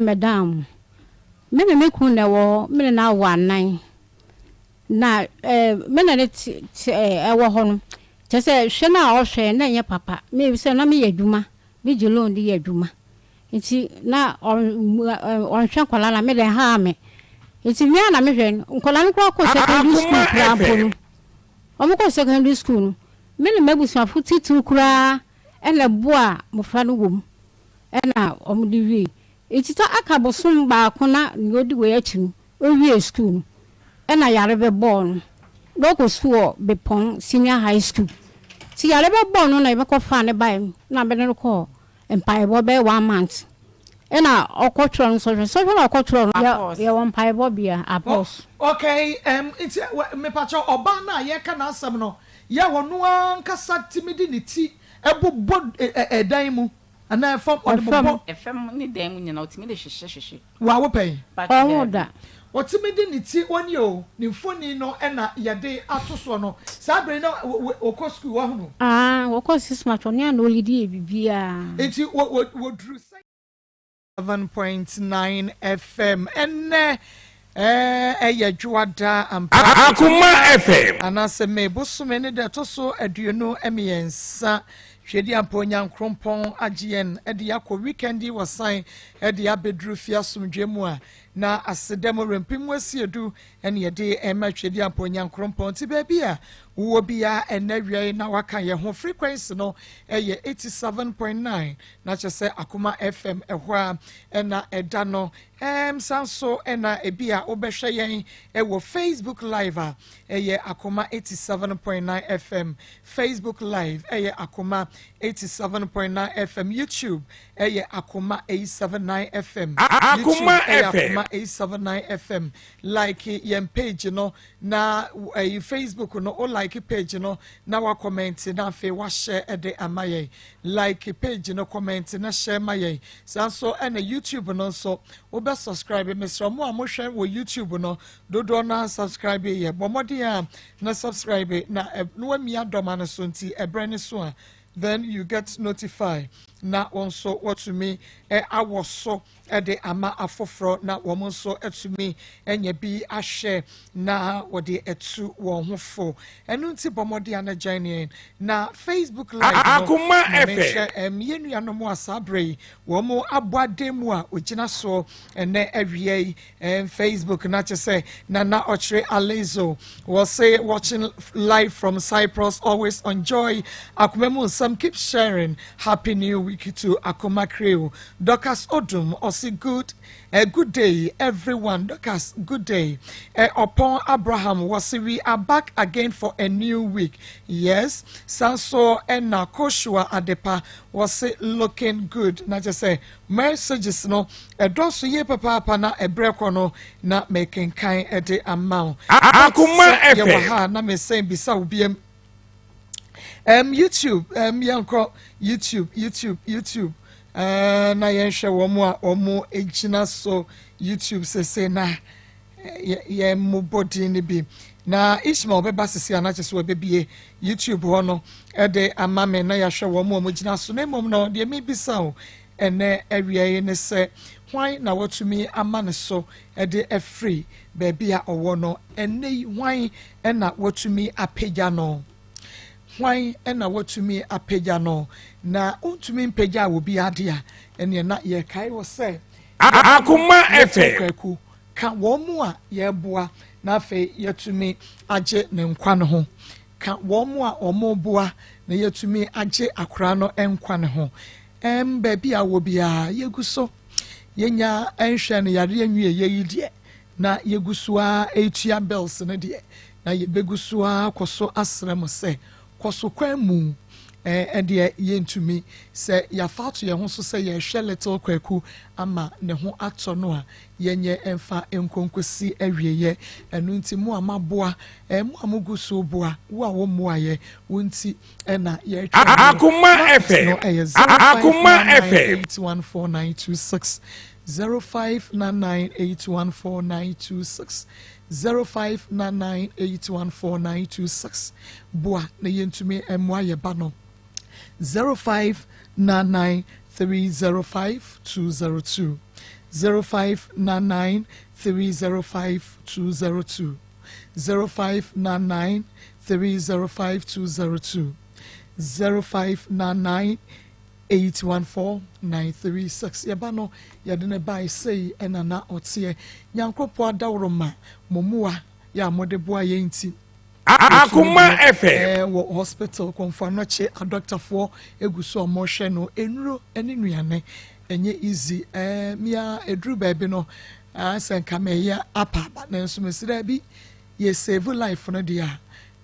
Mɛdan mo. Me ne me kunu na ɛwɔ hɔ, me ne no awo anan. Na eh, me ne no te, te eh, ɛwɔ hɔ no, kyerɛ sɛ hwɛ no a ɔhwɛ na ɛnyɛ papa. Me sɛ na meyɛ adwuma, megye loan de yɛ adwuma. Nti na ɔnhwɛ nkwadaa no a, me deɛ ɛhaa me. Nti me ara na mehwɛ no. Nkwadaa no koraa kɔɔ secondary school koraa mpo no, wɔkɔɔ secondary school no, me ne m'abusuafo titiriw koraa na ɛboaa mmofra no wɔ mu na wɔde wiei. Nti sɛ aka bosom baako na nea odi wei akyi no owiee sukuu no, ɛna yare bɛbɔɔ no. Na ɔkɔ sukuu wɔ Bepɔn Senior High School. Nti yare bɛbɔɔ no na yɛbɛkɔfaa no bae na mede no kɔɔ mpaebɔ bɛyɛ one month. Ɛna ɔkɔtwerɛ no sɔhwɛ. Sɔhwɛ no a ɔkɔtwerɛ no, Apɔs. yɛwɔ mpaebɔ bea, apɔs. Okay, um, nti mepakyɛw, ɔbaa no a yɛreka n'asɛm no, yɛ ɔno ankasa tumi de ne ti bobɔ ɛdan mu anaa ɛfam, ɔde Ɛfam. bobɔ. Ɛfam ne dan mu nyinaa, ɔtumi de hwehye hwehye. Wawo pɛn? Pakyɛ Ɔnwo daabi. da. Ɔtumi de ne ti, ɔnie o, ne mfoni no na yɛde ato soɔ no, saa bere yi na ɔkɔ sukuu, wahunu? Aah, ɔkɔ six months, ɔno ara na ɔlidi yɛ biribiara. Nti wɔduru sɛn? 7.9 FM. Ɛnnɛ ɛyɛ Dwoada ampa. Akoma FM. Anaasɛ May bosome ne da ɛtɔ so 23. Tweaduampɔ Onyankrompɔn agye yɛn de akɔ weekend yi wɔsan de abɛduru fie asomdwoeɛ mu a na aseda mu rempem mu asiedu ɛne yɛde ɛma Tweaduampɔ Onyankrompɔn nti baabi a wowɔ biara ɛnnɛ awia yi na waka yɛn ho frequency no ɛyɛ 87.9 Na kyerɛ sɛ Akoma FM ɛhɔ a na ɛda no. Ɛɛm san so na ebi a wobɛhwɛ yɛn wɔ Facebook Live a ɛyɛ Akoma 87.9 FM. Facebook Live ɛyɛ Akoma 87.9 FM. YouTube ɛyɛ Akoma 879 FM. YouTube Akoma ɛyɛ FM. Akoma 879 FM. Like yɛn page no na ɛyi Facebook no o like page no na wa comment na afei wa share ɛde ama yɛn. Like page no comment na share ma yɛn. Saa nso ɛna YouTube no nso wobɛ subscribe. Mesrɛ mo a mohwɛ wɔ YouTube no dodoɔ no subscribe yɛ. Bɔ mmɔden a na subscribe na na wamia dɔma no so nti ɛbrɛ ne so a then you get notified na wɔn nso wɔtumi awɔ so de ama afoforɔ na wɔn nso atumi anya bi ahwɛ na wɔde atu wɔn ho fo. Ɛno nti bɔ mmɔden a na join yɛn na Facebook Live no Akoma ma FM. menhwɛ yɛn nuanom a saa berɛ yi wɔn abɔ adan mu a wɔgyina soɔ ɛnɛ awia yi Facebook na kyɛ sɛ Nana Ɔkyere Alezo wɔse watching live from Cyprus, always enjoy Akoma mu nsɛm, keep sharing, happy new week to Akoma crew. Dorcas Odum ɔse good eh, good day everyone. Dorcas, good day. Eh, Opon Abraham wɔse we are back again for a new week. Yes, sanso ɛna Koshua Adepa wɔse looking good. Na kyɛ sɛ messages no ɛdɔɔso yie papaapa na ɛbrɛ kɔ no na mekenkan ɛde ama wo. Akoma Sɛ yɛwɔ FM. ha na mesɛn bisa wo biam. YouTube, yɛnkɔ YouTube, YouTube, YouTube. Na yɛnhwɛ wɔn a wɔn gyina so YouTube sese na yɛn mmobɔ din no bi. Na Ishmael bɛba sese a na kyerɛ sɛ wɔbɛbie YouTube hɔ no de ama me na yɛahwɛ wɔn a wɔgyina so. Na mmom no, deɛ mebisa o ɛnɛ awia yi ne sɛ, hwan na watumi ama ne so de afiri baabi a ɔwɔ no ɛnɛ yi? Hwan na watumi apagya no? Hwan na watumi apagya no? Na wontumi mpagya wɔ bi ade a ɛneɛ na yɛkae wɔ sɛ Akoma Little FM. Kwaku ka wɔn mu a yɛreboa na afei yɛatumi agye ne nkwa no ho. Ka wɔn mu a wɔreboa na yɛatumi agye akwaraa no nkwa no ho. Baabi a wɔ biara yɛgu so yɛnya nhwɛ no yareɛ nwie yɛyi deɛ na yɛgu so ara retua bills no deɛ na yɛbɛgu so ara kɔ so asrɛ mo sɛ kɔ so kwan mu ɛdeɛ yɛntumi sɛ yɛafa ato yɛn ho so sɛ yɛrehwɛ Little Kwaku ama ne ho atɔ no a yɛnyɛ mfa nkonkosi awieɛ. Ɛno nti mo a moaboa, mo a mogu so boa, wo a wommoaeɛ, wo nti ɛna yɛretwɛn no. Akoma Numbers FM. no ɛyɛ Akoma FM. 0599814926, 0599814926, 0599814926. Boa na yɛntumi mmoa yɛ ba no. 0599305202, 0599 305 202, 0599 305 202, 0599 814 936. Yɛba no, yɛde no bae sei na na ɔteɛ. Nyankoropɔn adaworoma, mo mmoa yɛ a mode boa yɛn nti. Akoma FM. Wɔ hospital Komfo Anokye adɔktafoɔ egu so a wɔrehwɛ no nnuro ne nnuane ɛnyɛ easy ɛɛ mia eduru baabi no sɛ nka mɛyɛ apa aba nanso mesi daabi yɛ save life no deɛ a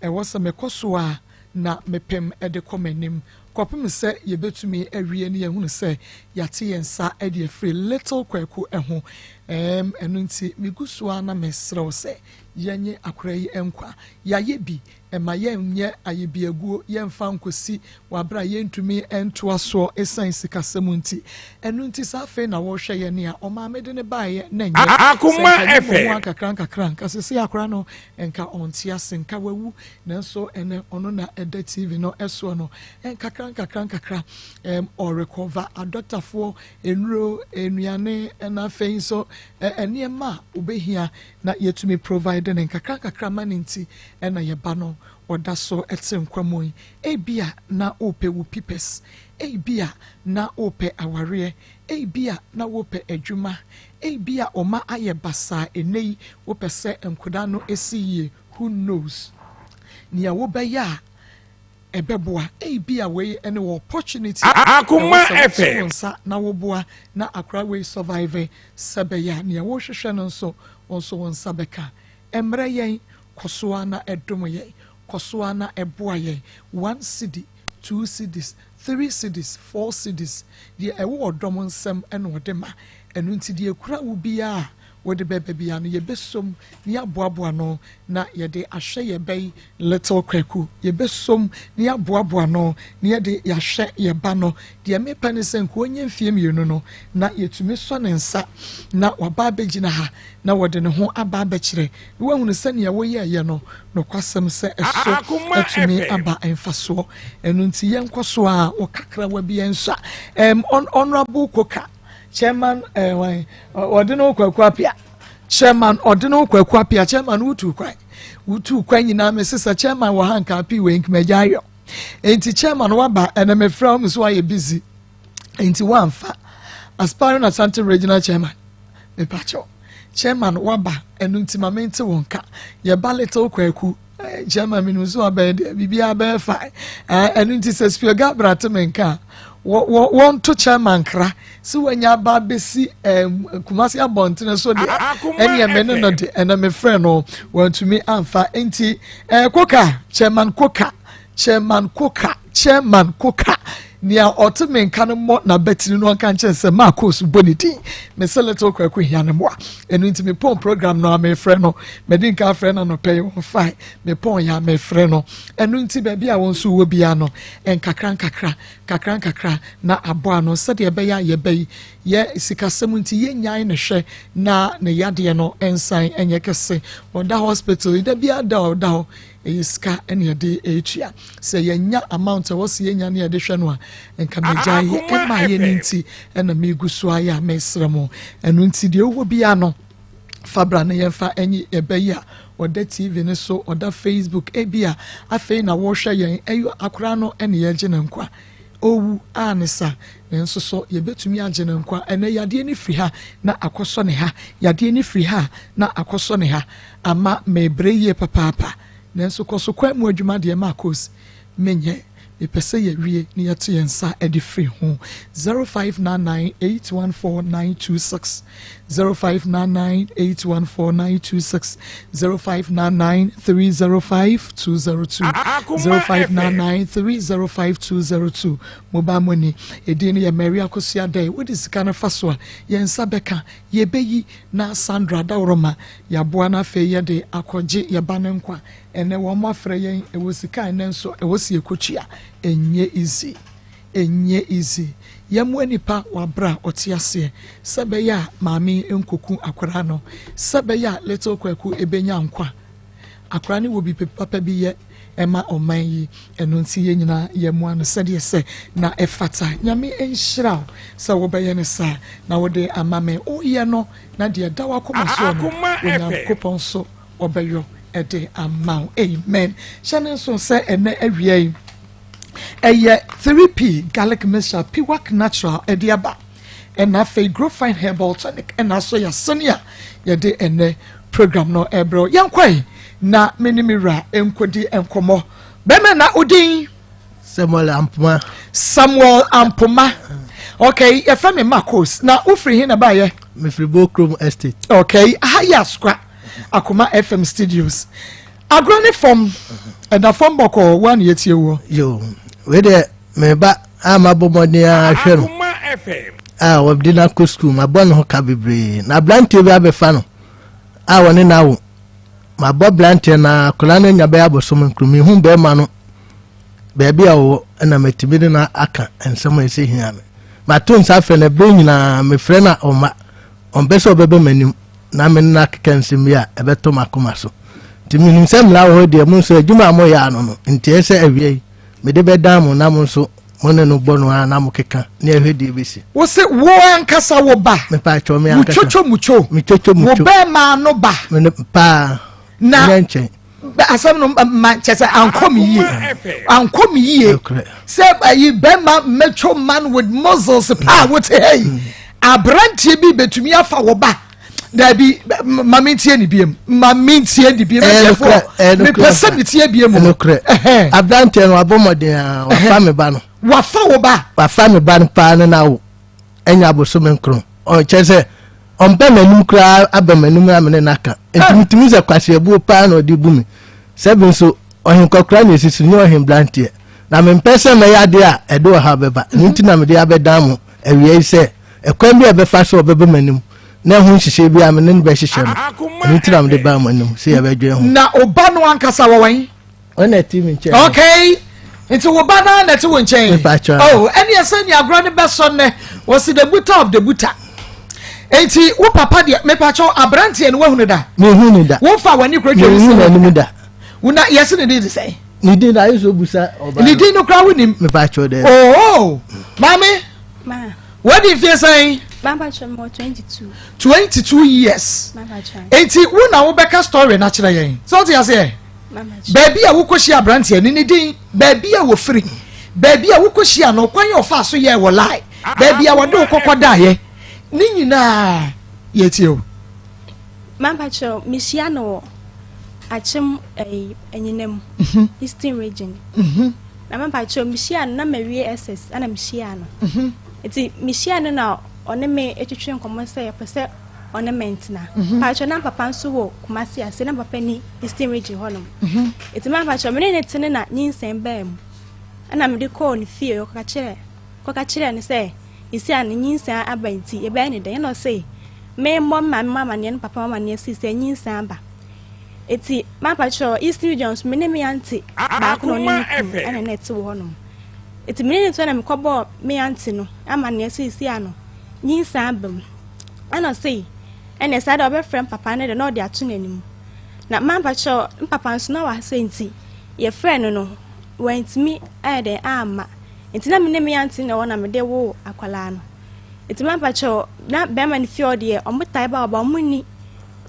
ɛwɔ sɛ mekɔ so a na mepem de kɔ m'anim kɔpem sɛ yɛbɛtumi awie ne yɛhunu sɛ yɛate yɛn nsa de afiri Little Kwaku ho ɛɛm ɛno nti megu so a na mesrɛ wo sɛ Yɛnnye akora yi nkwa. Yɛayɛ bi, mma yɛnnyɛ ayɛbiaguo, yɛmfa nkɔsi wɔ aberɛ a yɛntumi ntoa soɔ ɛsiane sikasɛm nti. Ɛno nti sɛ afei na worehwɛ yɛn a, ɔmaame de no baeɛ na ɛnyɛ sɛ Akoma nka yɛmmɔ mu FM. ara nkakra nkakra, nka seesei akora no nka ɔnte ase, nka wawu, nanso ɛnnɛ ɔno na ɛda TV no soɔ no, nkakra nkakra nkakra ɛm ɔrekɔva. Adɔktafoɔ, nnuro, nnuane, ɛna afei nso nneɛma a wobɛhia na yɛtumi provide no nkakra nkakra ma no nti na yɛba no ɔda so te nkwa mu yi. Ebia na wopɛ wo pipɛs, ebia na wopɛ awareɛ, ebia na wopɛ adwuma, ebia wo mma ayɛ basaa ɛnnɛ yi wopɛ sɛ nkwadaa no si yie, who knows nea wobɛyɛ a ɛbɛboa. Ebia wei ne wɔ opportunity a ɛwɔ Akoma sɛ woto wo FM. nsa na woboa na akora wei survive sɛ ɛbɛyɛ a nea worehwehwɛ no nso wo nso wo nsa bɛka. Ɛmmrɛ yɛn, kɔ so ara na ɛdom yɛn, kɔ so ara na ɛboa yɛn. One cedi, two cedis, three cedis, four cedis, deɛ ɛwɔ ɔdɔm nsam na ɔde ma. Ɛno nti deɛ ɛkura wo biara a wode bɛba biara no, yɛbɛsɔ mu na yɛaboaboa ano na yɛde ahwɛ yɛn ba yi, Little Kwaku. Yɛbɛsɔ mu na yɛaboaboa ano na yɛde yɛahwɛ yɛn ba no. Deɛ mepɛ ne sɛ nka ɔnya mfeɛ mmienu no, na yɛtumi sɔ ne nsa na waba abɛgyina ha na wɔde ne ho aba abɛkyerɛ na wahunu sɛ nea woyɛeɛ no, nokwasɛm sɛ ɛso Akoma atumi FM. aba mfasoɔ. Ɛno nti yɛnkɔ so ara wɔ kakrawa bi yɛn nsa. Um, Honourable Koka. Chairman eh, wan ɔde ne ho Kwaku Apia. Chairman ɔde ne ho Kwaku Apia. Chairman wotu kwan. Wotu kwan nyinaa me sesa chairman wɔ ha nka api wei nkmagya ayɔ. Enti chairman waba ɛna mefrɛ wo so ayɛ busy. Enti wamfa. Aspiring Asante Regional Chairman. Mepakyɛw. Chairman waba ɛno nti ma mente wo nka. Yɛba little Kwaku. Eh, chairman menim so abɛyɛ deɛ biribiara bɛyɛ fine. Eh, ɛno nti sɛ Spio Gabra te me nka a wɔnto chairman kra sɛ wanya aba abɛsi eh, Kumasi abɔntene so deɛ ɛneɛ me ne no de ɛnɛ mefrɛ no wantumi amfa nti eh, Koka chairman Koka Chairman Koka, Chairman Koka, nea ɔte me nka no mmɔ n'abatiri no ɔnka nkyɛn sɛ maa koosu bɔ ne din. Mese Little Kwaku hia ne mmoa. Ɛno nti mepɔn program no a mefrɛ no. Madi nka afrɛ no anɔpɛ yi wɔmfae. Mepɔn yɛ a mefrɛ no. Ɛno nti baabi a wɔn nso wɔ biara no, nkakra nkakra, nkakra nkakra na abɔ ano sɛdeɛ ɛbɛyɛ a yɛba yi yɛ sikasɛm nti yɛnnyae ne hwɛ na ne yadeɛ no nsan nyɛ kɛse. Ɔda hospital yi da biara da a ɔda hɔ Ɛyɛ sika na yɛde retua. Sɛ yɛnya amount a ɛwɔ sɛ yɛnya na yɛde hwɛ no a, nka magyae yɛ. Akoma Ɛmmaeɛ no FM. nti na megu so ayɛ a mesrɛ mo. Ɛno nti deɛ wowɔ biara no, fa bra na yɛmfa nye ɛbɛ yi a ɔda TV no so, ɔda Facebook, ebia afei na worehwɛ yɛn, ɛyɛ akwadaa no na yɛregye no nkwa. Owu a ne sa, nanso so yɛbɛtumi agye no nkwa? Ɛnnɛ yadeɛ no firi ha na akɔsɔ ne ha, yadeɛ no firi ha na akɔsɔ ne ha, ama merebrɛ yie papaapa. Nanso kɔ so kwan mu adwuma deɛ Marcos, menyɛ. Mepɛ sɛ yɛwie na yɛto yɛn nsa de firi ho. 0599 814 926, 0599 814 926, 0599 305 202, Akoma FM. 0599 305 202. Mobile money. Edin no yɛ Mary Akosua Dɛn. Wode sika no fa so a, yɛn nsa bɛka. Yɛbɛyi na Sandra Adaworoma yɛaboa na afei yɛde akɔgye yɛn ba no nkwa. Ɛnnɛ wɔn afrɛ yɛn, ɛwɔ sika a ɛnnɛ nso ɛwɔ sɛ yɛkɔtua. Ɛnyɛ easy. Ɛnyɛ easy. Yɛmmoa nipa wɔ aberɛ a ɔte aseɛ sɛ ɛbɛyɛ a maame yi nkɔku akwadaa no, sɛ ɛbɛyɛ a little Kwaku ɛbɛnya nkwa. Akwadaa no wɔ biribi papa bi yɛ. ma ɔman yi. Ɛno nti yɛn nyinaa yɛmmoa no sɛdeɛ ɛsɛ na ɛfata. Nyame nhyira wo sɛ wobɛyɛ no saa na wode ama me. Woyɛ no na deɛ ɛda w'akoma soɔ no Onyankopɔn nso ɔbɛyɔ de ama wo. Amen. Hyɛ no nso sɛ ɛnɛ awia yi ɛyɛ 3P garlic mixture Piwak natural ɛde aba ɛna afei Growfine herbal tonic ɛna asɔ yɛasene a yɛde ɛnɛ program no ɛbrɛ yɛnkɔe na me ne me wura nkɔdi nkɔmmɔ. Bɛmɛ na odin? Samuel Ampoma. Samuel Ampoma. Okay, yɛfrɛ me Marcos. Na wofiri he na baayɛ? Mefiri Bokrom Estate. Okay, aha yɛ Asokwa Akoma FM studios. Agorɔ ne fam, ɛda fam bɔkɔɔ, wo a na yɛtie woɔ. Yo, wei deɛ meba a mabɔ mmɔden ara hwɛ no a wɔde no akɔ sukuu, mabɔ ne ho ka bebree na aberanteɛ bi abɛfa no a wɔne no awo. Mabɔ beranteɛ no ara, akwadaa no anya bɛyɛ abosom nkron, mehu bɛrima no baabi a ɔwɔ ɛna matumi de no aka nsɛm a ɛsɛ hia me. Mato nsa afrɛ no ɛberɛ nyinaa, mefrɛ no a ɔmma, ɔmpɛ sɛ ɔbɛba m'anim na me ne no akeka nsɛm bi a ɛbɛtɔ m'akoma so. Nti menim sɛ mmara wɔ hɔ deɛ, mo nso adwuma a moyɛ ano no, nti ɛsɛ sɛ awia yi mede bɛdan mo na mo nso mo ne no bɔ no ara na mokeka ne ɛhwɛ deɛ ɛbɛsi. Wo se wo ankasa wo ba. Mepaakyɛw me Wo ankasa. twotwo mutwo. Me twotwo Wo mutwo. bɛɛma no ba. Me ne paa. Na Ɛnyɛ nkyɛn. asɛm no ma kyɛ sɛ ankɔ me yie. Ankɔ me yie. Nokorɛ. Sɛ ayi bɛɛma macho man with muscles paa wote ha yi. Aberanteɛ bi betumi afa wo ba. Dabi ma me ntie ne biem. Ma me ntie ne biem. Ɛyɛ nokorɛ, ɛyɛ nokorɛ. Mepɛ sɛ metie biem. Nokorɛ. Aberanteɛ no wabɔ mmɔden a wafa me ba no. Wafa wo ba. Wafa me ba no paa ne na awo anya abosome nkron. Ɔkyerɛ sɛ ɔmpɛ m'anim koraa aba m'anim a me ne no aka. Nti metumi sɛ kwaseabuo paa na ɔde bu me. Sɛbi nso ɔhenkɔkora na ɛsi so nyɛ ɔhembranteɛ. Na mempɛ sɛ mɛyɛ adeɛ a ɛde ɔhaw bɛba. Ɛno nti na mede abɛdan mo awia yi sɛ ɛkwan bi a ɛbɛfa so ɔbɛba m'anim na ɛho nhyehyɛe bi a me ne no bɛhyehyɛ no. Ɛno nti na mede baa mo anim sɛ yɛbɛdwen ho. Na ɔba no ankasa wɔ wɛn? Ɔna ɛte me nkyɛn. Okay. Nti wo ba naa na ɛte wo nkyɛn. Mepakyɛ. Oh, ɛne ɛsɛ ni agorɔ ne bɛsɔ nnɛ. Wɔsi the buta of the buta. Nti wo papa deɛ mepakyɛ aberanteɛ no wahunu da. Mehu ne da. Wofa w'ani kuro twɛ Mehu n'anim da. Wona yɛsi ne din de sɛn? Ne din na ayɛ sɛ obusa ɔbaa. Ne din no koraa wonim. Mepakyɛ dɛ. Oh, maame. Ma. Wadi mfie sɛn? Mampakyɛ mewɔ 22. 22 years. Mampakyɛ. Nti wo na wobɛka story no akyerɛ yɛn. Sɛ wote aseɛ? Baabi a wokɔhyia aberanteɛ no ne din, baabi a wɔfiri, baabi a wokɔhyia no, kwan a ɔfaa so yɛɛ wɔ lie, baabi a wɔde wo kɔkɔ daeɛ, ne nyinaa yɛtie o. Mampakyɛw, mehyia no wɔ Akyem ɛyi Anyinam, mhm. Eastern Region. Mhm. Na mampakyɛw, mehyia no na mawie SS ɛna mehyia no. Mhm. Nti mehyia no na ɔne me etwetwe nkɔmmɔ sɛ yɛpɛ sɛ ɔne me ntena. Mpakyɛw na papa nso wɔ Kumasi ase na papa ni Eastern Region hɔnom. Nti ma mpakyɛw me ne ne tene na nyinsɛn baa mu. Ɛna mede kɔɔ ne fie kɔka kyerɛ kɔka kyerɛ no sɛ esi a ne nyinsɛn aba nti yɛbɛyɛ ne dɛn. Ɛna ɔse me mmɔ me maame amaneɛ ne papa amaneɛ si sɛ nyinsɛn aba. Eti ma mpakyɛw Eastern Region nso me ne me ante baako na ɔne ne kunu ɛna na ɛte wɔ hɔnom. Eti me ne ne to na mekɔbɔɔ me ante no amaneɛ sɛ esi ano nyinsɛn aba mu. Ɛna ɔse ɛneɛ saa deɛ ɔbɛfrɛ mpapa no deɛ na ɔde ato n'anim. Na mampakyɛw mpapa nso na wasa nti yɛfrɛɛ no no wantumi ayɛ dɛn amma. Nti na me ne me aunty na ɛwɔ na mede woo akwadaa no. Nti mampakyɛw na bɛrima no fie hɔ deɛ ɔmo tae ba hɔ ba ɔmo nni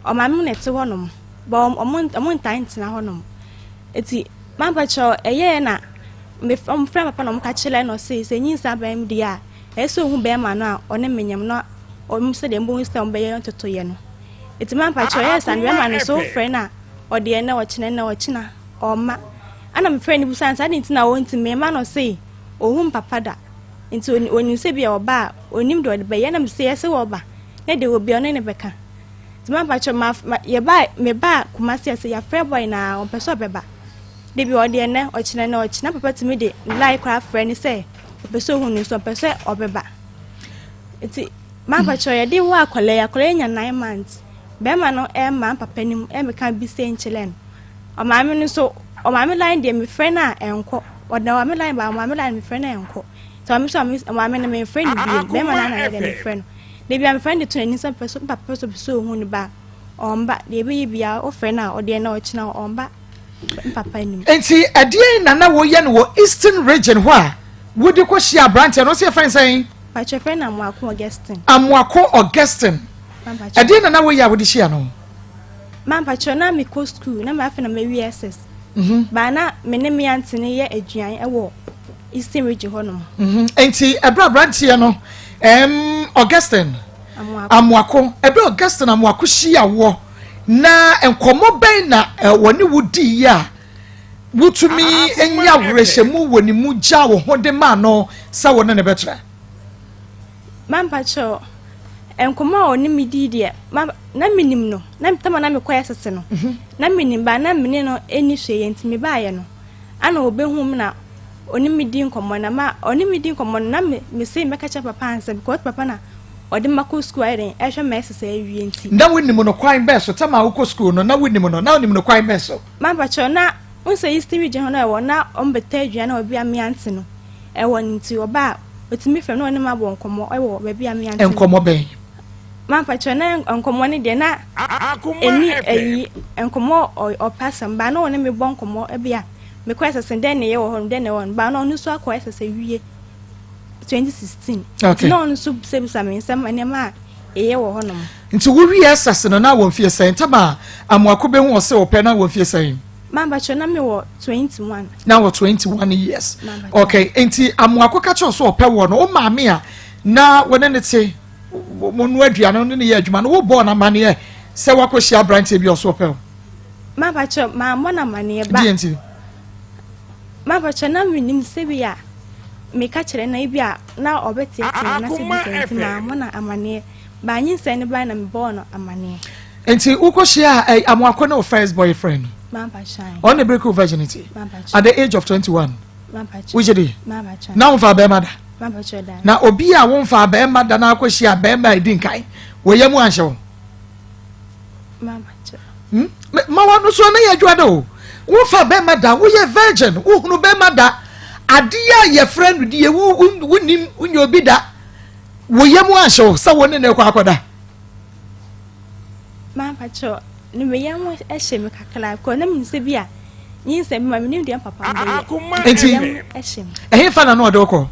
ɔmaame mo na ɛte hɔ nom ba ɔmo ɔmo ntae ntena hɔ nom. Nti mampakyɛw ɛyɛɛ na me ɔmo frɛ papa na ɔmo ka kyerɛ na ɔse sɛ nyinsɛn aba mu deɛ a Ɛsɛ sɛ ohu bɛrima no a ɔne me nyem na ɔnim sɛdeɛ mobɛhu sɛ mobɛyɛ ntotoeɛ no. Nti mampakyɛw ɛyɛ saa no bɛrima no sɛ wofrɛ no a ɔde ɛnɛ ɔkyena ɛnɛ ɔkyena ɔmma. Ɛna mefrɛ no bisa no sɛ adɛn nti na ɔntumi mma na ɔse ɔnhu me papa da nti ɔnim sɛ bi a ɔba a ɔnim deɛ ɔde bɛyɛ ɛna mese ɛsɛ ɔba na deɛ wɔ bia ɔne no bɛka. Nti mampakyɛw ma ma yɛbaa mebaa Kumasi ɛsɛ yɛafrɛ boy no a ɔmpɛ sɛ ɔbɛba. Da bi ɔde ɛnɛ ɔkyena ɛnɛ ɔkyena papa tumi de line koraa frɛ no sɛ Ɔpɛ sɛ ohu no nso ɔpɛ sɛ ɔbɛba. Nti mampakyɛw yɛde wo akwadaa yi, akwadaa yi anya 9 months. Bɛrima no ɛmma papa no mu ɛmmɛka bi sei nkyerɛ no. Ɔmaame no nso, ɔmaame line deɛ mefrɛ no a ɛnkɔ. Ɔda ɔmaame line ba ɔmaame line mefrɛ no a ɛnkɔ. Nti ɔmaame nso ɔmaame no memfrɛ no bio. Bɛrima no ara na yɛ dɛ mefrɛ no. Da biara mefrɛ no de to n'anim sɛ ɔpɛ sɛ papa pɛ sɛ ɔpɛ sɛ ohu no ba a, ɔmba. Deɛ ɛbɛyɛ biara wofrɛ no a ɔdeɛ na ɔkyena ɔmba. Me papa nim. Nti ɛdeɛn na na woyɛ no wɔ Eastern Region hɔ a wode kɔhyia aberanteɛ no? Ɔsɛ yɛfrɛ no sɛn? Pakyɛ frɛ no Amoako Augustine. Amoako Augustine. Ɛdeɛn na na woyɛ a wode hyia no? Ma mpakyɛ na mekɔ school na afei na mawie SS. Baa na me ne me aunty no yɛ aduan wɔ Eastern Region hɔnom. Nti ɛberɛ aberanteɛ no Augustine Amoako, ɛberɛ Augustine Amoako hyia woɔ na nkɔmmɔ bɛn na wɔne wo diiɛ a wotumi nya awerɛhyɛmu wɔ ne mu gyaa wo ho de maa no sɛ wo ne no bɛtra? Mampakyɛw, nkɔmmɔ a ɔne me dii deɛ, na menim no, na tama na mekɔɛ sese no, na menim ba na mene no ɛni hwee nti mebaeɛ no, ana ɔbɛhu me na ɔne me di nkɔmmɔ na ma ɔne me di nkɔmmɔ no na me mese mɛka kyerɛ papa ansa because papa na ɔde makɔ sukuu ayɛ den ɛhwɛ ma ɛsesa awie nti. Na wonim no kwan bɛn so? Tama a wokɔ sukuu no na wonim no, na wonim no kwan bɛn so? Mampakyɛw, na wohu sɛ Eastern region hɔ no ɛwɔ na ɔmo bɛtɔ aduane wɔ baabi a me aunty no ɛwɔ no nti ɔba a otumi frɛ me na ɔne me abɔ nkɔmmɔ ɛwɔ baabi a me aunty no. Nkɔmmɔ bɛn? Mampakyɛw, na nkɔmmɔ no deɛ na ɛni ɛyi nkɔmmɔ ɔpɛ asɛm ba na ɔne me bɔ nkɔmmɔ ɛbi a mekɔ ɛsɛsɛ dɛn na ɛyɛ wɔ hɔ no dɛn na ɛwɔ no ba na ɔno nso akɔ ɛsɛsɛ wie 2016 Okay. nti na ɔno nso bisabisa me nsɛm nneɛma a ɛyɛ wɔ hɔnom. Nti wowie ɛsɛsɛ no na wɔ mfie sɛn? Ntam a Amoako bɛhu ɔsɛ ɔpɛ na wɔ mfie sɛn? Mampakyɛw na mewɔ 21. Na wɔ 21 years. Mampakyɛw. Okay, nti Amoako ka kyerɛ sɛ ɔpɛ wɔ no, wo maame a na wɔne ne te mo noa aduane no ne ne yɛ adwuma no, wobɔɔ no amanneɛ sɛ woakɔhyia aberanteɛ bi a ɔso ɔpɛ wo? Mampakyɛw mammɔ no amanneɛ ba. Deɛ nti? Mampakyɛw na menim sɛ bi a meka kyerɛ no ebi a na ɔbɛteatea me anaasɛ bi sɛ nti mammɔ no amanneɛ. Ba nyinsɛn no bae na mebɔɔ no amanneɛ. Nti wokɔhyia ɛ Amoako ne wo first boyfriend? Mampakyɛw. Ɔno na break wo virginity? Mampakyɛw. At the age of 21? Mampakyɛw. Wogye di? Mampakyɛw. Na womfaa bɛrima da? Mampakyɛw da. Na obi a womfaa bɛrima da na akɔhyia bɛrima a ɛdi nkan, wɔ yam anhyɛ wo? Mampakyɛw. Hmm? Ma wano so na yɛ adwuma da o. Womfaa bɛrima da, woyɛ virgin, wohunu bɛrima da. Adeɛ a yɛfrɛ no deɛ wonim, wonyɛ obi da. Wo yam anhyɛ wo sɛ wo ne no rekɔ akɔda? Mampakyɛw, ne me yam hyɛ me kakra because na menim sɛ bi a nyinsɛn bi ma menim deɛ papa no bɛyɛ. Nti ɛhefa na na ɔde wo kɔ?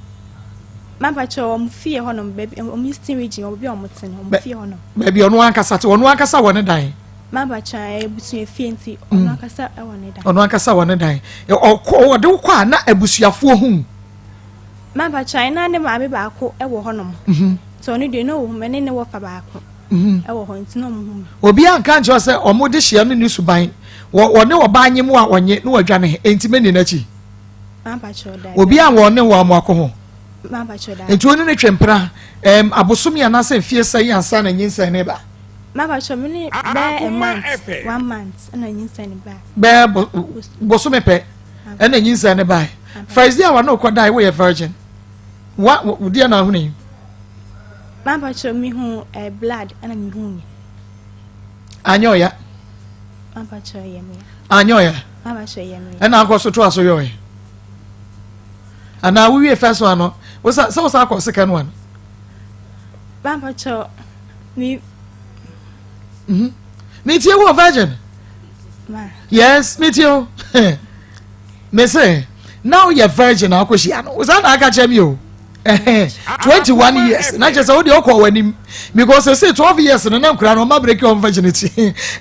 Mampakyɛw, wɔn fie hɔnom, baabi wɔn Eastern region, wɔn baabi a wɔn te no, wɔn fie hɔnom. Baabi ɔno ankasa te, ɔno ankasa wɔ ne dan. Mampakyɛw, ɛyɛ abusua fie nti ɔno ankasa wɔ ne dan. Ɔno ankasa wɔ ne dan. Ɔkɔ ɔde wo kɔ a na abusuafoɔ hu. Mampakyɛw, na ne maame baako wɔ hɔnom. Nti ɔno deɛ na ɔwɔ hu me ne ne wɔfa baako wɔ hɔ nti na ɔmo hu me. Obiara nka nkyerɛ sɛ ɔmo de hyia no ni suban wɔ ɔne ɔbaa nye mu a ɔnye na wadwane enti mɛni n'akyi. Mampakyɛw daabi. Obiara wɔ ɔne wɔ amoako ho. Mampakyɛw daabi. Nti ɔne ne twe mpena ɛm abosome anaasɛ mfie sɛn ansa na nyinsɛn ne ba? Mampakyɛw me ne bɛyɛ a month one month ɛna nyinsɛn ne ba. Bɛyɛ bosome pɛ ɛna nyinsɛn ne bae. First day a wɔne wokɔ dae woyɛ virgin. Wa deɛ na ahunu yi. Mampakyɛw me hu eh, blood ɛna me hu yi. Anyɛ ɔya. Mampakyɛw yɛ me. Anyɛ ɔya. Mampakyɛw yɛ me. Ɛna akɔ so to aso yɛ ɔyɛ. Anaa wowie first one no, wosa sɛ wosa akɔ second one. Mampakyɛw me. Mhm. Me tie wo virgin. Ma. Yes, me tie wo. Me se na woyɛ virgin akɔhyia no. Wosa na aka kyerɛ me o. 21 years na kyerɛ sɛ wode ɔkɔ w'anim because sɛ 12 years no na nkura no ɔma break wɔn virginity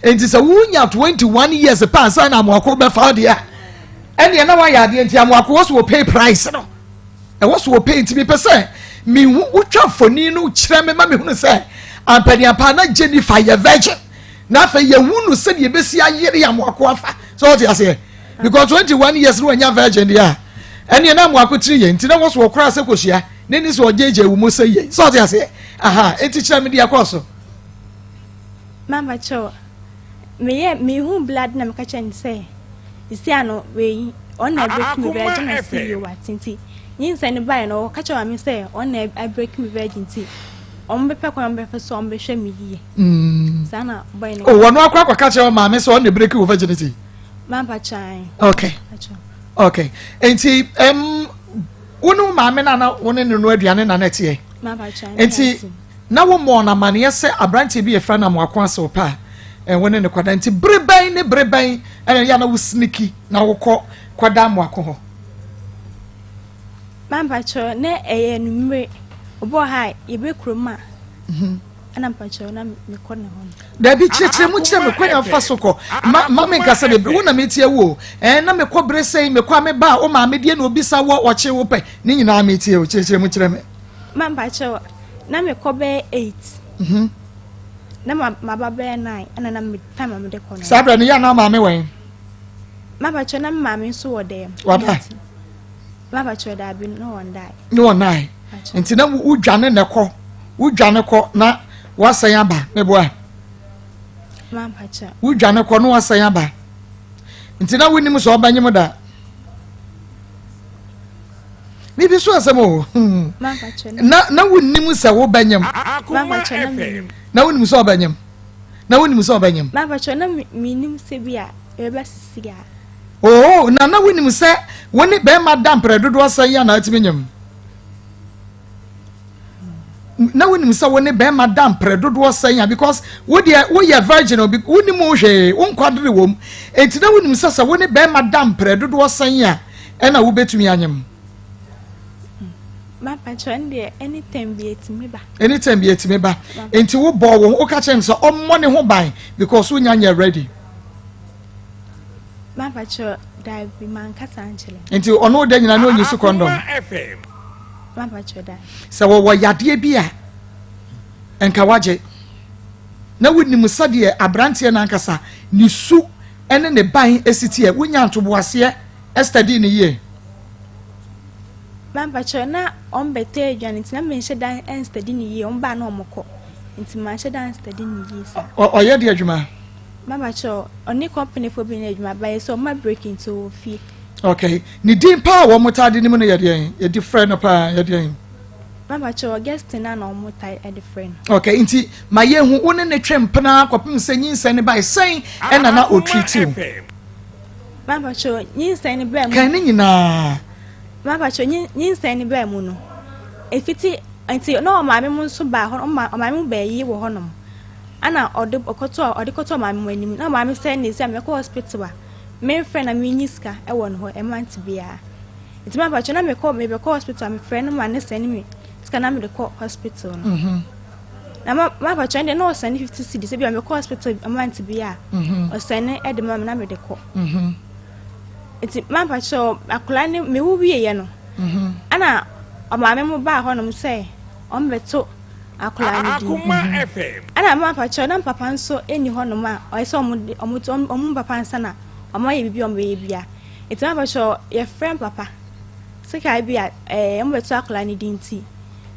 nti sɛ wonya 21 years paa sɛ na amoako bɛfa deɛ a ɛneɛ na woayɛ adeɛ nti amoako wɔ so wɔ pay price no ɛwɔ so wɔ pay nti mepɛ sɛ mehu wotwa mfoni no kyerɛ me ma mehunu sɛ ampaniampa na Jennifer yɛ virgin na afei yɛhu no sɛdeɛ ɛbɛsi ayere amoako afa sɛ ɔte aseɛ because 21 years no wanya virgin deɛ a ɛneɛ na amoako tiri yɛ nti na wɔ so wɔkora sɛ kɔhyia ne ni sɛ ɔgyegye wo mu sɛ yɛ sɛ ɔte aseɛ aha nti kyerɛ me deɛ ɛkɔɔ so. Mama kyɛw meyɛ mehu blood na meka kyerɛ no sɛ sisi ano wei ɔna break me virgin na si yɛ wate nti nyinsɛn no baeɛ no ɔka kyerɛ maame sɛ ɔna break me virgin nti ɔmo bɛpɛ kwan ɔmo bɛpɛ so ɔmo bɛhwɛ me yie. Saa na bɔyɛ no. O wɔn akɔ akɔka kyerɛ maame sɛ ɔna break wo virginity. Mampa kyan. Okay. Okay. Nti um, wo ne wo maame na na wo ne no no aduane na na ɛteɛ. Mampa kyan. Nti na wo mmɔɔ no amaneɛ sɛ aberanteɛ bi yɛfrɛ no Amoako Asew pa a eh, wo ne no kɔda. Nti bere bɛn ne bere bɛn ɛna yɛ na wo sniki na wokɔ kɔda mmoako hɔ? Mampakyɛw, na ɛyɛ anwummere. Obi wɔ ha a, yɛbɛ kurom a, mhm. ɛna mpakyɛw na mekɔ ne hɔ no. Dabi, kyerɛkyerɛ mu kyerɛ me kwan a fa so kɔ. Ma ma me nkasa bebree. Wo na metie wo o. Ɛn na mekɔ bere sɛn, mekɔ a meba a, wo maame deɛ na obisa wɔ ɔkye wo pɛ. Ne nyinaa metie o. Kyerɛkyerɛ mu kyerɛ me. Mampakyɛw, na mekɔ bɛyɛ 8. Mhm. Na maba bɛyɛ 9 ɛna na me time a mede kɔ no. Saa berɛ no yɛ na maame wɛn? Mampakyɛw na me maame nso wɔ dɛm. Wada? Mampakyɛw daabi na wɔn dae. Ne wɔn dae. Nti na wodwane na kɔ. Wodwane kɔ na wasan aba. Meboa. Mampakyɛw. Wodwane kɔ na wasan aba. Nti na wonim sɛ ɔbɛnyem da. Bibi so asɛm o. Na na wonim sɛ wobɛnyem. Na wonim sɛ ɔbɛnyem. Na wonim sɛ ɔbɛnyem. Mampakyɛw na menim sɛ bi a ɛbɛba sisi a. Oo, na na wonim sɛ wo ne bɛrima da mprɛ dodoɔ sɛn a na atumi nyem? Na wonim sɛ wo ne bɛrima da mprɛ dodoɔ sɛn a because wo deɛ woyɛ virgin obi wonim wo hwee wo nkwadere wom enti na wonim sɛ sɛ wo ne bɛrima da mprɛ dodoɔ sɛn a ɛna wobɛtumi anyem? Anytime bi etumi ba. Anytime bi etumi ba. Enti wobɔ wo ho woka kyerɛ no sɛ ɔmmɔ ne ho ban because wonya nyɛ ready. Mapakyɛ daabi mankasa ankyerɛ. Nti ɔno da nyina na ɔnyi so kɔndɔm. Mapakyɛ daabi. Sɛ wɔwɔ yadeɛ bi a nka wagye na wonim sɛdeɛ aberanteɛ no ankasa ne su ne ne ban si teɛ wonya ntoboaseɛ study ne yie. Mampakyɛ na wɔn bɛtɔ aduane nti na menhyɛ da nstudy ne yie wɔn baa na wɔn kɔ nti manhyɛ da nstudy ne yie saa. Ɔyɛ deɛ adwuma? Mama kyɛw, ɔne company foɔ bi nyɛ adwuma but yɛsɛ ɔma break nti ɔwɔ fie. Okay, ne din paa a wɔn taa de nim no yɛ deɛn? Yɛde frɛ no paa yɛ deɛn? Mama kyɛw, Augustine na na wɔn taa de frɛ no. Okay, nti ma yɛn hu wo ne ne twe mpena kɔpem sɛ nyinsɛn no bae sɛn ɛna na ɔtreat wo? Mama kyɛw, nyinsɛn no baa mu. Kan ne nyinaa. Mama kyɛw, nyinsɛn no baa mu no, efiti nti na ɔmaame mo nso baa hɔ, ɔmaame mo baa yie wɔ hɔnom. Ana ɔde ɔkɔtɔɔ ɔde kɔtɔɔ maame mo anim na maame sɛ ne sɛ mekɔ hospital a memfrɛ na menyi sika wɔ no hɔ ɛmante biara nti ma mpakyɛ na mekɔ mebɛkɔ hospital a mefrɛ no ma ne sɛne me sika na mede kɔ hospital no mhm. na ma ma mpakyɛ deɛ na ɔsɛne 50 cedis ebi a mekɔ hospital ɛmante biara mhm. ɔsɛne ɛde ma me na mede kɔ mhm. nti ma mpakyɛ akwadaa ne mewu wieɛ no ɛna ɔmaame mo baa hɔnom sɛ ɔmbɛto akwadaa no din. Akoma FM. Ɛna mama pakyɛw na papa nso nni hɔnom a ɔyɛ sɛ ɔmo de ɔmo to ɔmo papa nsa na ɔmo ayɛ biribi a ɔmo bɛyɛ bia. Nti mama pakyɛw yɛfrɛ mpapa sɛ kaa bi a ɛɛ ɔmo bɛto akwadaa no din nti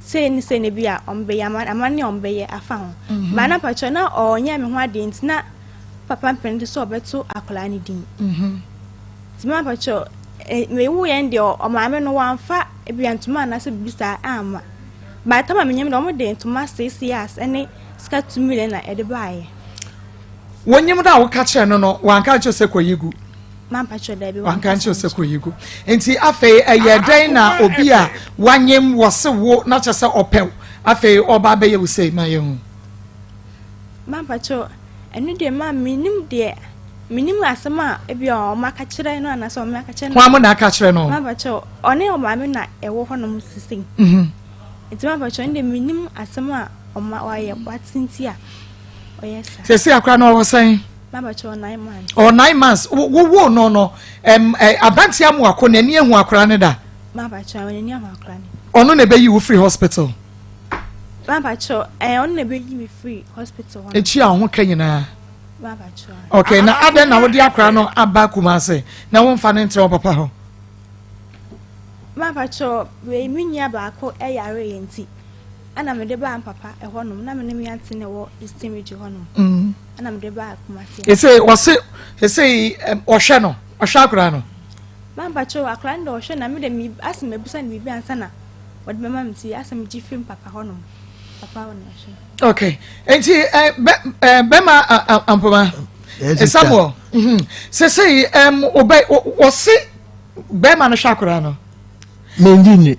sei ne sei na bi a ɔmo bɛyɛ ama amanne a ɔmo bɛyɛ afa ho. Mhm. Ba na pakyɛw na ɔnyɛ me ho adeɛ nti na papa mpene sɛ ɔbɛto akwadaa no din. Mhm. Nti mama pakyɛw eh, mewo yɛn deɛ ɔmaame no wamfa ebi a ntoma anaasɛ biribi saa amma. By the time a menyim no, wɔde ntoma 6 yards ne sika 2 million na ɛde baeɛ. Wonyim no a woka kyerɛ no no, wanka nkyerɛ sɛ kɔyi gu? Mampa kyerɛ daabi. Wanka nkyerɛ sɛ kɔyi gu. Nti afei ɛyɛ dɛn na obi a wanyem wɔse wo na kyerɛ sɛ ɔpɛ wo, afei ɔba abɛyɛ wo sei ma yɛhu? Mampa kyerɛ ɛno deɛ ma menim deɛ menim asɛm a ebi a wɔn aka kyerɛ no anaasɛ wɔn aka kyerɛ no. Wɔn na aka kyerɛ no. Mampa kyerɛ ɔne ɔmaame na ɛwɔ hɔnom sisi. Mhm. Nti mampa kyerɛ ɔno deɛ menim asɛm a ɔma wayɛ wate nti a ɔyɛ saa. Sɛsɛ akora no ɔwɔ sɛn? Mampa kyerɛ 9 months. Ɔwɔ 9 months wowoo no no ɛm ɛ aberanteɛ amuako n'ani ehu akora no da? Mampa kyerɛ n'ani ahu akora no. Ɔno na ɛbɛyi wo firi hospital? Mampa kyerɛ ɛɛ ɔno na ɛbɛyi me firi hospital hɔ. Etua wo ho ka nyinaa? Okay, na adɛn na wode akora no aba Kumase na womfa no ntrɛ wo papa hɔ? Mampakyɛ wei me nua baako yare yɛ nti ɛna mede baa mpapa ɛhɔnom na me ne me ante na ɛwɔ Eastern Region hɔnom mm. ɛna mede baa Kumase. Ese wɔse ese ɔhwɛ no ɔhwɛ akora no. Mampakyɛ akora no de ɔhwɛ na me de me asɛ mabusa no biribi ansa na wɔde bɛma me ti asɛ megye firi mpapa hɔnom papa hɔ na ɛhwɛ. Okay nti eh, bɛ eh, bɛma ampoma eh, Samuel mhm. sesei um, ɔbɛ wɔse bɛrima no hwɛ akwadaa no. Mengye nni.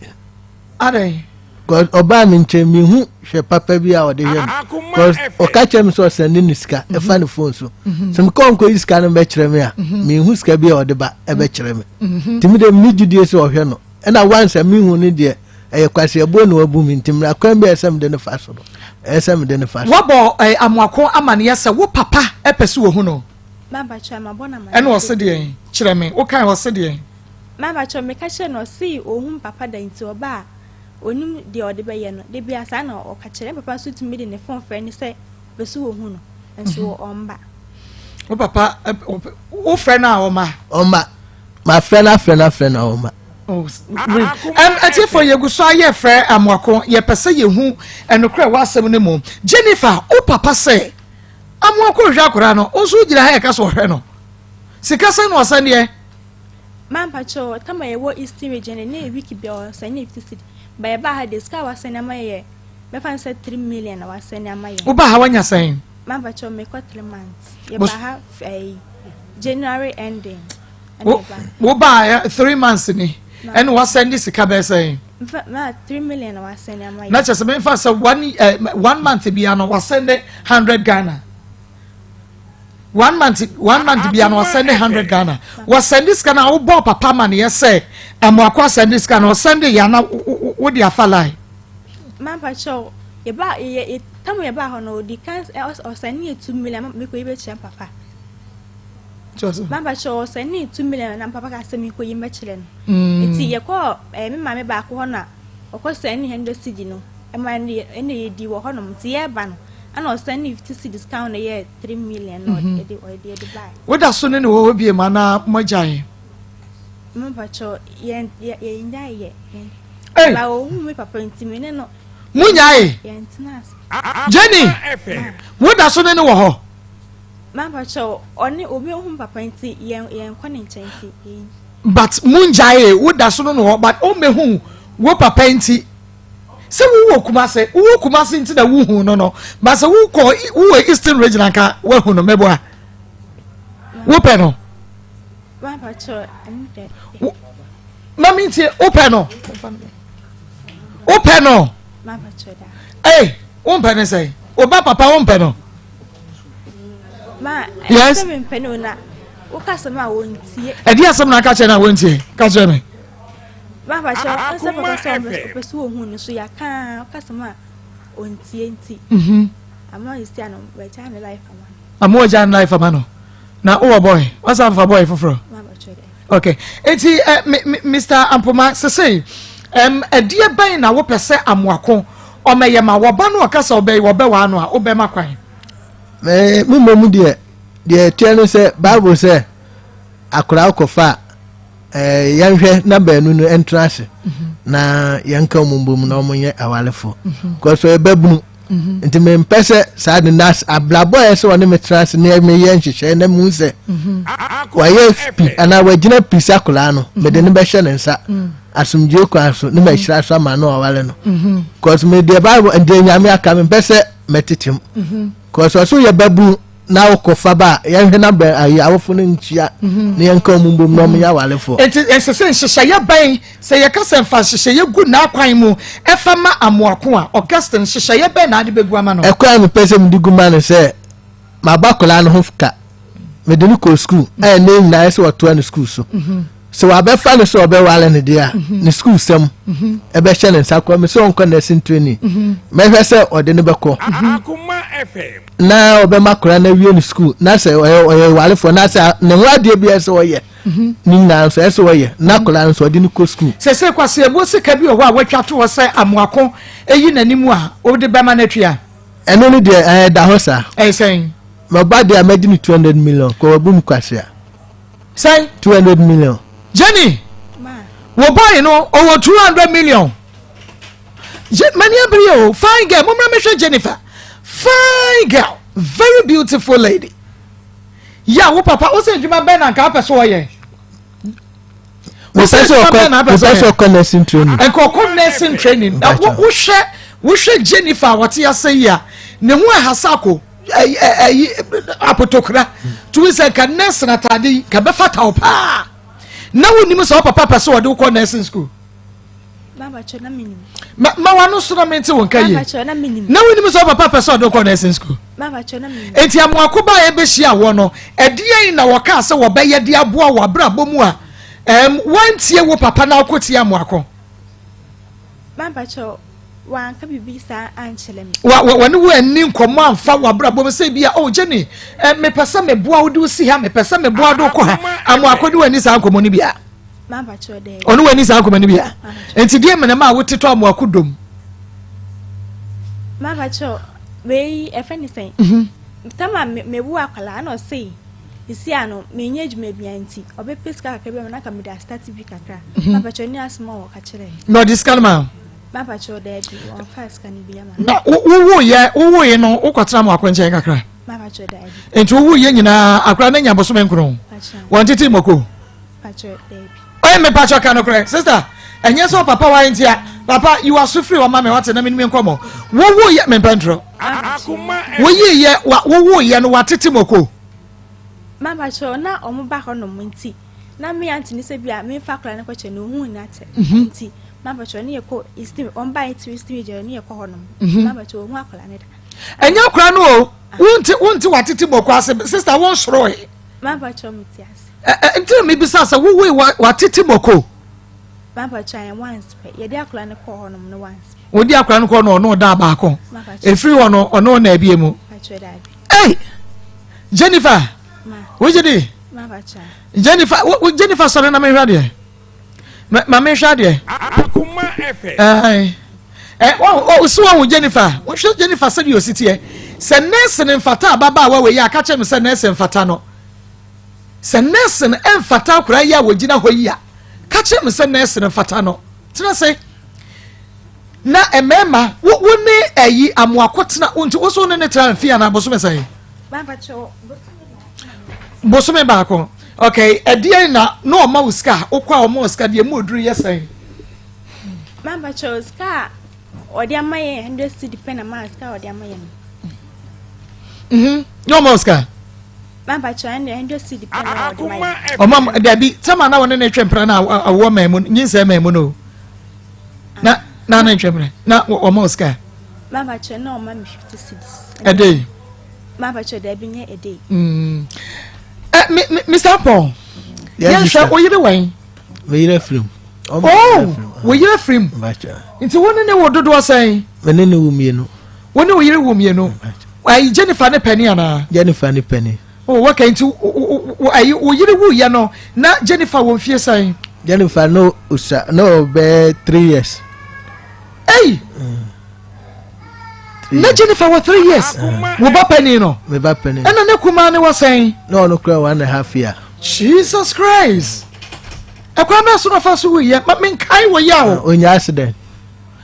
Adɛn? Cause ɔbaa me nkyɛn mehu hwɛ papa bi a ɔde hwɛ me. Cause ɔka kyerɛ me sɛ ɔsɛnde ne sika mhm. ɛfa ne phone so. Mhm. Sɛ mekɔ nkɔyi sika no bɛkyerɛ me a mhm. mehu sika bi a ɔde ba ɛbɛkyerɛ me. Nti me deɛ mene gyidie sɛ ɔhwɛ no. Ɛna once a mehu no deɛ ɛyɛ kwaseɛboɔ na wabu me nti mmara kwan bi a ɛsɛ mede no fa so no ɛyɛ sɛ mede no fa so. Wabɔ eh, amoako amaneɛ sɛ wo papa pɛ sɛ wɔhu no. Ɛna ɔse deɛn? Kyerɛ me. Wokae ɔse deɛn? Mabakyɛw meka kyerɛɛ no ɔsee ɔnhu me papa da nti ɔba a ɔnim deɛ ɔde bɛyɛ no da biara saa na ɔka kyerɛ me papa nso tumi de ne phone frɛ no sɛ ɔpɛ sɛ ɔhu no nso mhm. ɔmba. Wo papa wo frɛ no a ɔma? Ɔma mafrɛ no afrɛ no afrɛ no a ɔma. Oh, atiefo yɛgu so ayɛ frɛ amoako yɛpɛ sɛ yɛhu ɛnokorɛ wɔ asɛm no mu. Jennifer wo papa sɛ amoako hwɛ akwadaa no wo nso wogyina ha yɛka sɛ ɔhwɛ no sika sɛn na ɔsɛn deɛ? Ma mpakyɛw tam a yɛwɔ eastern region no na week bia ɔsɛne 50 cedi ba yɛbaa ha deɛ sika a wasɛne ama yɛ yɛ mɛfa no sɛ 3 million na wasɛne ama yɛn. Wobaa ha wanya sɛn? Ma mpakyɛw mekɔ 3 months yɛbaa ha ɛyi January ending. Wobaa 3 months ni ɛna wasɛne sika bɛyɛ sɛn? Ma 3 million na wasɛne ama yɛn. Na kyerɛ sɛ memfa sɛ one eh, one month bia no wasɛne 100 Ghana. one month one month bia no ɔsɛnde hundred ghana wɔsɛnde sika na wobɔ papa ma ne yɛ sɛ amoako asɛnde sika na ɔsɛnde yɛ ana wode afa line. mampa kyɛw yɛba yɛ tam yɛba hɔ no odi kan ɔsɛnde yɛ 2 million mekɔ yi bɛkyerɛ papa mampa kyɛw ɔsɛnde 2 million na papa ka sɛ mekɔ yi mɛkyerɛ no mm. nti yɛkɔ ɛɛ me maame baako hɔ na ɔkɔ sɛnde hundred cedi no ɛma ɛna yɛdi wɔ hɔnom nti yɛba no Ɛna ɔsan ne 50 cedis ka ho na ɛyɛɛ 3 million na mhm. ɔde ɔde ɛde bae. Woda so ne ne wɔ hɔ biem anaa moagyae? Mo mpakyɛ yɛn yɛn nyae yɛ yɛn. Hey. Ba ohun mi papa nti mi ne no. Mo nyae? Yɛn tena ase. Jenny, woda so ne ne wɔ hɔ? Ma mpakyɛ ɔne obi ohun papa nti yɛn yɛn kɔ ne nkyɛn nti yɛn. But mo nyae woda so ne no hɔ but ɔmmehu wo papa nti. Sɛ wowɔ Kumase, wowɔ Kumase nti na wohu no no. Ba sɛ wokɔ wowɔ Eastern Region anka woahu no mɛboa. Wopɛ no? Mami nti wopɛ no? Wopɛ no? Ei, wompɛ ne sɛn? Wo ba papa wompɛ no? Yes. Ɛdi asɛm na aka kyerɛ na wontie. Ka kyerɛ me. Papa kyerɛ ɔsɛ papa sɛ ɔpɛ sɛ ohun no so yɛaka a ɔka sɛm a ɔntie nti mhm. ama ɔsi ano wɔagya ne life ama no. Ama wɔagya ne life ama no na wowɔ boy wasan fa boy foforɔ. Okay eti eh, Mr. Ampoma sese ɛm ɛdeɛ bɛn na wopɛ sɛ amoako ɔmɛyɛ ma wɔba no ɔka sɛ ɔbɛyi wɔbɛ wɔ ano a wobɛma kwan. Mɛ mi mmom deɛ deɛ ɛteɛ no sɛ Bible sɛ akwadaa kɔfa a. Eh, yɛnhwɛ na baanu no ntena ase mhm. na yɛnka wɔn mbom na wɔn nyɛ awarefo mhm. kɔsɔ ɛbɛbunu mhm. nti mempɛ sɛ saa de na abrabɔ a ɛsɛ wɔne me tena ase na meyɛ nhyehyɛe na mu sɛ wayɛ pi anaa wagyina pi sɛ akwadaa no mede no bɛhyɛ ne nsa asomdwoe kwan so ne mahyira so ama no aware no kɔsɔ me deɛ bible deɛ nyame aka mempɛ sɛ mɛtetem kɔsɔ so yɛ babunu na wokɔ fa ba a yɛnhwɛ na bɛn ayi awofo no nhyia mhm. na yɛnka wɔn mbom na wɔn yɛ awarefoɔ. Nti ɛsɛ sɛ nhyehyɛeɛ bɛn sɛ yɛka sɛ mfa nhyehyɛeɛ gu n'akwan mu ɛfa ma amoako a Augustine nhyehyɛeɛ bɛn na ade bɛgu ama no. Ɛkwan a mepɛ sɛ mede gu ma no sɛ mabɔ akwadaa no ho ka mede no kɔ sukuu a ɛnɛ nyinaa ɛsɛ wɔtoa no sukuu so. Mhm. Sɛ wabɛfa no sɛ ɔbɛware no deɛ a, mhm. ne sukuu sɛm mhm. ɛbɛhyɛ ne nsa kɔ me sɛ ɔnkɔ nursing training mhm. mɛhwɛ sɛ ɔde no bɛkɔ na ɔbɛma akora no awie ne sukuu na sɛ ɔyɛ ɔyɛ warefoɔ na sɛ ne ho adeɛ bi ɛsɛ ɔyɛ ne nyinaa nso ɛsɛ ɔyɛ na akora no nso ɔde no kɔ sukuu. Sese Kwasi Abuo sika bi wɔ hɔ a watwa to hɔ sɛ amoako eyi n'anim a wode bɛma no atua. Ɛno no deɛ ɛda hɔ saa. Ɛyɛ sɛn? Mɛba deɛ a mɛgye no 200 million kɔ wabu mu kwasea. Sɛn? 200 million. Jenny, wo boy no ɔwɔ 200 million. Mani abiri o, fine girl, mo mmra mehwɛ Jennifer. Fine girl, very beautiful lady. Ya wo papa, wo sɛ adwuma bɛn na nka apɛ so ɔyɛ? Mepɛ sɛ ɔkɔ mepɛ sɛ ɔkɔ nursing training. Nka ɔkɔ nursing training. Na wohwɛ wohwɛ Jennifer a wɔte ase yi a, ne ho ɛhasa ko ɛyi apotokura tumi sɛ nka nursing ataade yi nka bɛfata wo paa. Na wonim sɛ wo papa pɛ sɛ ɔde wokɔ nursing school. Mampakyɛ na menim. Ma ma w'ano so na mente wo nka yie. Mampakyɛ na menim. Na wonim sɛ wo papa pɛ sɛ ɔde wokɔ nursing school? Mampakyɛ na menim. Enti amoako baa ɛbɛhyia wɔ no, ɛdeɛn na wɔkaa sɛ wɔbɛyɛ de aboa wɔ abrabɔ mu a ɛm woantie wo papa na wokɔtie amoako? Mampakyɛ wanka biribi saa ankyerɛ me. Wa wa wɔne wo anni nkɔmmɔ amfa w'abrabɔ mu sɛ bi a oh Jenny eh, mepɛ sɛ meboa wo de wo si ha, mepɛ sɛ meboa wo de wo kɔ ha. Amoako ne wo anni saa nkɔmmɔ no bi a? Ɔne wo anni saa nkɔmmɔ no bi a? Nti deɛ mene ma a wotetɔ amoako dom? Mampakyɛ wei ɛfɛ ne sɛn? Mhm. Tama mewu akwadaa na ɔsei sisi a no menyɛ adwuma bia nti ɔbɛpɛ sika kakra bi ama na nka mede astate bi kakra. Mhm. Mampakyɛ ne asoma wɔ ka kyerɛ. Na ɔde sika no ma? Mampakyɛ daabi ɔmfa sika no bi ama. Na wowoyɛ wowoye no wokɔtena mo akɔ nkyɛn kakra? Mampakyɛ daabi. Nti wowoyɛ nyinaa akora no nya bosome nkron? Wɔn tete mmɔko? Ɔyɛ me pakyɛ ka nokorɛ sister ɛnyɛ sɛ papa wa ntia papa yi waso firi hɔ ma me wate na me nkɔmɔ wowo yɛ me mpɛntorɔ woyi yɛ wa wowo yɛ no watete mɔko. Ma pakyɛ na ɔmo ba hɔ nom nti na me aunty ne sɛ bi a memfa akwadaa no kɔkyɛ no ohun n'atɛ mhm. nti ma pakyɛ ne yɛ kɔ eastern ɔmo ba yɛ eastern region ne yɛ kɔ hɔ nom mhm. ma pakyɛ ohun akwadaa no da. Ɛnyɛ akwadaa no o wonte wonte watete mɔko ase sister won soro yi. Ma pakyɛ mo ti ase. Nti na mebisa sɛ wowoe watete mɔko. Wodi akora no kɔ no ɔno ɔda baako. Efiri hɔ no ɔno na ebie mu. Hey! Jennifer! Wogye di? Jennifer, wo Jennifer sɔre na mehwɛ adeɛ. Ma mehwɛ adeɛ. Ɛɛ, ɛ, ɔ, so wɔn Jennifer, wohwɛ Jennifer sɛdeɛ osi teɛ. Sɛ nɛɛse no mfata ababaawa wei a, ka kyerɛ me sɛ nɛɛse mfata no. Sɛ nɛɛse no mfata akwadaa yi a wɔgyina hɔ yi a, ka kyerɛ me sɛ nɛɛse no mfata no. Tena ase. Na mmarima, wo wo ne ayi amoako tena, wo nti wo so ne ne tena mfe anaa bosome sɛn? Bosome baako. Okay, ɛdeɛn na na ɔma wo sika, wokɔ a ɔma wo sika deɛ mu oduru yɛ sɛn? Mampakyɛw sika a ɔde ama yɛn 100 cedi pɛ na maa sika a ɔde ama yɛn. Mhm, na ɔma wo sika? Ɔma dabi tɛma na wɔne ne twɛ mpena na awoɔ mɛn mu nyinsɛn mɛn mu no na na ne twɛ mpena na ɔma osika. Ɛde. Ɛ mi mi Mr. Paul yɛn hwɛ oyere wɛn. Me yere firi mu. Oh, wo yere firi mu. Nti wo ne ne wo dodoɔ sɛn? Me ne ne wo mmienu. Wo ne wo yere wo mmienu. Ayi Jennifer ne pɛni anaa? Jennifer ne pɛni. Oh, okay. Nti ayi wo yere wu yɛ no na Jennifer wɔ mfie sɛn? Jennifer no osa na ɔbɛ 3 years. Hey. Na Jennifer wɔ 3 years. Wo ba pɛni no? Me ba pɛni. Ɛna ne kumaa ne wɔ sɛn? Na ɔno kura 1.5 year. Jesus Christ. Ɛkwan bɛɛ so na ɔfa so wuyɛ ma menkae wɔ yɛ o. Onya accident.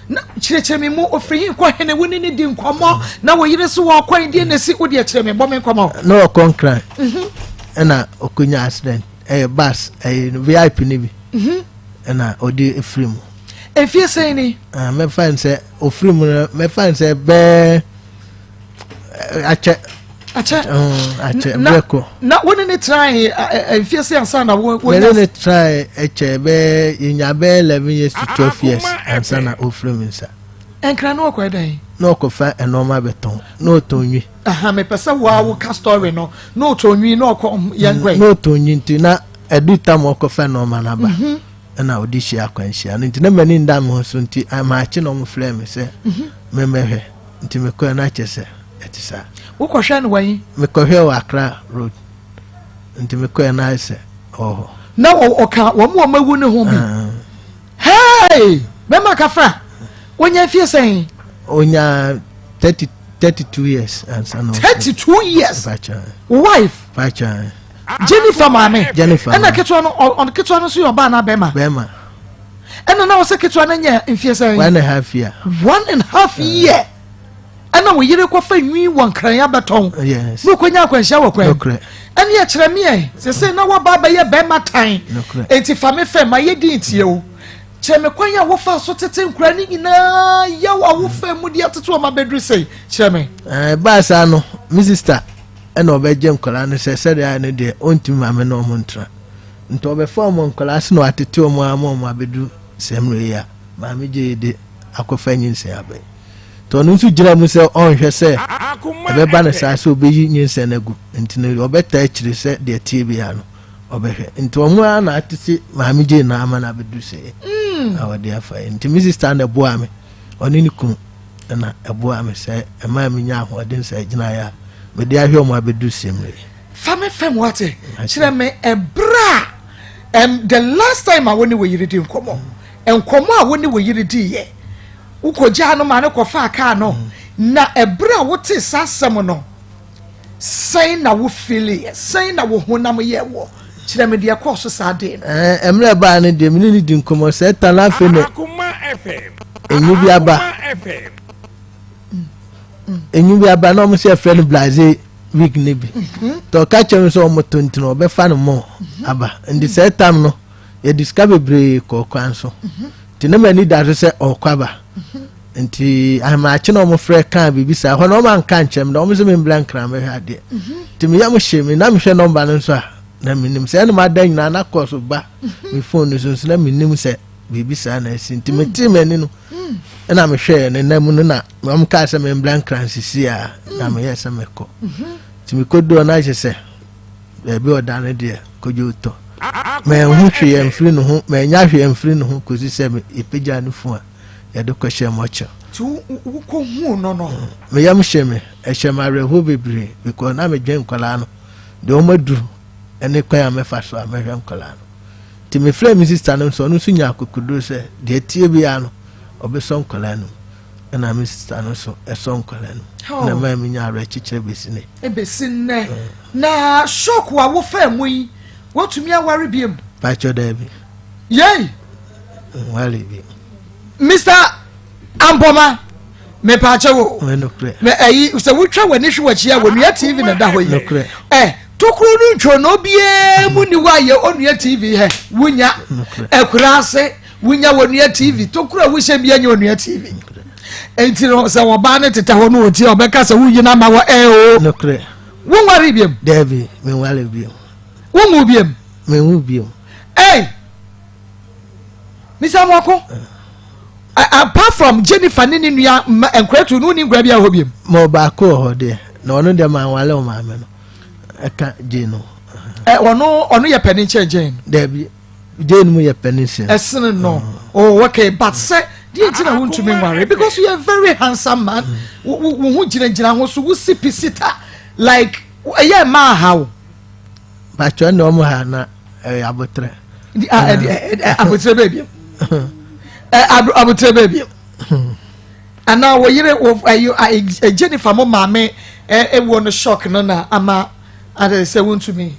Na kyerɛkyerɛ me mu ofiri hin kɔ hene wo ne ne di nkɔmmɔ na wo yere so wɔ ɔkwan deɛ na esi wo deɛ kyerɛ me bɔ me nkɔmmɔ. Na ɔkɔ nkran mhm. ɛna ɔkɔnya accident ɛyɛ bus ɛyɛ vip ne bi mhm. ɛna ɔde efiri mu. Efie sɛn ni? Ah, mɛfa n sɛ ofiri mu no mɛfa n sɛ bɛɛ akyɛ. Akyɛ. Akyɛ berɛ kɔ. Na wo ne ne trae mfie sɛ ansa na wo. Me ne ne trae ɛkyɛ bɛɛ yɛnya bɛɛ 11 years to 12 years ansa na ofiri mi nsa. Nkran na ɔkɔ ɛdɛn? Na ɔkɔfa nneɛma bɛtɔn na ɔtɔn nwi. Aha mepɛ sɛ wo a woka story no na ɔtɔn nwi na ɔkɔ yɛn kɔ. Na ɔtɔn nwi nti na ɛdu tam ɔkɔfa nneɛma no aba. Mhm. Ɛna ɔde hyia akwanhyia no nti na m'ani nda me ho so nti maakye na ɔmo frɛ me sɛ memmɛhwɛ. Nti mekɔɛ na kyerɛ sɛ ɛte saa. Wokɔhwɛ no wɔ he? Mekɔhwɛ wɔ Accra road. Nti mekɔɛ na ayɛ sɛ ɔwɔ hɔ. Na ɔka wɔn a wɔawu no ho bi. Hey! Bɛma kafra! Wonya mfie sɛn? Onya 30, 32 years ansa na. 32 years? Wife? Pacha. Jennifer maame. Jennifer. Ɛna ketewa no ɔno ketewa no nso yɛ ɔbaa na bɛrima. Bɛrima. Ɛna na ɔsɛ ketewa no nyɛ mfie sɛn. 1.5 year. 1.5 year. Ɛna wo yere kɔfa nwi wɔ nkran abɛtɔn. Yes. Na okonya akwanhyia wɔ kwan. Nokorɛ. Ɛne ɛkyerɛ me ɛ sese na waba abɛyɛ bɛrima tan. Nokorɛ. Enti fa me fɛ ma yɛ din tie o. Kyerɛ me kwan a wofa so tete nkura ne nyinaa yaw a wofa mu de atete wɔn abɛduru sei kyerɛ me. Ɛbaa saa no me sister ɛna ɔbɛgye nkwadaa no sɛ sɛdeɛ ayɛ no deɛ ɔntumi ma me ne ɔmo ntena nti ɔbɛfa ɔmo nkwadaa so na watete ɔmo ama ɔmo abɛduru saa mmerɛ yi a. Maame Gyei de akɔfa nyinsɛn aba yi. Nti ɔno nso gyina mu sɛ ɔnhwɛ sɛ ɛbɛba no saa sɛ ɔbɛyi nyinsɛn no agu. Nti no ɔbɛtaa akyire sɛ deɛ ɛteɛ biara no ɔbɛhwɛ. Nti wɔn ara na atete Maame Gyei na ama no abɛduru sɛɛ a ɔde afa yi. Nti me sista na ɛboaa me, ɔne ne kunu na ɛboaa me sɛ ɛmaa menya ahoɔden sɛ agyinaeɛ a mede ahwɛ wɔn abɛduru sɛ mmerɛ yi. Fa me fam wate, kyerɛ me ɛberɛ a um, the last time a wo ne wo yere di nkɔmmɔ, nkɔmmɔ a wo ne wo yere diiɛ, wokɔgyaa no ma no kɔfaa kaa no, na ɛberɛ a wotee saa asɛm no, sɛn na wo feeliiɛ, sɛn na wo honam yɛɛ wɔ, kyerɛ me deɛ ɛkɔɔ so saa dee no. Ɛɛ, mmerɛ ɛbaa no deɛ, me ne no di nkɔmmɔ sɛ ta no afei na enyu bi aba. Enyu bi aba na wɔn sɛ yɛfrɛ no blaze week no bi. Nti ɔka kyerɛ me sɛ wɔn to nti no wɔbɛfa no mɔ aba. Nti sɛ tam no yɛde sika bebree kɔɔ kwan so. Nti na m'ani da so sɛ ɔrekɔ aba. Nti ahemakye na wɔn frɛ kaa biribi saa hɔ na wɔn anka nkyɛn me na wɔn sɛ me mbra nkran mɛhwɛ adeɛ. Nti me yam hye me na mehwɛ nɔmba no nso a na menim sɛ ɛna mada nyinaa na kɔɔ so ba me phone no so nso na menim sɛ biribi saa na asi. Nti metee m'ani no ɛna mehwɛɛ ne nan mu no na wɔn kaa sɛ membra nkran sisi a na meyɛ sɛ mɛkɔ. Nti mekɔduu hɔ na ahyɛ sɛ baabi a ɔda no deɛ kodwo tɔ. Manhu hwee amfiri ne ho, mannya hwee amfiri ne ho kɔsi sɛ yɛpagyaa ne funu a yɛde kɔhyɛɛ mɔkyɛ. Nti wokɔhuu no no? Me yam hye me, ɛhyɛ me awerɛhoɔ bebree because na medwen nkwadaa no deɛ wɔn aduru ne kwan a mɛfa so a mɛhwɛ nkwadaa no. Nti mefrɛɛ me sista no nso, ɔno nso nyaa akokoduro sɛ deɛ ɛteɛ biara no ɔbɛsɔ nkwadaa no mu. Ɛna me sista no nso ɛsɔ nkwadaa no mu. Na ɛmaa menya awerɛkyekyerɛ bɛsi nnɛ. Ɛbɛsi nnɛ. Na shock a wofaa mu yi, woatumi aware biom? Pakyɛ daabi. Yei! Nware biom. Mister Ampoma, mepaakyɛ wo. Me ɛyi sɛ wotwa w'ani hwe w'akyi a wɔnua TV na ɛda hɔ yi. Ɛ tokuro no ntwonoo biara mu ni hɔ a yɛ onua TV hɛ wonya akura ase wonya wɔnua TV tokuro a wohyɛ bi anya onua TV. Nti no sɛ ɔbaa no tetɛ hɔ no ɔtie ɔbɛka sɛ woyi no ama wɔ ɛ o. Wonware biom? Daabi, menware biom. Wonwu biom? Menwu biom. Ei! Mr. Amoako, apart from Jennifer ne ne nua mma nkuratu no wonni nkura bi wɔ hɔ biom? Ma ɔbaako wɔ hɔ deɛ, na ɔno deɛ manwale ɔmaame no, ɛka Jane no. Ɔno ɔno yɛ panin kyɛn Jane? Daabi, Jane mu yɛ panin sen. Ɛsene no. Oh, okay, but sɛ deɛ nti na wontumi nware because you are a very handsome man. Wo ho gyinagyina ho so, wosi pisita like ɛyɛ mmaa ha wo. Bàtchɔ ɛna ɔmo ha na ɛyɛ abotrɛ. Abotrɛ bɛɛ bi. Abotrɛ bɛɛ bi. Ana wo yere wo ɛyɛ Jennifer mo maame ɛwɔ no shock no na ama adɛ sɛ wontumi.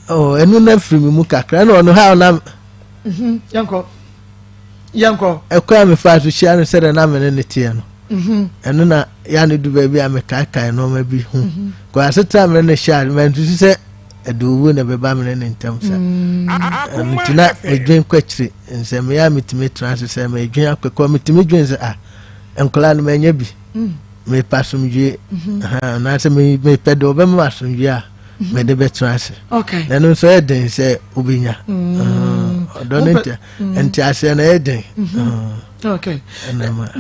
Oh, ɛno na firi mi mu kakra ɛna ɔno ha ɔnam. Yɛnkɔ. Yɛnkɔ. Ɛkwan a mefaa so hyia no sɛdeɛ na me ne no teɛ no, mhm. ɛno na yɛ ne du baabi a mekaekae nneɛma bi ho. Mhm. Kɔ asetena me ne no hyɛ a, mansusu sɛ ɛde owuo na ɛbɛba me ne ne ntam sa. Mm. Ɛno nti na medwen kɔ akyire nsɛ meyɛ a metumi tena ase sɛ medwen akɔkɔ metumi dwen sɛ ah nkwadaa no manya bi mm. mepɛ asomdwie mhm. anaasɛ mepɛ deɛ ɔbɛma asomdwie a mede bɛtena ase na ɛno nso ɛyɛ den sɛ wobɛnya mm. ɔdɔ no mm. nteaseɛ no ɛyɛ den mm-hmm. okay.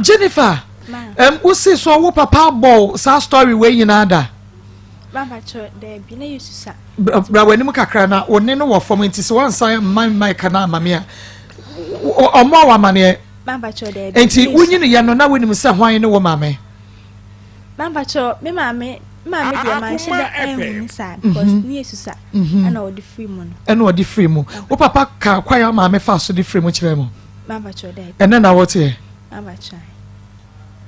Jennifer um, wosi so wo papa bɔ saa story wei nyinaa da bra w'anim kakra na wo ne no wɔ fam nti sɛ wansan mma mic no ama me a ɔmmɔ wɔ amaneɛ nti wonyiniyɛ no na wonim sɛ hwan ne wo maame Mampakyɛw, me maame, me maame deɛ manhyɛ da anhu no saa because mhm. ne yɛ susa mhm. ɛna ɔde firi mu no. Ɛna ɔde firi mu. Wo papa ka kwan a maame fa so de firi mu kyerɛ mu. Mampakyɛw dɛ. Ɛnɛ na wɔteɛ. Mampakyɛw.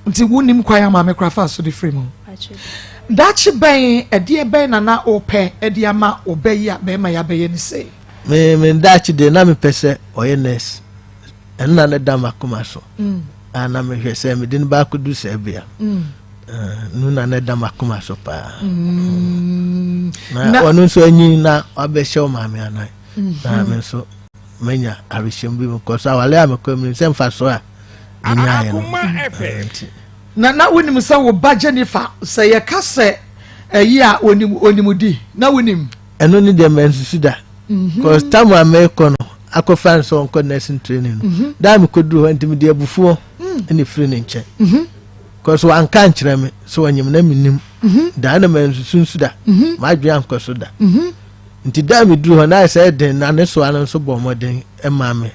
Nti wonim kwan a maame kora fa so de firi mu. Daakye bɛn ɛdeɛ bɛn na na wopɛ ɛde ama wo bɛ yi a bɛrima yi abɛyɛ ne sei. Me me daakye deɛ na mepɛ sɛ ɔyɛ nurse. Ɛno na ne da m'akoma so. Mm. A na mehwɛ sɛ mede no baakɔdu saa bea. Mm. No na na ɛda m'akoma so paa. Mm. Na ɔno nso anyin na wabɛhyɛ wo maame anan. Mm-hmm. Na me nso manya awehyɛm bi mu kɔ so awale a mekɔ mu sɛ mfasoɔ a menyaeɛ no. Nti. Na na wonim sɛ wo ba Jennifer sɛ yɛka sɛ ɛyi a onim onim di na wonim. Ɛno ne deɛ mansusu da. Mm-hmm. Cause tam a mekɔ no. akɔfa no sɛ ɔnkɔ nursing training no mhm. daa mekɔduru hɔ nti mede abufuo mm. ne firi ne nkyɛn mhm. kɔso wanka nkyerɛ me sɛ ɔnyem na menim mhm. daa na mansusu nso da madwene ankɔ so da nti daa meduru hɔ na ayɛ sɛ ɛden na ne soa no nso bɔ mmɔden ma me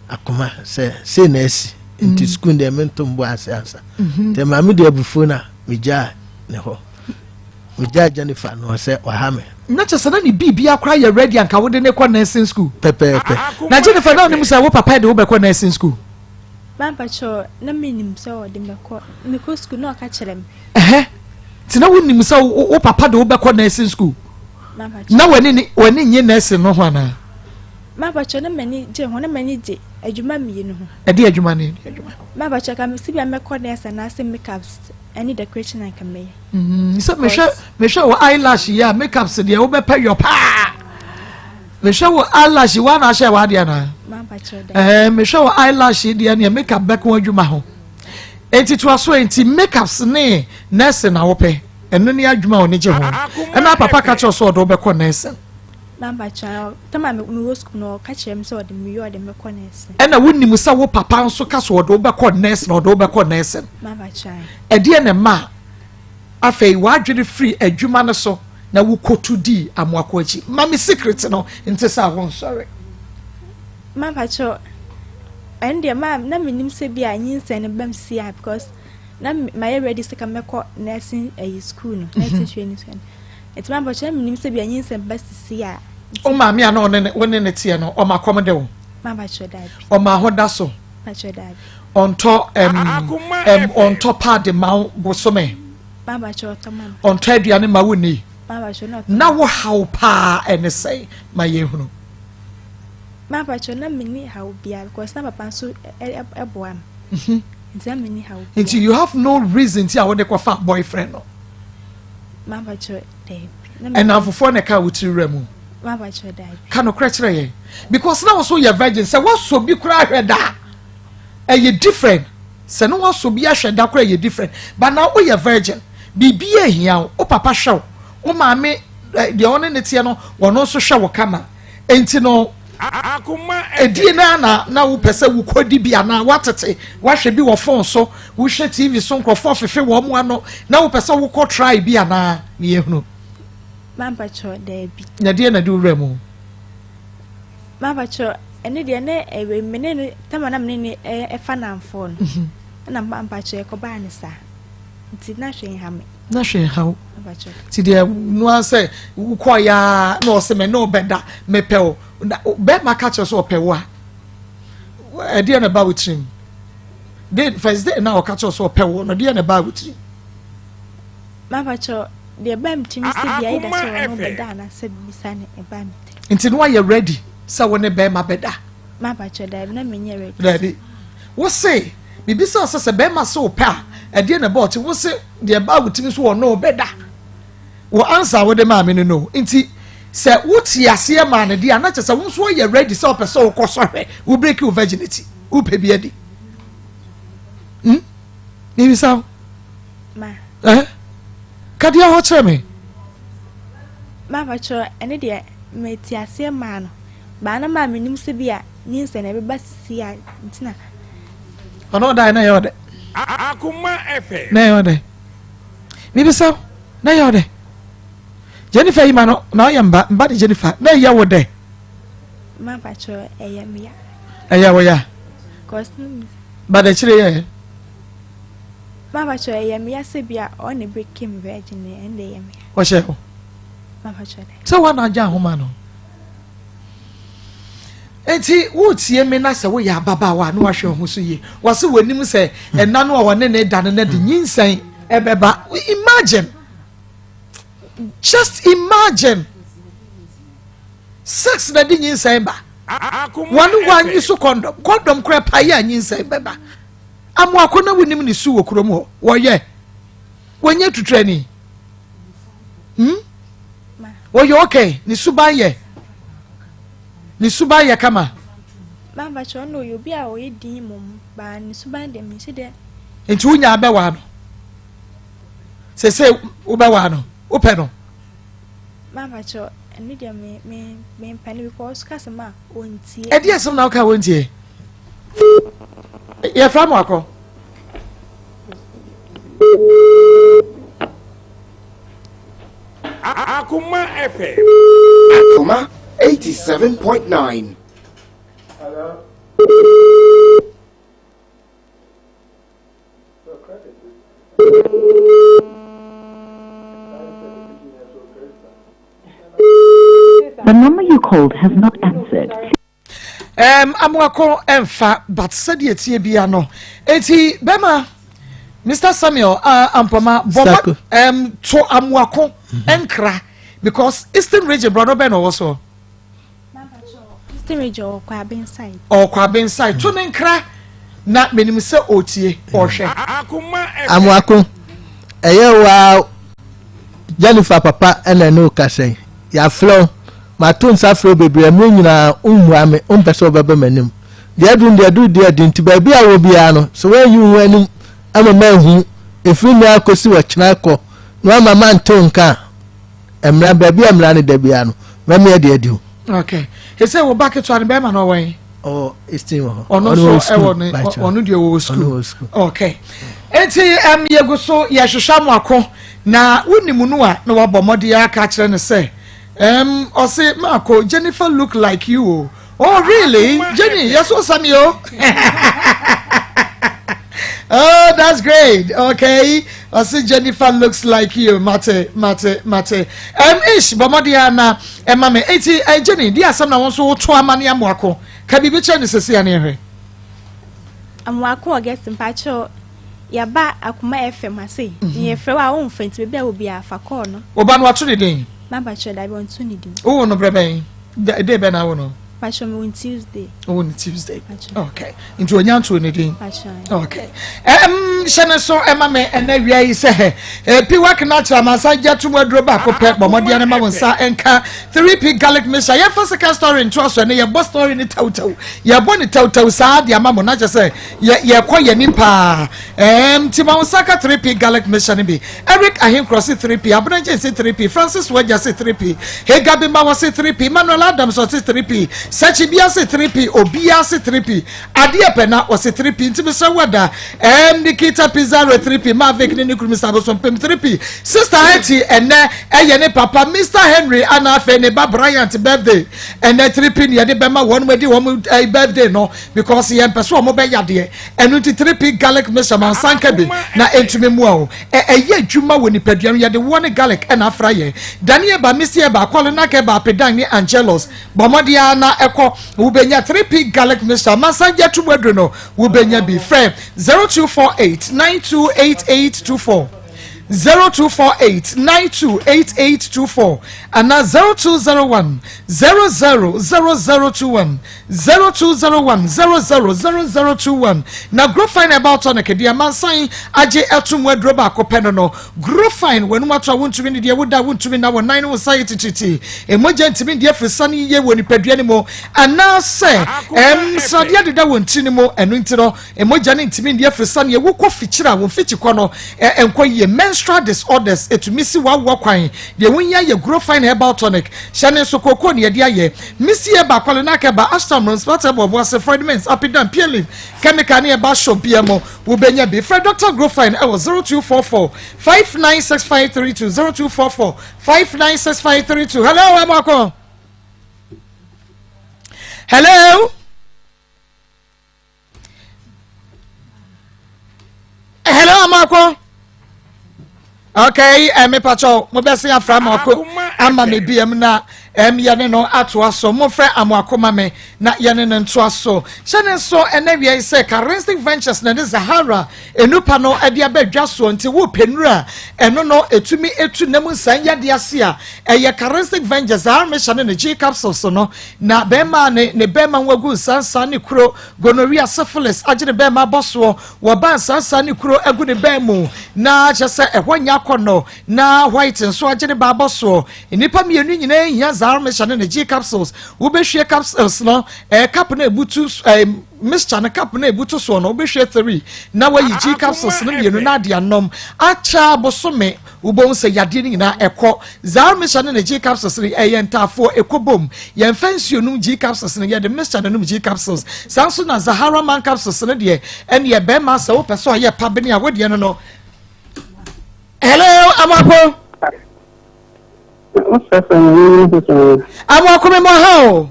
akoma sɛ sei na asi nti mm. sukuu deɛ mento mbɔ ase ansa nti ma mede abufuo no a megyaa ne hɔ Megyaa Jennifer no sɛ waha me. Na kyerɛ sɛ na ne biribia koraa yɛ ready anka wode ne kɔ nursing school. Pɛpɛɛpɛ. Na Jennifer na onim sɛ wo papa de wo bɛkɔ nursing school? Mampakyɛw, na menim sɛ ɔde mɛkɔ. Mekɔ school na ɔka kyerɛ me. Ɛhɛ. Nti na wonim sɛ wo papa de wo bɛkɔ nursing school? Na w'ani w'ani nye nursing no ho anaa? Mampakyɛw, na m'ani gye ho, na m'ani gye adwuma mmienu ho. Ɛde adwuma ne adwuma? Mampakyɛw, ka mesi bi a mɛkɔ nurse anaasɛ makeups ɛne decoration anka mɛyɛ. Mm, sɛ mehwɛ mehwɛ wɔ eyelash yi a makeups deɛ wobɛpɛ yɔ paa mehwɛ wɔ eyelash yi woana ahyɛ w'adeɛ anaa ɛɛ mehwɛ wɔ eyelash yi deɛ neɛ makeup bɛko adwuma ho enti to aso enti makeups ne nursing na wopɛ ɛno ne adwuma a ɔne gye ho ɛna papa ka kyerɛ sɛ ɔde wobɛkɔ nursing. Ɛna wonim sɛ wo papa nso ka sɛ ɔde wobɛkɔ nursing ɔde wobɛkɔ nursing ɛdeɛ na ɛma Afei w'adwene firi adwuma no so na wokotu dii Amoako akyi. Ma me secret no nte sɛ a wonsɔre. Mampakyɛw, ɛno deɛ ma na menim sɛ bi a nyinsɛn no bam si a because na mayɛ ready sɛ ka mɛkɔ nursing ɛyi school no mhm. nursing training school no nti mampakyɛw na menim sɛ bi a nyinsɛn ba sisi a. Wo maame a na ɔne ne wo ne ne teɛ no ɔma kɔm de wo? Mampakyɛw daabi. Ɔma ho da so? Pakyɛ daabi. Ɔntɔ ɛm ɛm ɔntɔ paadi ma wo bosome. Mampakyɛ ɔtɔ ma me. Ɔntɔ aduane ma wo ni. Mampakyɛ na ɔtɔ. Na wo haw paa ɛne sɛn ma yɛn hunu. Mampakyɛ na me ni haw biara because na papa nso ɛboa me. Mhm. Nti na me ni haw biara. Nti you have no reason ti a wode kɔ fa boyfriend no. Mampakyɛ daabi. Ɛnamfofoɔ na ɛka wo tiri wura mu. Ka nokorɛ kyerɛ yɛn because na wo so yɛ virgin sɛ woasɔ bi koraa ahwɛ da a ɛyɛ different sɛ ne woasɔ bi ahwɛ da koraa ɛyɛ different but na woyɛ virgin biribi ahia wo wo papa hwɛ wo wo maame eh, deɛ ɔne ne teɛ no wɔno nso hwɛ wo kama enti no ɛdie no na na wopɛ sɛ wokɔdi bi anaa woatete woahwɛ bi wɔ phone so wohwɛ tv so nkurɔfoɔ fefe wɔn ano na wopɛ sɛ wokɔ try bi anaa meyɛhunu Mampakyɛw, daabi. Na deɛ na de wo wura mu? Mampakyɛw, ɛne deɛ ne ɛwɛ me ne no tama na me ne no ɛfa namfoɔ no. Mhm. Ɛna mampakyɛw ɛkɔbaa ne saa. Nti na hwee nha me. Na hwee nha wo. Mampakyɛw. Nti deɛ noa sɛ wokɔ ya na ɔsɛ me ne ɔbɛda mepɛ wo. Bɛrima ka kyerɛ sɛ ɔpɛ wo a ɛdeɛ na ɛba wo tirim. De first day na ɔka kyerɛ sɛ ɔpɛ wo no deɛ na ɛba wo tirim. Mampakyɛw, deɛ ɛbaa me tirim sɛ bia either sɛ ɔne wo bɛda anaasɛ biribi saa na ɛbaa me tirim. Nti na wayɛ ready sɛ wo ne bɛrima bɛda? Mampakyɛw, daabi, na menyɛ ready. Daabi. Wo se, mebisa wo sɛ sɛ bɛrima se wo pɛ a, ɛdeɛ na ɛbaa wo tirim? Wo se deɛ ɛbaa wo tirim so ɔne wo bɛda. Wo answer a wode maa me no no. Nti sɛ wote aseɛ maa no deɛ a, na kyerɛ sɛ wo nso woayɛ ready sɛ wopɛ sɛ wokɔ sɔhwɛ, wo break wo virginity, wopɛ bi adi. Hmm? Mebisa wo. Ma. Eh? Ka deɛ hɔ kyerɛ me. Ma pakyɛ ɛne deɛ mete aseɛ maa no. Baa na maa menim sɛ bi a nyinsɛn na ɛbɛba sisi a nti na. Ɔno ɔdae na ɛyɛ ɔdɛ. Akoma FM. Na ɛyɛ ɔdɛ. Mebisa na ɛyɛ ɔdɛ. Jennifer yi ma no na ɔyɛ mba mba de Jennifer na ɛyɛ wo dɛ. Ma pakyɛ ɛyɛ me ya. Ɛyɛ wo ya. Cause no mi. Ba de kyerɛ yɛ. Mama kyerɛ ɛyɛ me ya sɛ bi a ɔne break me virgin no ɛnde ɛyɛ me ya. Ɔhyɛ wo. Mama kyerɛ dɛ. Sɛ wa na agya ahoma no. Enti wotie me na sɛ woyɛ ababaawa na wahwɛ ho so yie. Wɔse wɔnim sɛ ɛna no a wɔne ne da no na de nyinsɛn ɛbɛba. Imagine. Just imagine. Sex na de nyinsɛn ba. Wɔne wɔanyi so kɔndɔm. Kɔndɔm koraa pa yɛ a nyinsɛn bɛba. Amoako na wonim ne su wɔ kurom hɔ. Wɔyɛ. Wɔnyɛ tuturani. Hmm? Wɔyɛ okay. Ne suban yɛ. Ne suban yɛ kama. Mama kyerɛ no ɔyɛ obi a ɔyɛ din mmom baa ne suban deɛ menhyɛ dɛ. Nti wonya abɛwaa no. Sese wobɛwaa no. Wopɛ no. Mama kyerɛ. Ɛno deɛ me me mempɛ no because kasa ma ɔntie. Ɛdeɛ asɛm na woka wɔntie? Yɛfrɛ Amoako. Akoma FM. Akoma 87.9. Hello. The number you called has not answered. Um, amoako ɛmfa but sɛdeɛ tie bia no eti bɛma Mr Samuel uh, Ampoma bɔbɔ um, to amoako nkra mm -hmm. because Eastern Region brɔno bɛn na ɔwɔ soɔ. Eastern Region ɔwɔ Kwaben side. Ɔwɔ Kwaben side to ne nkra na menim sɛ ɔretie ɔrehwɛ. Amoako ɛyɛ waa Jennifer papa ɛna ɛne wo kasa yi yɛafrɛ wo mato nsa frɛ wo bebree mmerɛ nyinaa wommua me wompɛ sɛ wobɛba m'anim deɛ aduru deɛ aduru deɛ adi nti baabi a wɔ biara no sɛ woanyi wo ho anim ama manhu ɛfiri nnɛ akɔsi ɔkyena kɔ na woama mante wo nka a mmara baabi a mmara no da biara no mɛmeɛ de adi wo. Okay. He sɛ wo ba ketewa no bɛrima no ɔwɔ he? Ɔwɔ Eastern wɔ hɔ. Ɔno nso ɛwɔ ne ɔno deɛ ɔwɔ school. Okay. Eti yɛgu so yɛhwehwɛ amoako na wonim no a na wabɔ mmɔden aka akyerɛ no sɛ ɔse maako Jennifer look like you o. Oh really? Jenny, you're so sami o. Oh, that's great. Okay. I see Jennifer looks like you. Mate, mate, mate. Ish, bɔmɔden ana ɛma me. Eti, eh, Jenny, di asɛm na wɔn nso woto ama ne amoako. Ka biribi kyerɛ ne sɛsi ane hwɛ. Amoako Augustine mpakyɛw yɛba Akoma FM ha sei. Mm -hmm. Yɛfrɛ wo a womfa nti baabi a wɔ biara fa kɔɔ no. Wo ba no wato ne din? Mampakyɛw dabi ɔnto ne din. Wowɔ no berɛ bɛn? Day bɛn na awo no? Pacho me won Tuesday. Wo no Tuesday. Okay. Nti onya nto ne din. Okay. Hyɛ ne so ɛma me ɛnɛ wia yi sɛ eh, piwak natural mansa gya to mu aduro baako pɛ bɔ mmɔden ne ma wo nsa nka 3P garlic mixture. Yɛmfa second story ntoa so ɛne yɛbɔ story ne tawtaw. Yɛbɔ ne tawtaw saa de ama mo na kyɛ sɛ yɛ yɛkɔ yɛn anim paa. Nti ma wo nsa ka 3P garlic mixture no bi. Eric Ahenkorɔ se 3P, Abena Jane se 3P, Francis Wagya se 3P, Hagar Bimbawa se 3P, Emmanuel Adams ɔse 3P, Sakyi Bia se 3P, obiara se 3P, Adeɛ pɛ na ɔse 3P, nti mesrɛ wo ada. Nikita Pizarro 3P, Mavic ne ne kunu Mr. Abosompem 3P, Sister Hetty ɛnɛ ɛyɛ ne papa Mr. Henry ana afei ne ba Bryant birthday ɛnɛ 3P ne yɛde bɛma wɔn adi wɔn birthday no because yɛn pɛ so wɔn bɛ yadeɛ. Ɛno nti 3P garlic mixture ma nsa nka bi na ɛntumi mmoa wo. Ɛ ɛyɛ adwuma wɔ nipadua no yɛde woɔ ne garlic na afra yɛ. Dani Eba, Misty Eba, Kolinak Eba, Apedan ne Angelus. Bɔ mmɔden ara na kɔ wobɛnya 3P garlic mixture ma nsa gye ato mu aduru no wobɛnya bi. Frɛ 0248 928824, 0248 928824 anaa 0201 000021. 0201 00 0021 Na Grofine Herbal Tonic deɛ amansan agye ato mu aduro baako pɛ no no. Grofine, w'anum ato a wontumi ne deɛ woda a wontumi nna, wo nan ne wo nsa yɛ titiritii, mogya ntumi ndi afiri ne yiye wɔ nipadua no mu, anaasɛ ɛm sradeɛ deda wɔ ntini mu, ɛno nti no mogya no ntumi ndi afiri sane, ewu kɔ fikyiri a wo mfikyikɔ no nkɔ yie. Menstrual disorders, etumi si w'awoɔ kwan. Deɛ wohia yɛ Grofine Herbal Tonic. Hyɛ ne nso kookoo na yɛde ayɛ. Missy Eba, Kwalenak Eba, Ashton Mrons, Pater Boaboase, Freud Mintz, Apidan, Pure Leaf, Chemical ne Eba Shop biara mu wobɛnya bi. Frɛ Dɔkta Grofine wɔ 0244 596532, 0244 596532. Hello, Amoako. Hello. Hello, Amoako. Okay, eh, me pacho, mo bɛsen afra Amoako ama me biam na yɛne no atoa so. Mofrɛ Amoako ma me na yɛne no ntoa so. Hyɛ ne nso ɛnɛ wia yi sɛ Charistic Ventures na ne Zahara enupa no de aba dwa soɔ, nti wopɛ nnuru a ɛno no ɛtumi ɛtu nam nsan yadeɛ ase a ɛyɛ Charistic Ventures Zahara Mixture ne ne G capsules no. Na bɛrima a ne ne bɛrima ho agu nsansa ne kuro, gonorrhea, syphilis, agye ne bɛrima abɔ soɔ, wɔba nsansa ne kuro agu ne bɛn mu, na kyerɛ sɛ ɛhɔ nyɛ akɔnnɔ, na white nso agye ne ba abɔ soɔ. Nnipa mmienu nyinaa hia Zarmexa ne ne G capsules. Wobɛhwie capsules no, ɛɛ cup no a ɛbutu ɛɛ. Mixture no cup no a ebutu soɔ no, wobɛhwie 3 na wayi G capsules no mmienu na ade anom akyɛ a bosome. Wobɛhu sɛ yadeɛ no nyinaa ɛkɔ. Zar mixture no ne G capsules no ɛyɛ ntaafoɔ, ɛkɔ bom. Yɛmfa nsuo nom G capsules no, yɛde mixture no nom G capsules. Saa nso na Zahara man capsules no deɛ, ɛneɛ bɛrima sɛ wopɛ sɛ ɔyɛ pa bene a wodeɛ no no. Hello, Amoako. Amoako me mo ha o.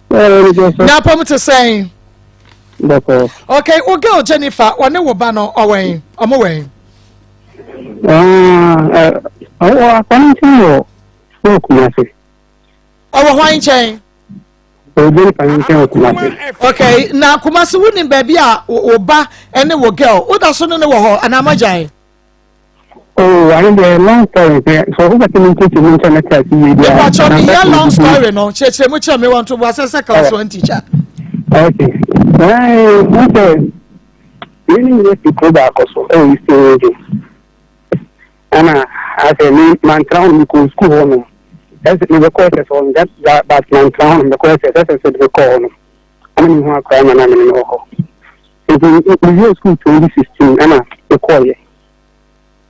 Na apɔm te sɛn? Okay, wo girl Jennifer, ɔne wo ba no ɔwɛn, ɔmo wɛn. Ɔwɔ akwa no nkyɛn wɔ wɔ Kumasi. Ɔwɔ hwan nkyɛn? Ɔwɔ Jennifer nkyɛn wɔ Kumasi. Okay, na Kumasi wonim baabi a wo ba ne wo girl woda so ne ne wɔ hɔ anaa moagyae? Oh, I mean, long story. So, who got to me teaching me to tell you? Mepakyɛ meyɛ long story no kyerɛkyerɛ mu kyerɛ me wɔ ntoboa sɛ sɛ class one teacher. Okay. Ɛɛ, n sɛ yɛn ni nyɛ fi kuro baako so ɛwɔ Eastern Region. Ɛna asɛ me mantra hɔ no mekɔ sukuu hɔ nom. Ɛsɛ mebɛkɔ SS hɔ no but mantra hɔ no mebɛkɔ SS SS de mekɔ hɔ no. Ɛna mehu akora ma na mene no wɔ hɔ. Nti mewie sukuu 2016 ɛna mekɔɔyɛ.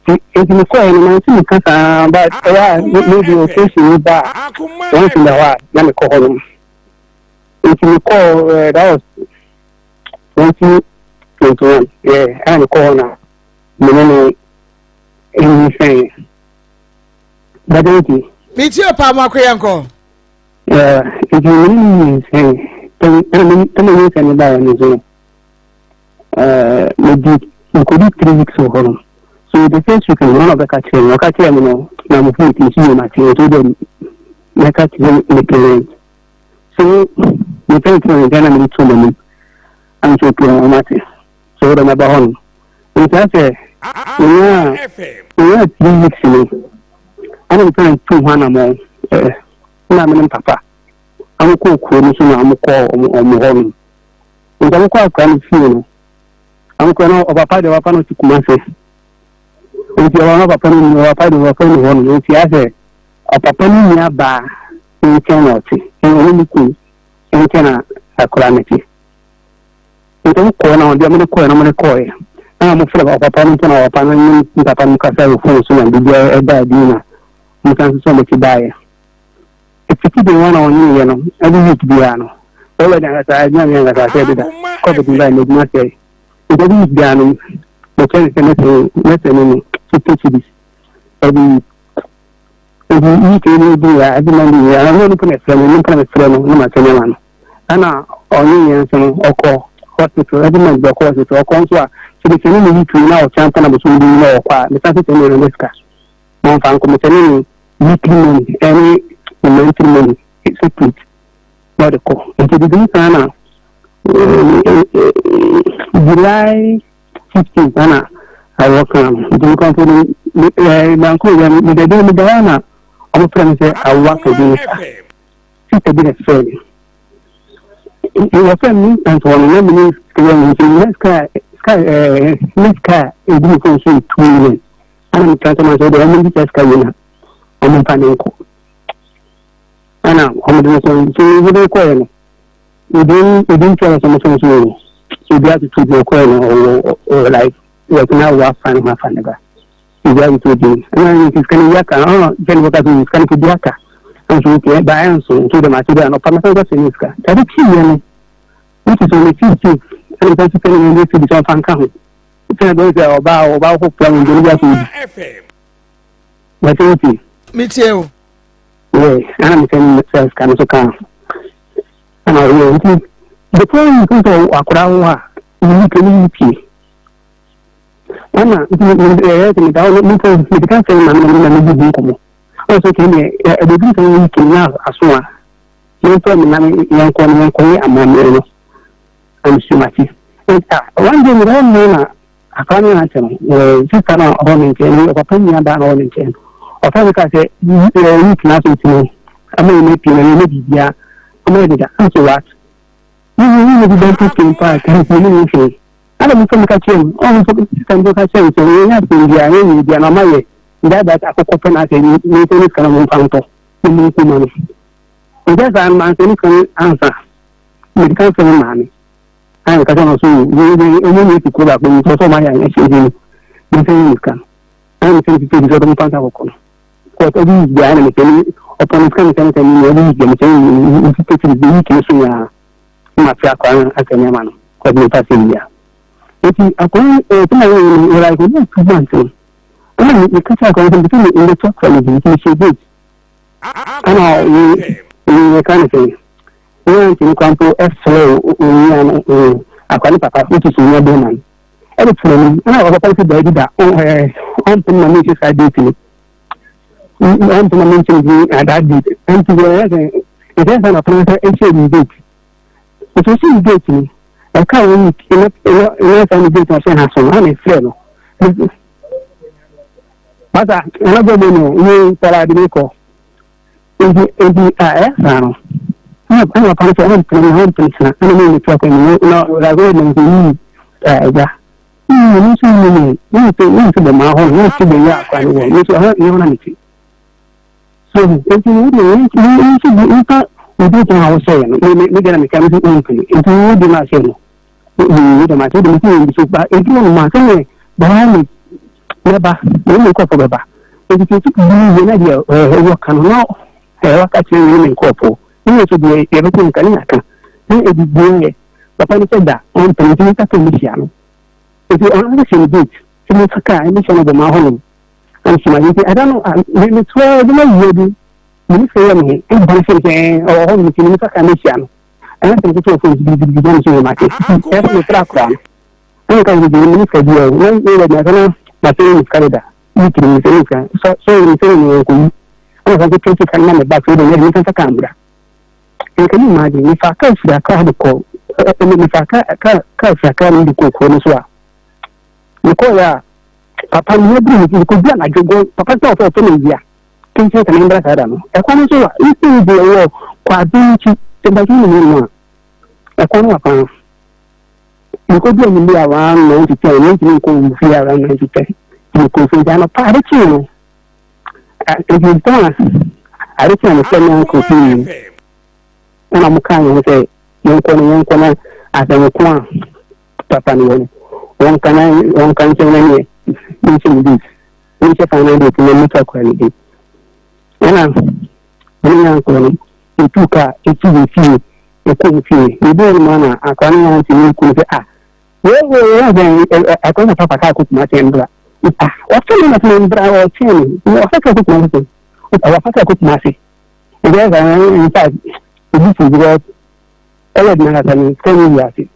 Nti mekɔɔyɛ no mante meka saa but ɛyɛ a maybe occasion bi ba a once in a while na mekɔ hɔ nom. Nti mekɔɔ that was 2021 yeah ɛna mekɔɔ hɔ na mene no nyinsɛn. But nti. Metie paa mo akɔyɛ nkɔ. Yeah, nti mene no nyinsɛn ɛna nyinsɛn no baeɛ no nso no medi mekɔdi 3 weeks wɔ hɔ no. So the first week no na ɔbɛka kyerɛ me, ɔka kyerɛ me no na mo fo ti si yɛ mate nso dɛ mɛka kyerɛ me parents. So me parents no nkyɛn na mede to m'anim anso okay wɔn ate so dɛ mɛba hɔ no. Nti asɛ menya 3 weeks no ɛna me parents tu ho anammɔn na me ne papa amokɔ kuro no so na amokɔ ɔmo hɔ no. Nti amokɔ akora no fie no, amokɔ no ɔpapa deɛ ɔpapa no te Kumase, nti ɔwɔ no ɔpapa no ni ɔpapa deɛ ɔpapa no hɔ no. Nti asɛ ɔpapa no nua baa nkyɛn na ɔte, ɔne ne kun nkyɛn na akora no te. Nti ɔmo kɔɔ na ɔde ɔmo de kɔɛ na ɔmo de kɔɛ na ɔmo frɛ ɔpapa no nkyɛn na ɔpapa no ne ne papa no kasa wɔ phone so na biribiara ɛda adi na ɔmo san so sɛ ɔmo akyi baeɛ. Efiti de wɔn a ɔnye yɛ no every week biara no ɔwɔ ɛdi ankasa adwuma mi ankasa sɛ ɛdeda COVID ba yɛ n'adwuma sɛ nti every week biara no mɛkyɛ ne sɛ mɛsɛ ne no 50 cedis every week. Nti week yi ne di ya every Monday yi ɛno nipa na ɛfrɛ no, nipa na ɛfrɛ no na ma sɛ nneɛma no. Ɛna ɔnye yɛn nso no ɔkɔ hospital every month, ɔkɔ hospital. Ɔkɔ nso a sɛ de sɛ ne ne week yi na ɔkyɛn mpa na bosom bi na ɔkɔ a mesan sɛ ne ne sika na ɔmfa nkɔ. Mesɛ ne ne weekly money ɛne ne monthly money separate na ɔde kɔ. Nti didi mu saa na July 15 ana awɔ kan no. Nti mekɔ mpo no banko yɛ meda bi meda hɔ na ɔmo frɛ me sɛ awowa ka bi ne sa sista bi na frɛ me. Wɔfrɛ me instant hɔ no na mene sika yɛ me nti na sika na sika egu me phone so yɛ 2 million ana me transfer ma sɛ ɔde ɔmo ndi sika yi na ɔmo mfa ne nkɔ ɛna ɔmo de ne sɛ nti wɔde kɔɛ no within 2 hours ɔmo sɛ nso obi atoto bi ɔkɔɛ no ɔwɔ ɔwɔ like wɔte na awɔ afa ne ho afa ne ba obi atoto bi ɛna nti sika no bi aka ɔno gyɛ ne bɔka so sika no bi aka nso okay baayɛ nso nso dɛm ase bi a ɔpa mɛsan kɔ sɛ ne sika tade kyi yɛ no nti sɛ ɔne 15 ɛna nsa so sɛ ne ne fi bi sɛ ɔmfa nka ho sɛ ɛbɛyɛ sɛ ɔbaa kɔ kura wɔn bi aso bi wɔte nti. Metie o. Yɛ ɛna mesɛ ne sɛ sika no so ka ɛna ɔyɛ nti the following week nso akwadaa wɔ hɔ a ne week ne week ɛna nti ɛyɛ sɛ meda hɔ mepɛ mede ka sɛ maame na mene na medi ho nkɔmmɔ ɔwɔ sɛ okay neɛ ɛbɛduru sɛ week na aso a yɛmfrɛ me na yɛnkɔ no yɛnkɔyɛ amammerɛ no amsumati. One day meda hɔ no na akwadaa no akyɛ no sista no a ɔwɔ ne nkyɛn no ɔpapa nua baa na ɔwɔ ne nkyɛn no ɔfrɛ me ka sɛ week na aso nti no ama yɛ no pii na yɛnyɛ biribiara ama yɛ deda. Am so what ne bi bɛnto pii mpa a kan ne ne hwee ana mo fɛ mi ka kyerɛ mu ɔmo fɛ sista no ka kyerɛ mu sɛ yɛnyɛ asɛm biara yɛnyɛ biribiara na ɔma yɛ ndaadaa akokɔ pɛ na asɛ ne nsa ne sika na mo mfa ntɔ na mo nku ma no nkyɛn saa no mansa ne sika no ansa mede ka fɛ me maame. Ana meka kyerɛ no so ɔmo nyɛ fi kuro baako mu nti ɔsɛ ɔmo ayɛ ayɛ hyɛ no mesɛ ne sika no. Ana mesɛ ne sika sɛ ɔmo fa nsa kɔkɔ no. Kɔt ɛbi yi bia ana mesɛ ne ɔpɔ ne sika mesɛ ne sɛ ne ɛbi yi bia mesɛ ne ne sika ti bi yi kene so nyaa. Ma fi akɔra no asɛ nneɛma no kɔt ne fa sɛ bia. Nti akɔra no ɛɛ sɛ na yɛ no like ɔmo 2 months no. Ana meka kyerɛ akɔra no sɛ mesɛ ne mbɛto akɔra no bi nti mehyɛ date. Ana yɛka ne sɛ ne aunty no koraa mpo frɛɛ onua no, akwadaa no papa, which is onua bɛrima no, ɛde to n'anim. Ɛna ɔpapa no sɛ daabi da, ɔmpem ma menhyɛ saa date no. Ɔmpem ma menhyɛ no that date. Nti ɛyɛ sɛ, ɛsɛ sɛ na ɔpene sɛ ɛhyɛ ne date. Nti ɔhyɛ ne date no, ɛka wɔn week, ɛna ɛna saa ne date na ɔhyɛ ha so no, ɛna ɛfrɛ no. Masa, ɛna bɔ mu no, ne nkwadaa de ne kɔ. Nti nti a ɛyɛ saa no, ɛna ɛna papa no sɛ ɔmpene me ɔmpene tena ɛna me metu akɔ ne na ɔdze na nso yi ɛgya. Yi me nso yi me me nso me nso bɔ maa hɔ no me nso bɔ yi akɔ ne wɔ me nso ɛhɔ ne hɔ na me ti. So nti wo de me nso bi nfa obi gyina a wɔhyɛ yɛ no me me me gyina me ka me nso ɔmpene nti wo de ma ahyɛ no me de ma ahyɛ de me nso so ba ebi wɔ ma sɛ bɛyɛ me mɛba me ne nkurɔfoɔ bɛba nti sɛ sukuu bi yɛ na deɛ ɛwɔ ka no na ɛwɔ ka kyerɛ me ne nkurɔfoɔ ne yɛ nso deɛ yɛbɛte nka ne yɛaka na ɛdi deɛ yɛ papa no sɛ da ɔmpene nti mefa ka mehyia no nti ɔno nso hyɛ no date sɛ mefa ka mehyia no bɔ maa hɔ nom ɛnso ma nti ada no metoa adwuma yie bi mene sɛ yɛ me ho ɛna papa no hyɛ me sɛ ɔwɔ hɔ nom nti mefa ka mehyia no ɛna sɛ mekɔtɔ fon gidigidi na mesɛ wɔ mate ɛsɛ mefrɛ akora no ɛna ka sɛ gyina mene sika bi ɔ na yɛ na sɛ na masɛ ne sika deda ne tiri mesɛ ne sika sɛ sɛ mesɛ ne yɛnkɔ yi ɛna sɛ sɛ sika no ma me ba so de ne mefa sɛ ka mbra nka ne maa de mefa ka firi akra de kɔ mefa ka ka ka firi akra no de kɔ kuro no so a mekɔɔ yɛ a papa no yɛduru me mekɔdu anadwo go papa sɛ ɔsɛ ɔfɛ no wia kɛnkyɛn sɛ membra saa da no ɛkwan no so wa nsi deɛ wɔ kɔ ade nkyi sɛ bɛtwe ne mu no a ɛkwan no wa paa Mekɔduu anwummere around 9 to 10, mentumi nkɔ wɔn fie around 9 to 10. Nti mekɔɔ fie nti anɔpa ade kyee no, nti ntɛm a ade kyee a mefrɛ me uncle fie mu ɛna wɔn kaa yɛn ho sɛ yɛnkɔ no yɛnkɔ na asɛm ko a papa no wɔ no wɔnka na wɔnka nkyɛn na neɛ menhyɛ me date menhyɛ final date na metu akora ne date ɛna mene me uncle no yɛtuu kaa ɛtu yɛ fie Yɛkɔɔ me fie. Mebɔɔ no maa na akwadaa no nante ne kunu sɛ, ah, wei wei wei sɛ akwadaa na papa kaa kɔ Kumasi mbra. Ah, ɔfɛ me na sɛ mbra ɔkyɛn me. Ɔfɛ kaa kɔ Kumasi sɛ, ɔfa kaa kɔ Kumasi. Nti ɛsɛ sɛ in fact, ebi fi because ɛyɛ de nankasa no sika ne wiase.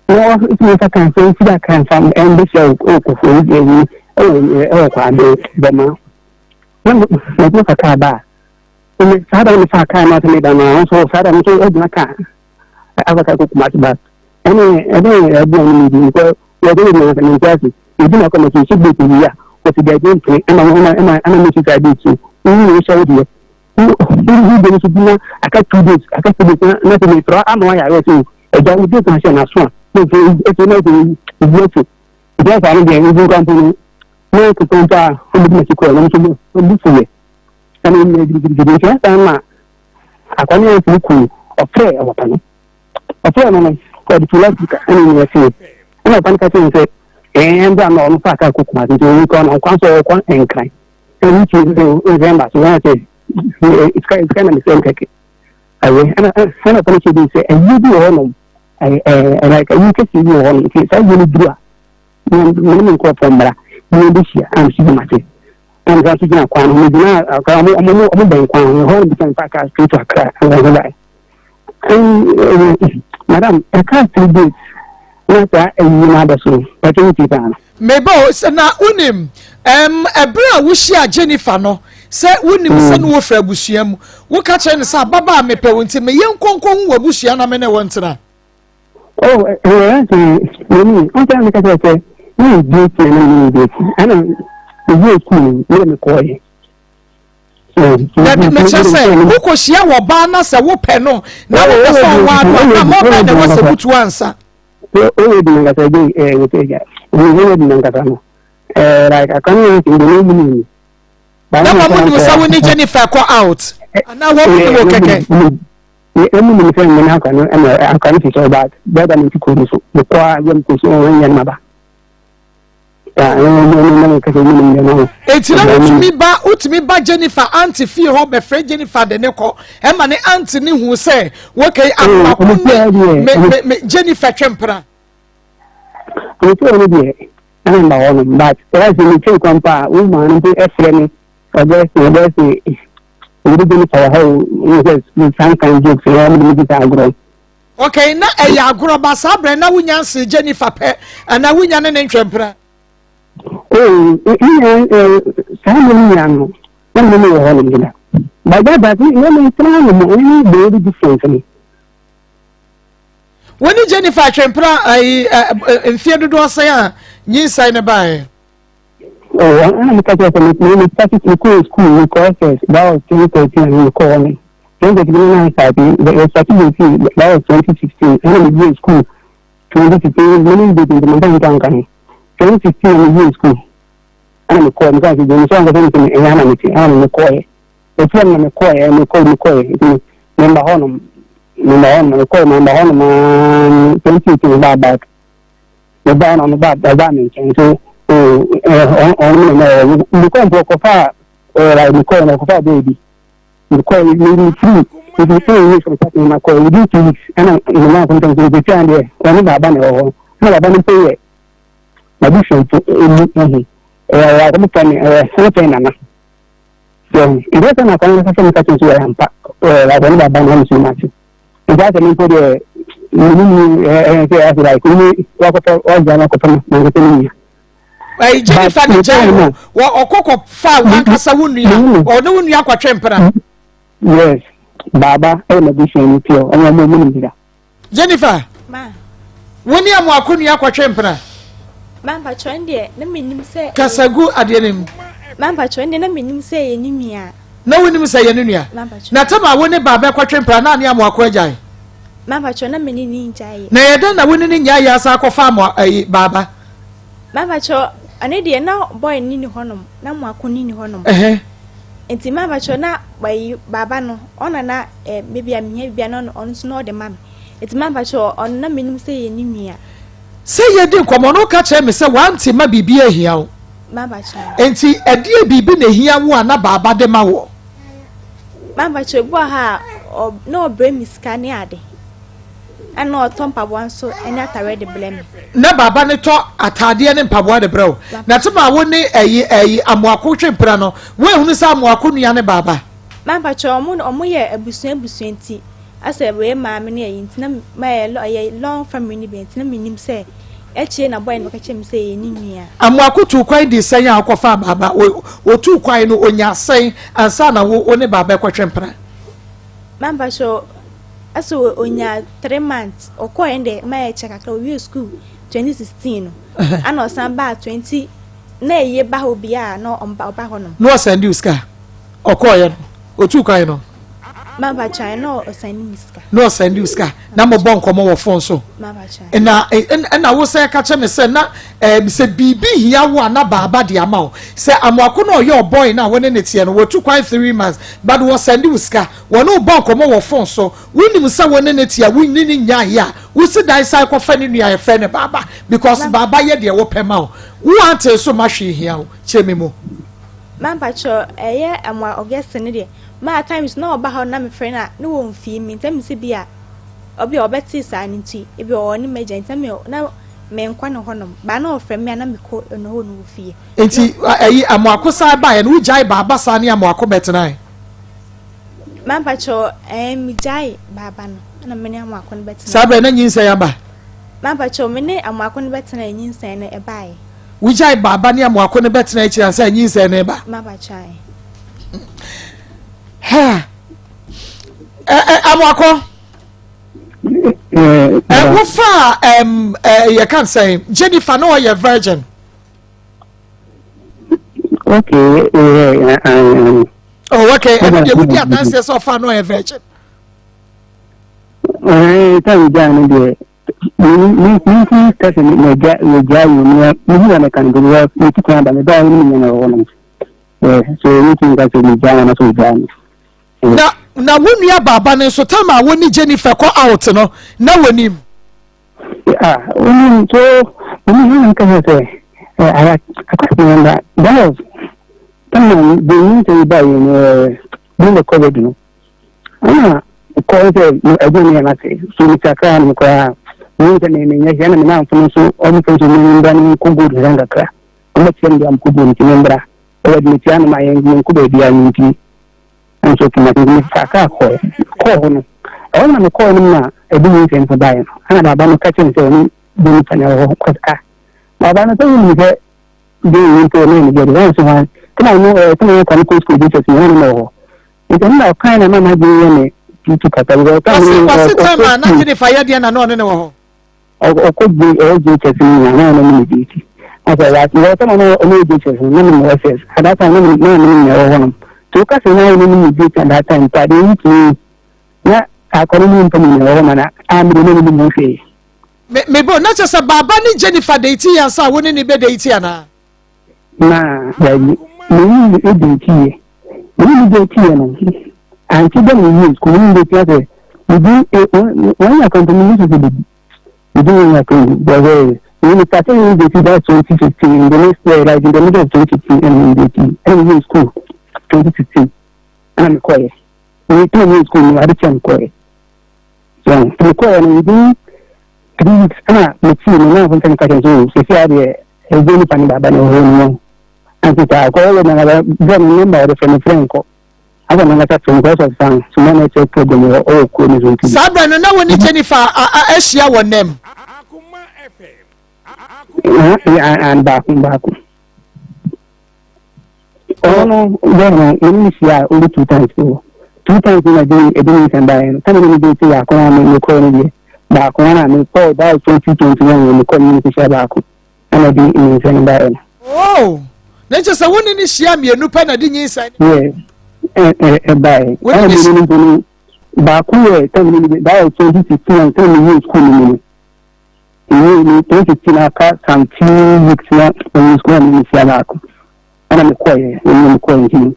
Na ɔtumi fa kan sɛ mfiri akra mfa ɛmbɛhyia ɔkɔfo ɛyi ɛwɔ ɛwɔ kwame bɛma. Na mɛtumi fa kaa ba a. Eme saa da no mefaa kaa no ase meda no a nso saa da no nso agyina kaa afa kaa kɔ Kumasi ba ɛne ɛne ɛboa no medi nkɔ wɔde ne nyinaa sɛ mente ase ebi na kɔ mɛsi nhyɛ date yi a wɔsi deɛ ɛdi mpene ɛma wɔn ɛma ɛma ɛma mesi saa date so wowu na wohyɛ wo deɛ wowu deɛ nso bi na aka 2 days aka 2 days na na sɛ mefra ama wayɛ ayɛ sɛ ɛgya wo date na hyɛ n'aso a na ɛsɛ ɛsɛ na ɛsɛ ebi ato ebi asa no deɛ ebi nkwa mpo no na kekɔ mpo a wɔn bi na si kɔ ɛna nso wɔn bi fu yɛ. Ɛna ɔnyina gidigidi nti ɛsan ma akwa ne ansi ne kunu ɔfrɛ ɔpapa no ɔfrɛ no no ɔde to loudspeaker ɛna ɔnyina fie ɛna ɔpa no ka kyerɛ no sɛ ɛɛ mbra na ɔno fa kaa kɔ Kumasi nti ɔno kɔ na ɔkwan so ɔkɔ Nkran ɛna ne tumi sɛ ɔnsɛ mba so wɔn sɛ sika sika na mesɛ nkɛkɛ ɛyɛ ɛna ɛna ɔpa no kyerɛ bi sɛ ɛyie bi wɔ hɔnom ɛɛ ɛɛ ɛyie kɛseɛ bi wɔ hɔnom nti saa yie no duru a me ne me nkurɔfoɔ mmra na yɛbɛhyia a mesi bi mate na mesan so gyina kwan ho megyina akra ɔmo ɔmo ɔmo bɛn kwan ho ɛhɔ na bisa mfa kaa straight to Accra ɛwɔ ho bae madam ɛka 3 days na saa ayi no abɛ so no pɛtɛ wo ti paa no. Meba o sɛ na wonim ɛm ɛberɛ a wohyia Jennifer no sɛ wonim sɛ no wofiri abusua mu woka kyerɛ no sɛ ababaa mepɛ wo nti meyɛ nkonko hu w'abusua na me ne wo ntena. Oh, ɛyɛ sɛ mami ɔn sɛ meka kyerɛ sɛ ne date na ne date ɛna mewie sukuu no mede mekɔɔyɛ. Dabi mekyerɛ sɛ wokɔhyia wɔ baa na sɛ wopɛ no na wopɛ sɛ ɔwaa no a na mɔbɛn na ɛwɔ sɛ wotu ansa. Ɔyɛ di nankasa gye ɛɛ wotɛ gya ɔyɛ di nankasa no ɛɛ like akwan yɛn sɛ ndé ne mu ni. Na wɔn mu ni sɛ wo ne Jennifer kɔ out anaa wɔn mu ni wɔ kɛkɛ. Ɛmu nim sɛ mene akwa no ɛna akwa no hyehyɛ ɔba bɛda me nti kuro no so mekɔ a yɛ mekɔ so ɔnyɛ no maba. Eti na wotumi ba wotumi ba Jennifer aunty fie hɔ bɛfrɛ Jennifer de ne kɔ ɛma ne aunty ne hu sɛ wɔkɛyi akwako ne me me me Jennifer twɛ mpena. Ɔmo fie hɔ no deɛ ɛna mba hɔ nom but ɛyɛ sɛ me twɛn kwan pa a wo maa no mpo ɛfrɛ me ɔbɛ se ɔbɛ se obi Jennifer wɔ ha o ɛna sɛ saa nkan jokes ɛyɛ ɔmo de me di saa agorɔ. Okay, na ɛyɛ agorɔ ba saa berɛ na wonya nsee Jennifer pɛ anaa wonya ne ne ntwɛmpena? Oh, nnya eh, saa nneɛma nyinaa no, na me ne wɔ hɔ nom deda. But that does not mean ntena hɔ nom, ɛne the only difference no. Wo ne Jennifer atwempena ayi mfie dodoɔ sɛn a nyinsɛn no baeɛ? Oh, ɛna meka kyerɛ sɛ me me start me kɔɔ school me kɔɔ SS that was 2013 na me kɔɔ no 2013 no na start me start me fi that was 2016 ɛna me wie school 2016 me ne date nti me nsa nka nka ho 2016 na me wie school ɛna me kɔɔ me ka sɛ me sɛ ankasa me sɛ me ɛyɛ na me te ɛna me kɔɔ yɛ efi ɛna me kɔɔ yɛ me kɔɔ me kɔɔ yɛ nti me mba hɔ nom me mba hɔ nom me kɔɔ me mba hɔ nom aa 2018 me ba back. Mebaa na ɔno ba ɔbaa me nkyɛn so ɔno me na ɛwɔ mekɔ mpo ɔkɔfa ɛɛ mekɔ na ɔkɔfa bɔɔ bi mekɔ me me firi me firi me firi sati na kɔ within 2 weeks ɛna me nan kɔntɛn so mekɔ tia deɛ ɔne baaba na ɛwɔ hɔ ɛna baaba no mpo yɛ n'abusua mpo emu ɛho ɛɛ ɔmo fɛ ne ɛɛ ɔmo fɛ nana yɛ ho nti ɛsɛ na akɔn no sɛ meka kyɛn so yɛ ampa ɛɛ ɔne baaba na ɔmo so ma ase. Nti asɛ me mpo deɛ mene ni ɛyɛ sɛ asɛ like wone wakɔpɛ wagya no akɔpɛ no nankasa ne nua. Ɛyi Jennifer ne gya no wɔ ɔkɔ kɔ fa wankasa wo nua ɔne wo nua akɔtwe mpena. Yes baaba ɛyɛ m'abusua ni pure ɔmo ɔmo ɔmo nim deda. Jennifer wo ne amoako nua akɔtwe mpena. Mampakyerɛ deɛ na menim sɛ. Kasa gu adeɛ no mu. Mampakyerɛ deɛ na menim sɛ ɛyɛ ne nua. Na wonim sɛ ɛyɛ ne nua? Na tam a wo ne Baaba kɔtwe mpena na ne Amoako agyae? Mampakyɛw, na me ne no ngyaeɛ. Na ɛyɛ dɛn na wo ne no nyaeɛ asan akɔfa Amoa ayi Baaba? Mampakyɛw, ɔno deɛ na boy no nni hɔnom, na Amoako no nni hɔnom. Nti mampakyɛw na ayi Baaba no, ɔna na eh, maybe a mehia biribi a na ɔno nso na ɔde ma me. Nti mampakyɛw, ɔno na menim sɛ ɛyɛ ne nua. Sɛ yɛredi nkɔmmɔ no, woka kyerɛɛ me sɛ w'ante ma biribi ahia wo. Enti ɛdeɛn biribi na ɛhia wo a na Baaba de ma woɔ? Mampakyɛ, ebi wɔ hɔ a, na ɔbrɛ me sika ne ade. Ɛna ɔtɔ mpaboa nso ne atadeɛ de brɛ me. Na Baaba no tɔ atadeɛ ne mpaboa de brɛ wo. Na te ma wo ne ɛyi ɛyi Amoako twe mpena no, woanhunu sɛ Amoako nua ne Baaba? Mampakyɛ, wɔn wɔn yɛ abusua abusua nti, asɛ wei maame ne ɛyi nti na ɛyɛ long family no bi nti na menim sɛ Akyire na boy no bɛka kyerɛɛ me sɛ ɛyɛ ne nua. Amoako tuu kwan dii sɛn a ɔkɔfaa Baaba? Ɔtuu kwan no ɔnyaa sɛn ansa na wo ne Baaba rekɔtwe mpena? Mampakyɛw, ɛsɛ ɔnyaa 3 months, ɔkɔɔɛ no deɛ ma ɛkyɛ kakra, ɔwiee school 2016 no, ɛna ɔsan baa 20, na ɛyɛ ba hɔ biara na ɔba hɔ nom. Na ɔsɛnde wo sika? Ɔkɔɔɛ no, ɔtuu kwan no? Mampakyɛw, na ɔsɛnde me sika. Na ɔsɛnde wo sika, na mobɔ nkɔmmɔ wɔ phone so? Na ɛna wo sɛ ka kyerɛ me sɛ na ɛɛ sɛ biribi hia wo a na baaba de ama wo sɛ amoako na ɔyɛ ɔbɔe na wo ne ne teɛ no wɔtu kwan 3 months but wɔsɛnde wo sika, wɔne wo bɔ nkɔmmɔ wɔ phone so. Wonim sɛ wo ne ne teɛ, wo ne ne nyaeɛ a wosi dan san kɔfa ne nua yɛfrɛ no baaba because baaba yɛ deɛ wopɛ ma wo. Wo ante so ma hwee hia wo kyerɛ me mu. Mampakyɛ, ɛyɛ amoa Augustine no deɛ ma at times na ɔba hɔ na mefrɛ no a na wɔmfie me nti na mesɛ bi a Ɔbi a ɔbɛtee saa no nti, ebi ɔwɔ ne m'agya nti na me na menkɔ ne hɔnom. Baa na ɔfrɛ me a na mekɔ ne hɔ no wɔ fie. Nti ɛyi Amoako san baeɛ no wogyae baaba saa ne Amoako bɛtenae? Mampakyɛw, ɛɛ megyae baaba no ɛna me ne Amoako no bɛtenae. Saa berɛ na nyinsɛn aba? Mampakyɛw, me ne Amoako no bɛtenae nyinsɛn no ɛbaeɛ. Wogyae baaba ne Amoako no bɛtenae akyiri ansa nyinsɛn no reba? Mampakyɛw, ae. Ha! Amoakɔ, wofaa yɛka sɛn Jennifer na ɔyɛ virgin? Okay. Oh, okay. Ɛno deɛ wodi adanseɛ sɛ ɔfaa na ɔyɛ virgin. Time gyaa no deɛ me kasa megya megya yi me mehu na meka no because metu kwan aba mebaa ne menya na ɛwɔ hɔ nom so metumi ka sɛ megyaa no anaasɛ ɔgyaa no. Na. Na wo nua baaba no nso time a wo ne Jennifer kɔ out no na wɔnim? Ah, wonim so mene hɔ na meka sɛ sɛ I, I can't remember that was time a the nyinsɛn yi baeɛ no eh, during the COVID no ɛna mekɔɔ sɛ adwuma no yɛ no ase so mesakra no koraa mehu sɛ menyɛ hwɛ na me namfo no nso ɔmofrɛ nso membra no nkɔ gold hwɛ kakra ɔmɔkyerɛ me deɛ mekɔ gold nti membra ɔwɔ de metia no ma yɛn menkɔ baabiara no nti nso kama nti mefaa kaa kɔɔ kɔɔ hɔ no ɛhɔ na mekɔɔ no na ɛde nyinsɛn nso baeɛ no ɛna baaba no ka kyerɛ me sɛ ɔne bɔ nipa na ɛwɔ hɔ kɔ ah baaba no sɛ wonim sɛ de yi mpo ne ne gyɛde wɔn so hwan tena ɔno ɛɛ tena yɛn kwan kɔ sukuu bi kyɛsɛ wɔn na wɔ hɔ nti ɛno na ɔkan na mama adwene yɛ ne tutu kasa bi ɔka ne wɔsi time a na gyene fa yɛ deɛ na na ɔne ne wɔ hɔ ɔkɔ gye ɛwɔ gye kyɛsɛ ne nyinaa na ɔne ne gye ti asɛ wa wɔ sɛ ɔno ɔno yɛ gye kyɛsɛ na ne wɔ sɛ at that time na ne na ne nyinaa wɔ hɔ nom to ka sɛ na ɔne ne gye kyɛ at that time pa de yi tumi na akɔ ne ne mpa mu nyinaa wɔ hɔ ma na amene ne ne mu hwee Me me bo, na kyerɛ sɛ Baaba ne Jennifer date yɛ ansa a wo ne ne bɛ date anaa? Na dabi, me ne no date yɛ. Me ne no date yɛ no, ante dɛ me wie sukuu, me ne no date asɛ, me di wɔn yɛ akɔmpo me ne sɛ sɛ dabi. Me di wɔn yɛ akɔmpo, because me ne started ne date that 2015, in the next year, like in the middle of 2015, ɛna me ne date, ɛna me wie sukuu 2016, ɛna me kɔɛ. Me tena wie sukuu no, ade kyɛ me kɔɛ. So nti mekɔɛ no within 3 weeks ɛna metii me namfo nsɛm ka kyerɛ sɛ o sɛsi a deɛ ɛgye nipa ne baaba na ɛwɔ no mu anti saa kɔ ɔyɛ na bɛ no nɔmba ɔde frɛ me frɛ nkɔ asɛ no nkasa frɛ because of some small network problem wɔ ɔwɔ kuro no so nti. Saa berɛ no na wo ne Jennifer ahyia wɔ nam. Baako baako. Ɔno no bɛɛ no me ne no hyia only 2 times o 2 times na de ɛde ne nsɛm baeɛ no sɛne ne ne de ti baako na me mekɔɔ no deɛ baako na mekɔɔ that was 2021 wɔ mekɔɔ ne ne kɔhyia baako ɛna de ne nsɛm baeɛ no. Oh, na kyerɛ sɛ wo ne ne hyia mmienu pɛ na de nyinsɛn. Yeah, ɛbaeɛ ɛna mmienu no mpo no baako yɛ sɛne ne ne that was 2016 sɛne me yɛ school no mu no. Eyi ni 2015 aka some few weeks na ɔyɛ sukuu na me hyia baako ɛna me kɔɛ ɛna me kɔɛ nti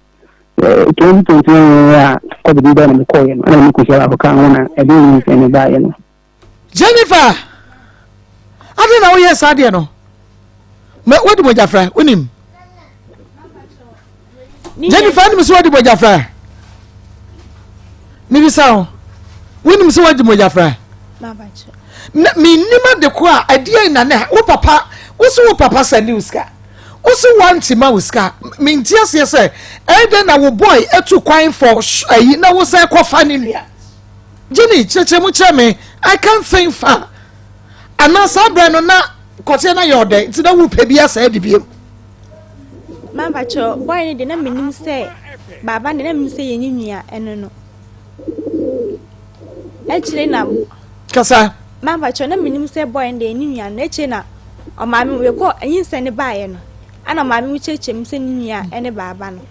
2021 a kɔbi bi bɛɛ na me kɔɛ no ɛna me kɔ hyia baako kan ho na ɛde ne nsɛm ne baayɛ no. Jennifer, adi na woyɛ saa deɛ no ma wodi mogya fra wonim Jennifer wonim sɛ wodi mogya fra mebisa wo wonim sɛ wodi mogya fra na mennim ade ko a ɛdeɛn na ne wo papa wo so wo papa sɛnde wo sika wo so wante ma wo sika mente aseɛ sɛ ɛyɛ dɛn na wo boy atu kwan for ayi na wo sɛ kɔfa ne nua Jenny kyerɛkyerɛ mu kyerɛ me. I can't think far. Anaa saa berɛ no na kɔteɛ no ayɛ ɔdɛ nti na wopɛ bi asɛ adi biem. Mampakyɛ boy no de na menim sɛ baaba de na menim sɛ yɛne nua ɛno no. Akyire na kasa. Mampakyɛ na menim sɛ boy no de yɛne nua no akyire na ɔmaame wekɔ nyinsɛn ne baeɛ no ɛna ɔmaame mu kyerɛkyerɛ mu sɛ ne nua ɛne baaba no.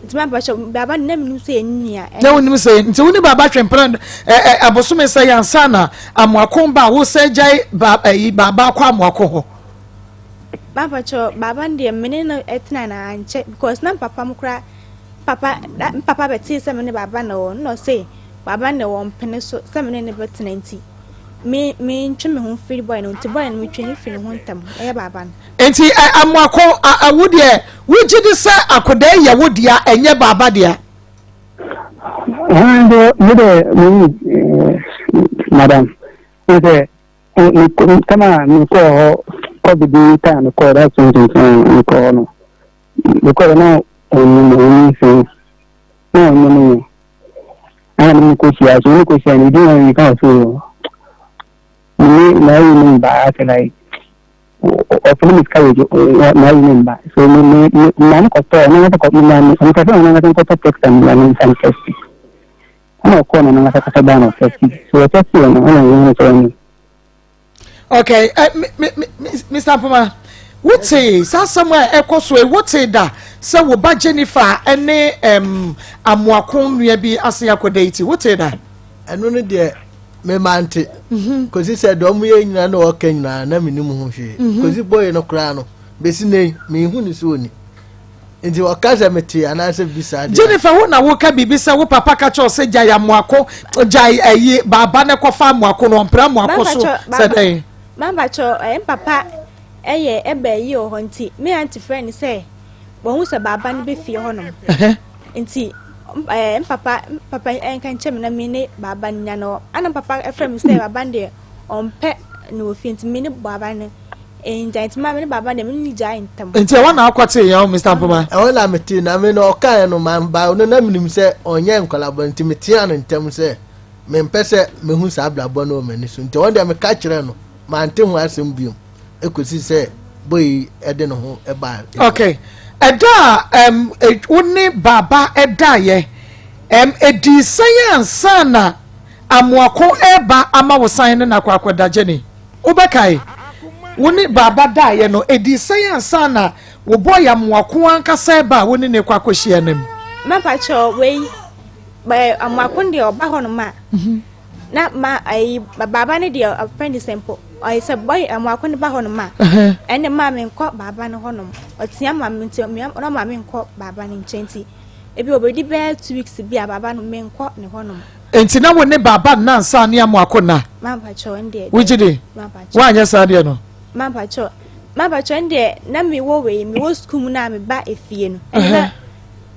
Nti mampakyɛ baaba no na menim sɛ yɛne nua. Na wonim sɛ nti wo ne baaba twe mpena ɛ ɛ abosome sɛ yɛ ansa na amoako ba a wosɛ gyae ba ɛyi baaba akɔ amoako hɔ. Mampakyɛ baaba no deɛ mene no ɛtena na ankyɛ because na papa mu koraa papa papa bɛtee sɛ me ne baaba na wɔ na ɔse baaba na wɔ mpene so sɛ me ne ne bɛtena nti me me ntwe me ho firi boy no nti boy no metwe ne firi ne ho ntam ɛyɛ baaba no. Nti Amoako, wo deɛ wogye di sɛ akodaa yi yɛ wo dea ɛnyɛ baaba dea? Ɛn deɛ me deɛ me madam n sɛ kama mekɔɔ hɔ covid yi taa mekɔɔ that 2021 mekɔɔ hɔ no mekɔɔ hɔ na ɔnyim ɔnyim sɛn na ɔnyim yɛ ɛna me kɔhyia so me kɔhyia no ɛdi wɔn yi ka so me na ayi ne mba asɛ like ɔfene me sika wɔ n'ayi ne mba so me me me maa no kɔtɔ ɔno ankasa kɔ me maa me ɔno kasa ɔno ankasa nkɔtɔ texta me maa me nsa no tɛsti ɛna ɔkɔɔ na ɔno ankasa kasa baa na ɔtɛsti so ɔtɛsti yɛ no ɛna ɔno nso ɔno. Okay, uh, me, me, me, Mr. Poma, wote saa asɛm a ɛkɔ so yi wote da sɛ wo ba Jennifer ne um, amoako nua bi ase akɔda yi ti wote da? Ɛno no deɛ memante mhm. kɔsi sɛ deɛ ɔmo yɛ nyinaa na ɔka nyinaa na menim ho hwee mhm. kɔsi bɔyɛ no koraa no bɛsi nɛ yi menhu ne sɛ ɔni. Nti ɔka sɛ mete anaasɛ bi saa deɛ. Jennifer wo na woka biribi sɛ wo papa ka kyerɛ wo sɛ gyae amoako gyae ayi baaba no kɔfa amoako no ɔmpere amoako so sɛ dɛn. Mampakyɛ ɛyɛ papa ɛyɛ ɛbɛ ayi wɔ hɔ nti me aunty frɛ no sɛ wahu sɛ baaba no bɛ fie hɔ nom nti ɛɛ mpapa mpapa ɛnka nkyɛn me na me ne baaba no nya no ana mpapa ɛfrɛ me sɛ baaba no deɛ ɔmpɛ no wɔ fie nti me ne baaba no Ngya nti maame ne baaba deɛ me ne gyae ntɛm. Nti ɛhɔ na akɔ tee yɛn o Mr. Mpoma. Ɛhɔ na me tee na me na ɔkaeɛ no ma ba no na menim sɛ ɔnyɛ nkwadaa bɔ nti me tea no ntɛm sɛ mempɛ sɛ mehu saa abrabɔ no wɔ m'ani so nti ɔno deɛ meka kyerɛ no mante ho asɛm biom ɛkɔsi sɛ boy yi ɛde ne ho ɛbaa. Okay ɛda a um, wo ne baaba ɛdaeɛ um, ɛdii sɛn ansa na Amoako reba ama wo san ne no akɔ akɔda Jenny, wobɛkae? Wo ne Baaba daeɛ no, ɛdii sɛn ansa na wo boy Amoako ankasa reba a wo ne no rekɔ akɔhyia no mu? Mapakyɛw wei ɛ Amoako no deɛ ɔba hɔ nom a na ma ayi Baaba no deɛ ɔfrɛ ne sɛ mpo ɔyɛ sɛ boy Amoako no ba hɔ nom a ɛne maa me nkɔ Baaba no hɔ nom ɔtea ma me nti na ɔma me nkɔ Baaba no nkyɛn nti ebi ɔbɛdi bɛyɛ 2 weeks bi a Baaba no menkɔ ne hɔ nom. Enti na wo ne baaba nna ansa ne amoako nna? Wogye di? Woanyɛ saa deɛ no? Mampakyɛw, mampakyɛw ndeɛ na me wɔ wei, me wɔ sukuu mu na me ba efie no. Ɛna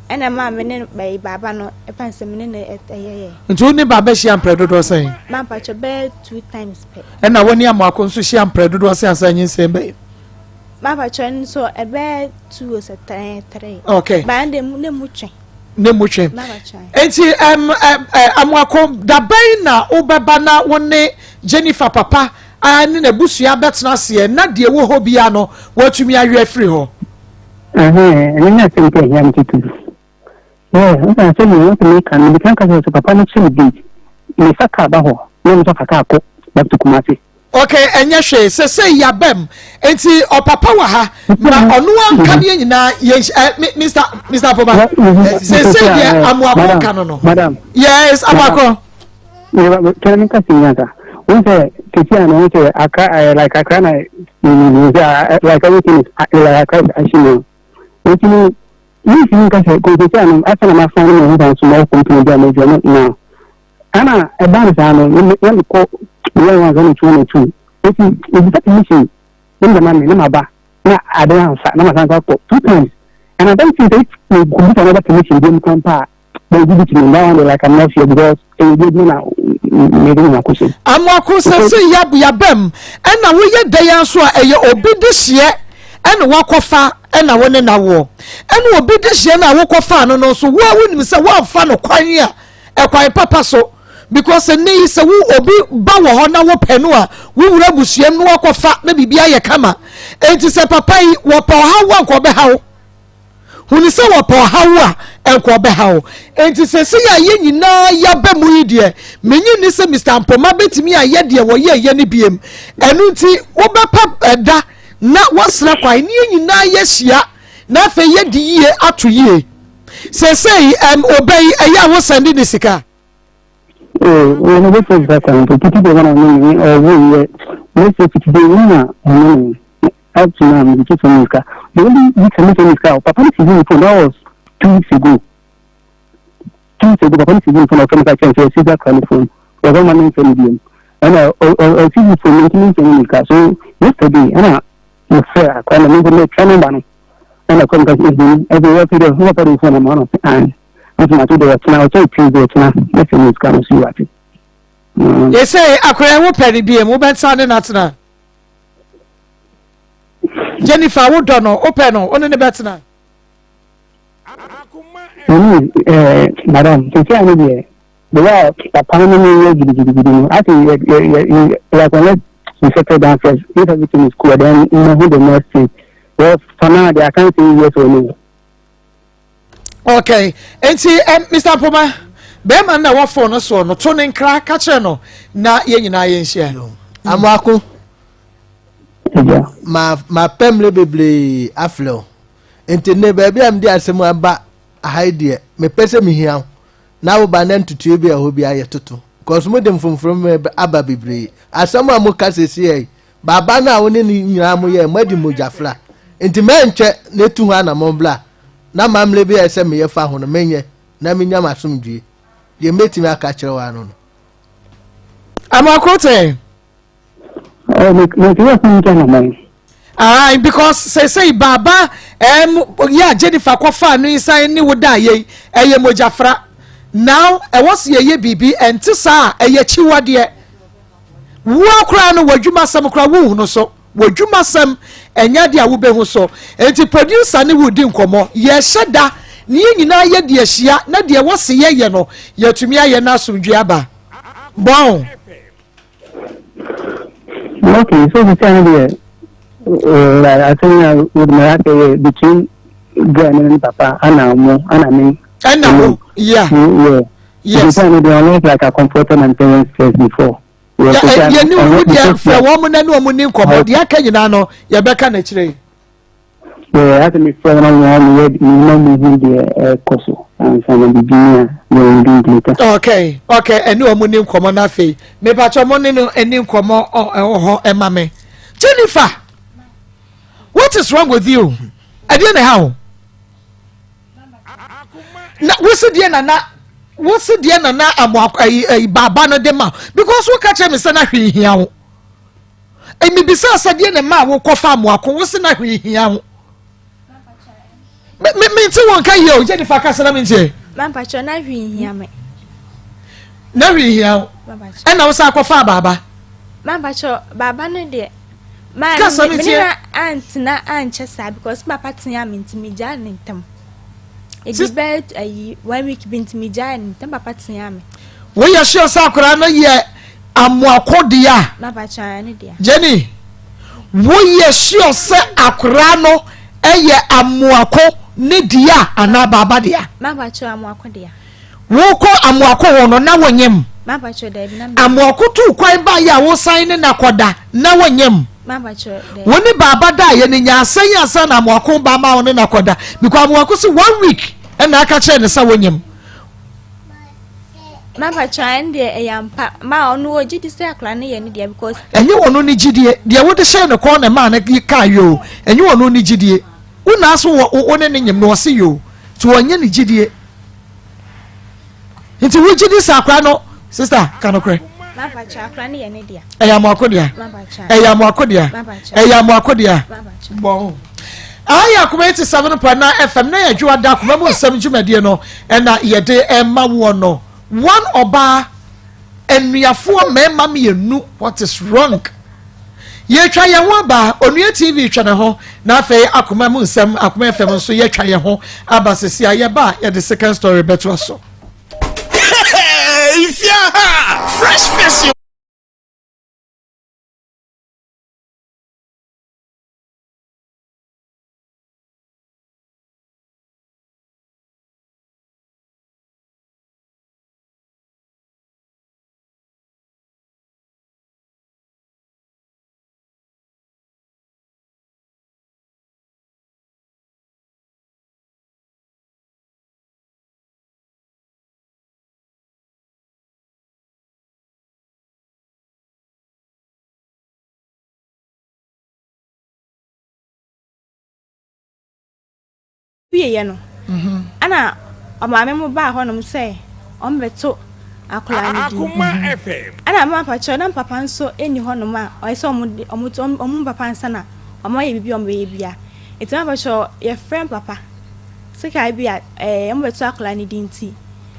ɛna maa me ne bɛyi baaba no ɛfa nsɛ me ne no ɛyɛ yɛ. Nti wo ne baaba hyia mprɛ dodoɔ sɛn? Mampakyɛw bɛyɛ 2 times pɛ. Ɛna wo ne amoako nso hyia mprɛ dodoɔ sɛn ansa nyinsɛn bɛyɛ? Mampakyɛw nso ɛbɛyɛ 2 o sɛ 3. Okay. Baa ne mu twe. Ne mu twe. Enti ɛm ɛ ɛ Amoako, da bɛn na wobɛba na wo ne Jennifer papa ne n'abusua bɛtena aseɛ na deɛ ɛwɔ hɔ biara no wɔatumi awe afiri hɔ? Ɛhɛn, ɛno ne asɛm pɛ ɛhia me titiri. Yeah, nsa sɛ me wɔn me ka no, me kan ka sɛ papa no kyerɛ me date. Me fa kaa ba hɔ, na me nso fa kaa kɔ back to Kumasi. Ok ɛnyɛ hwee sesei yaba mu nti ɔpapa wɔ ha ma ɔno anka ne yɛn nyinaa yɛn ɛ Mr Mr Apoma sesei deɛ amoako ka no no yes amoako. Kɛnɛ mi ka si nyansa wọn sɛ tete a na wọn sɛ akra ɛ like akra na wọn sɛ like everything is like akra is ahyɛ mu nti no mi nsi mi nka sɛ kò sese ano asa na ma fa ne ma ho san so ma ɔkɔ mpene bi a ma adwuma no now. Ɛna ɛbaa no saa no, na mekɔ meyɛ one one two one two. Eti mebisa permission na mede ma me na maba na ade amfa na masan akɔ two times. And I don't think if me computer another permission bi mu kwan pa a, they will give it to me. That one like I'm not sure because ɛyɛ bi adwuma na mede me akɔhyɛ. Amoako sɛ sɛ yabam ɛna woyɛ dɛn ara nso a ɛyɛ obi dehyeɛ ɛna wakɔfa ɛna wo ne no awoɔ ɛna obi dehyeɛ no a wokɔfaa no no nso wo a wonim sɛ woamfa no kwan a ɛkwan papa so because ɛnɛ yi sɛ wo obi ba wɔ hɔ na wopɛ no a wowura abusua mu na wakɔfa na biribi ayɛ kama enti sɛ papa yi wɔpɛ ɔhaw a nka ɔbɛhaw hunu sɛ wɔpɛ ɔhaw a nka ɔbɛhaw enti sɛ sɛ yɛ a yɛ nyinaa yɛaba mu yi deɛ menye nni sɛ Mr. Mpoma bɛtumi ayɛ deɛ wɔyɛ yɛ no biem ɛno nti wobɛpɛ ɛda na wɔasra kwan ne yɛ nyinaa yɛahyia na afei yɛde yie ato yie Sesei ɛm ɔbɛ yi ɛyɛ a wo sɛnde ne sika? Oo, wɔn mo bɛ fɛ sika kwan mpo titi de wɔn a wɔn ne ɔwɔ yɛ mo sɛ titi de wɔn na wɔn ne up to now mo ti sɛ mo sika. The only week sɛ mo sɛ mo sika papa ne sisi ne phone that was 2 weeks ago. 2 weeks ago papa ne sisi ne phone ɔfɛ ne ka kyɛn sɛ ɔsi akora ne phone wɔn ma ne nsɛm bi mu ɛna ɔsi ne phone ne ntumi nsɛm ne sika so yesterday ɛna mo fɛ akora na mo nso mo twa number no. Ɛna kɔm ka sɛ ehu ɛdze wɔ pɛ dɛ ɔho papa de nfo na ma ɔno sɛ an nso ma to de ɔkyena ɔkyɛ Tuesday ɔkyena mɛsɛ ne sika no so yi wate. Yɛsɛ akora wo pɛ ne biem wobɛtena ne natena Jennifer wodɔ no wopɛ no wo ne ne bɛtena. Ɛni ɛɛ madam sisi ano deɛ the way a papa no ne me yɛ gidigidigidi no ati yɛ yɛ yɛ like unless we settle down first if everything is cool then mehu the next thing. Well, for now, I can't say yes or no. Okay, nti um, Mr. Mpoma, bɛrima no na ɛwɔ phone no soɔ no to ne nkra ka kyerɛ no na yɛn nyinaa yɛn nhyia. Amoako, ma ma pɛ mmerɛ bebree afrɛ wo nti ne baabi a mede asɛm aba aha yi deɛ mepɛ sɛ mehia wo na woba na ntutuo bi a ɛhɔ bi ayɛ toto because mo de mfomforo aba bebree asɛm a moka sɛsi yi Baaba no a wo ne no nyinaa moyɛɛ, moadi mogyafra. Enti mɛnkyɛ na etu ho anammɔn bra. Na amammerɛ bi a ɛsɛ meyɛ fa ho no, menyɛ na menya m'asomdwoe. Deɛ mɛtumi aka akyerɛ wo ara no no. Amoakote. Oh, me me ti wɔ fún nkyɛn na mɛ. Ayi because sɛsɛyi baaba ɛm yɛ a Jennifer kɔfa no nsan ne wo da yɛ ɛyɛ mogyafra. Now ɛwɔ sɛ yɛyɛ biribi ɛnte saa a ɛyɛ kyiwadeɛ. Woa koraa no w'adwuma sɛm koraa wonhunu so. W'adwumasɛm ɛnyɛ adeɛ a wobɛhu so. Enti producer ne wo redi nkɔmmɔ. Yɛrehyɛ da na yɛn nyinaa yɛadi ahyia na deɛ ɛwɔ se yɛyɛ no yɛatumi ayɛ na asomdwoeɛ aba. Bɔn. Okay, so sisi ano deɛ like asɛm a wode ma aka yɛ between girl no ne papa ana mo ana me. Ɛna wo, yeah. Yeah. Yes. Sisi ano deɛ unless like I comforted my parents first before. Yɛne wo deɛ frɛ wɔn na ne wɔn ni nkɔmmɔ deɛ aka nyinaa no yɛbɛka n'akyire yi. Asɛ mefrɛ wɔn na meyɛ mema mu hu deɛ ɛkɔ so ansa na biribi ni a yɛwɔ do later. Okay, okay, ɛne wɔn ni nkɔmmɔ no afei mepakyɛ wɔn ne no ɛni nkɔmmɔ ɛwɔ hɔ ɛma me. Jennifer, what is wrong with you? Ɛdeɛ na ɛha wo? Na wosi deɛ nana wosi deɛ nana amoa ayi ayi baaba no de ma because woka kyerɛ me sɛ na hwee hia wo emibisa sɛ deɛ na maa wokɔ fa amoako wosi na hwee hia wo me me me nti wɔn ka yie o Jennifer kasa na me ntie. Mampakyɛ na hwee hia me. Na hwee hia wo ɛna wosan akɔfa baaba. Mampakyɛ baaba no deɛ. Maa Kasa me me ne tie. no antena ankyɛ saa because me papa tea me nti megyaa no ntɛm. Ɛdi Sis- bɛyɛ ayi one week bi nti megyaa no ntɛm papa tea me. Woyɛ sure sɛ akwadaa no yɛ amoako deɛ a? Mapa kyɛ ne deɛ. Jenny, woyɛ sure sɛ akwadaa no yɛ amoako ne deɛ a anaa baaba deɛ? Mapa kyɛ amoako deɛ. Wokɔ Amoako hɔ no, na wonyem? Amoako tuu kwan baeɛ a wosan ne no akɔda, na wonyem? Wo ne baaba daeɛ no nyaa sɛn ansa na Amoako ba ma wo ne no akɔda? Because Amoako se one week ɛna aka kyerɛ no sɛ wonyem. Ɛnyɛ ɔno ne gyidie, deɛ wode hyɛɛ no kɔn na ɛmaa no kaa yoo, ɛnyɛ ɔno ne gyidie. Wo naa so wo ne no nyem no ɔse yoo, nti ɔnyɛ ne gyidie. Nti wo gye di sɛ akora no sista ka nokorɛ. Ɛyɛ amoako dea. Ɛyɛ amoako dea. Ɛyɛ amoako dea. Bɔn. Ayɛ akoma 87.9 FM na yɛ adwoa da akoma mu nsɛm dwumadie no ɛna yɛde ɛma woɔ no. One ɔbaa anuafoɔ mmarima mmienu what is wrong? Yɛtwa yɛn ho aba, Onua TV twa ne ho, na afei Akoma mu nsɛm, Akoma FM nso yɛtwa yɛn ho aba sisi a yɛba a yɛde second story bɛtoa so. Hey, Fresh fish. Wieeɛ no, ɛna ɔmaame mo baa hɔnom sɛ wɔbɛto akwadaa no din. Ɛna me papa kyerɛ na me papa nso nni hɔnom a ɔyɛ sɛ wɔn de wɔn to wɔn hu papa ansa na wɔayɛ biribi a wɔbɛyɛ bia. Nti me papa kyerɛ yɛfrɛ me papa sɛ ka bi a ɛɛ wɔbɛto akwadaa no din nti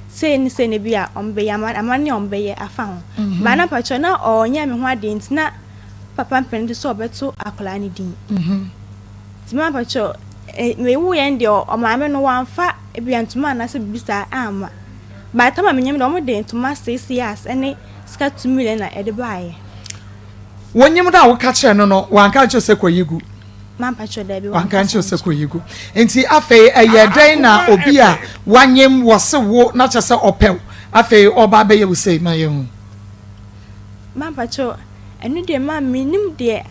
sei ne sei na bi a wɔbɛyɛ ama amanneɛ a wɔbɛyɛ afa ho. But na papa kyerɛ na ɔnyɛ me ho adeɛ nti na papa mpene de sɛ ɔbɛto akwadaa no din. Nti me mpakyɛw eh, me wo yɛn deɛ ɔmaame no wamfa ebia ntoma anaasɛ biribi saa amma. By the time a menyam deɛ wɔn de ntoma 6 yards ɛne sika 2 million na ɛde baeɛ. Wonyim no a woka kyerɛ no no wanka nkyerɛ sɛ kɔyi gu? Mampakyɛw daabi wanka nkyerɛ sɛ kɔyi gu. Nti afei ɛyɛ dɛn na obi a wanyem wɔse wo na kyerɛ sɛ ɔpɛw afei ɔba abɛyɛ wo sei ma yɛhu? Mampakyɛw Ɛno deɛ ma mennim deɛ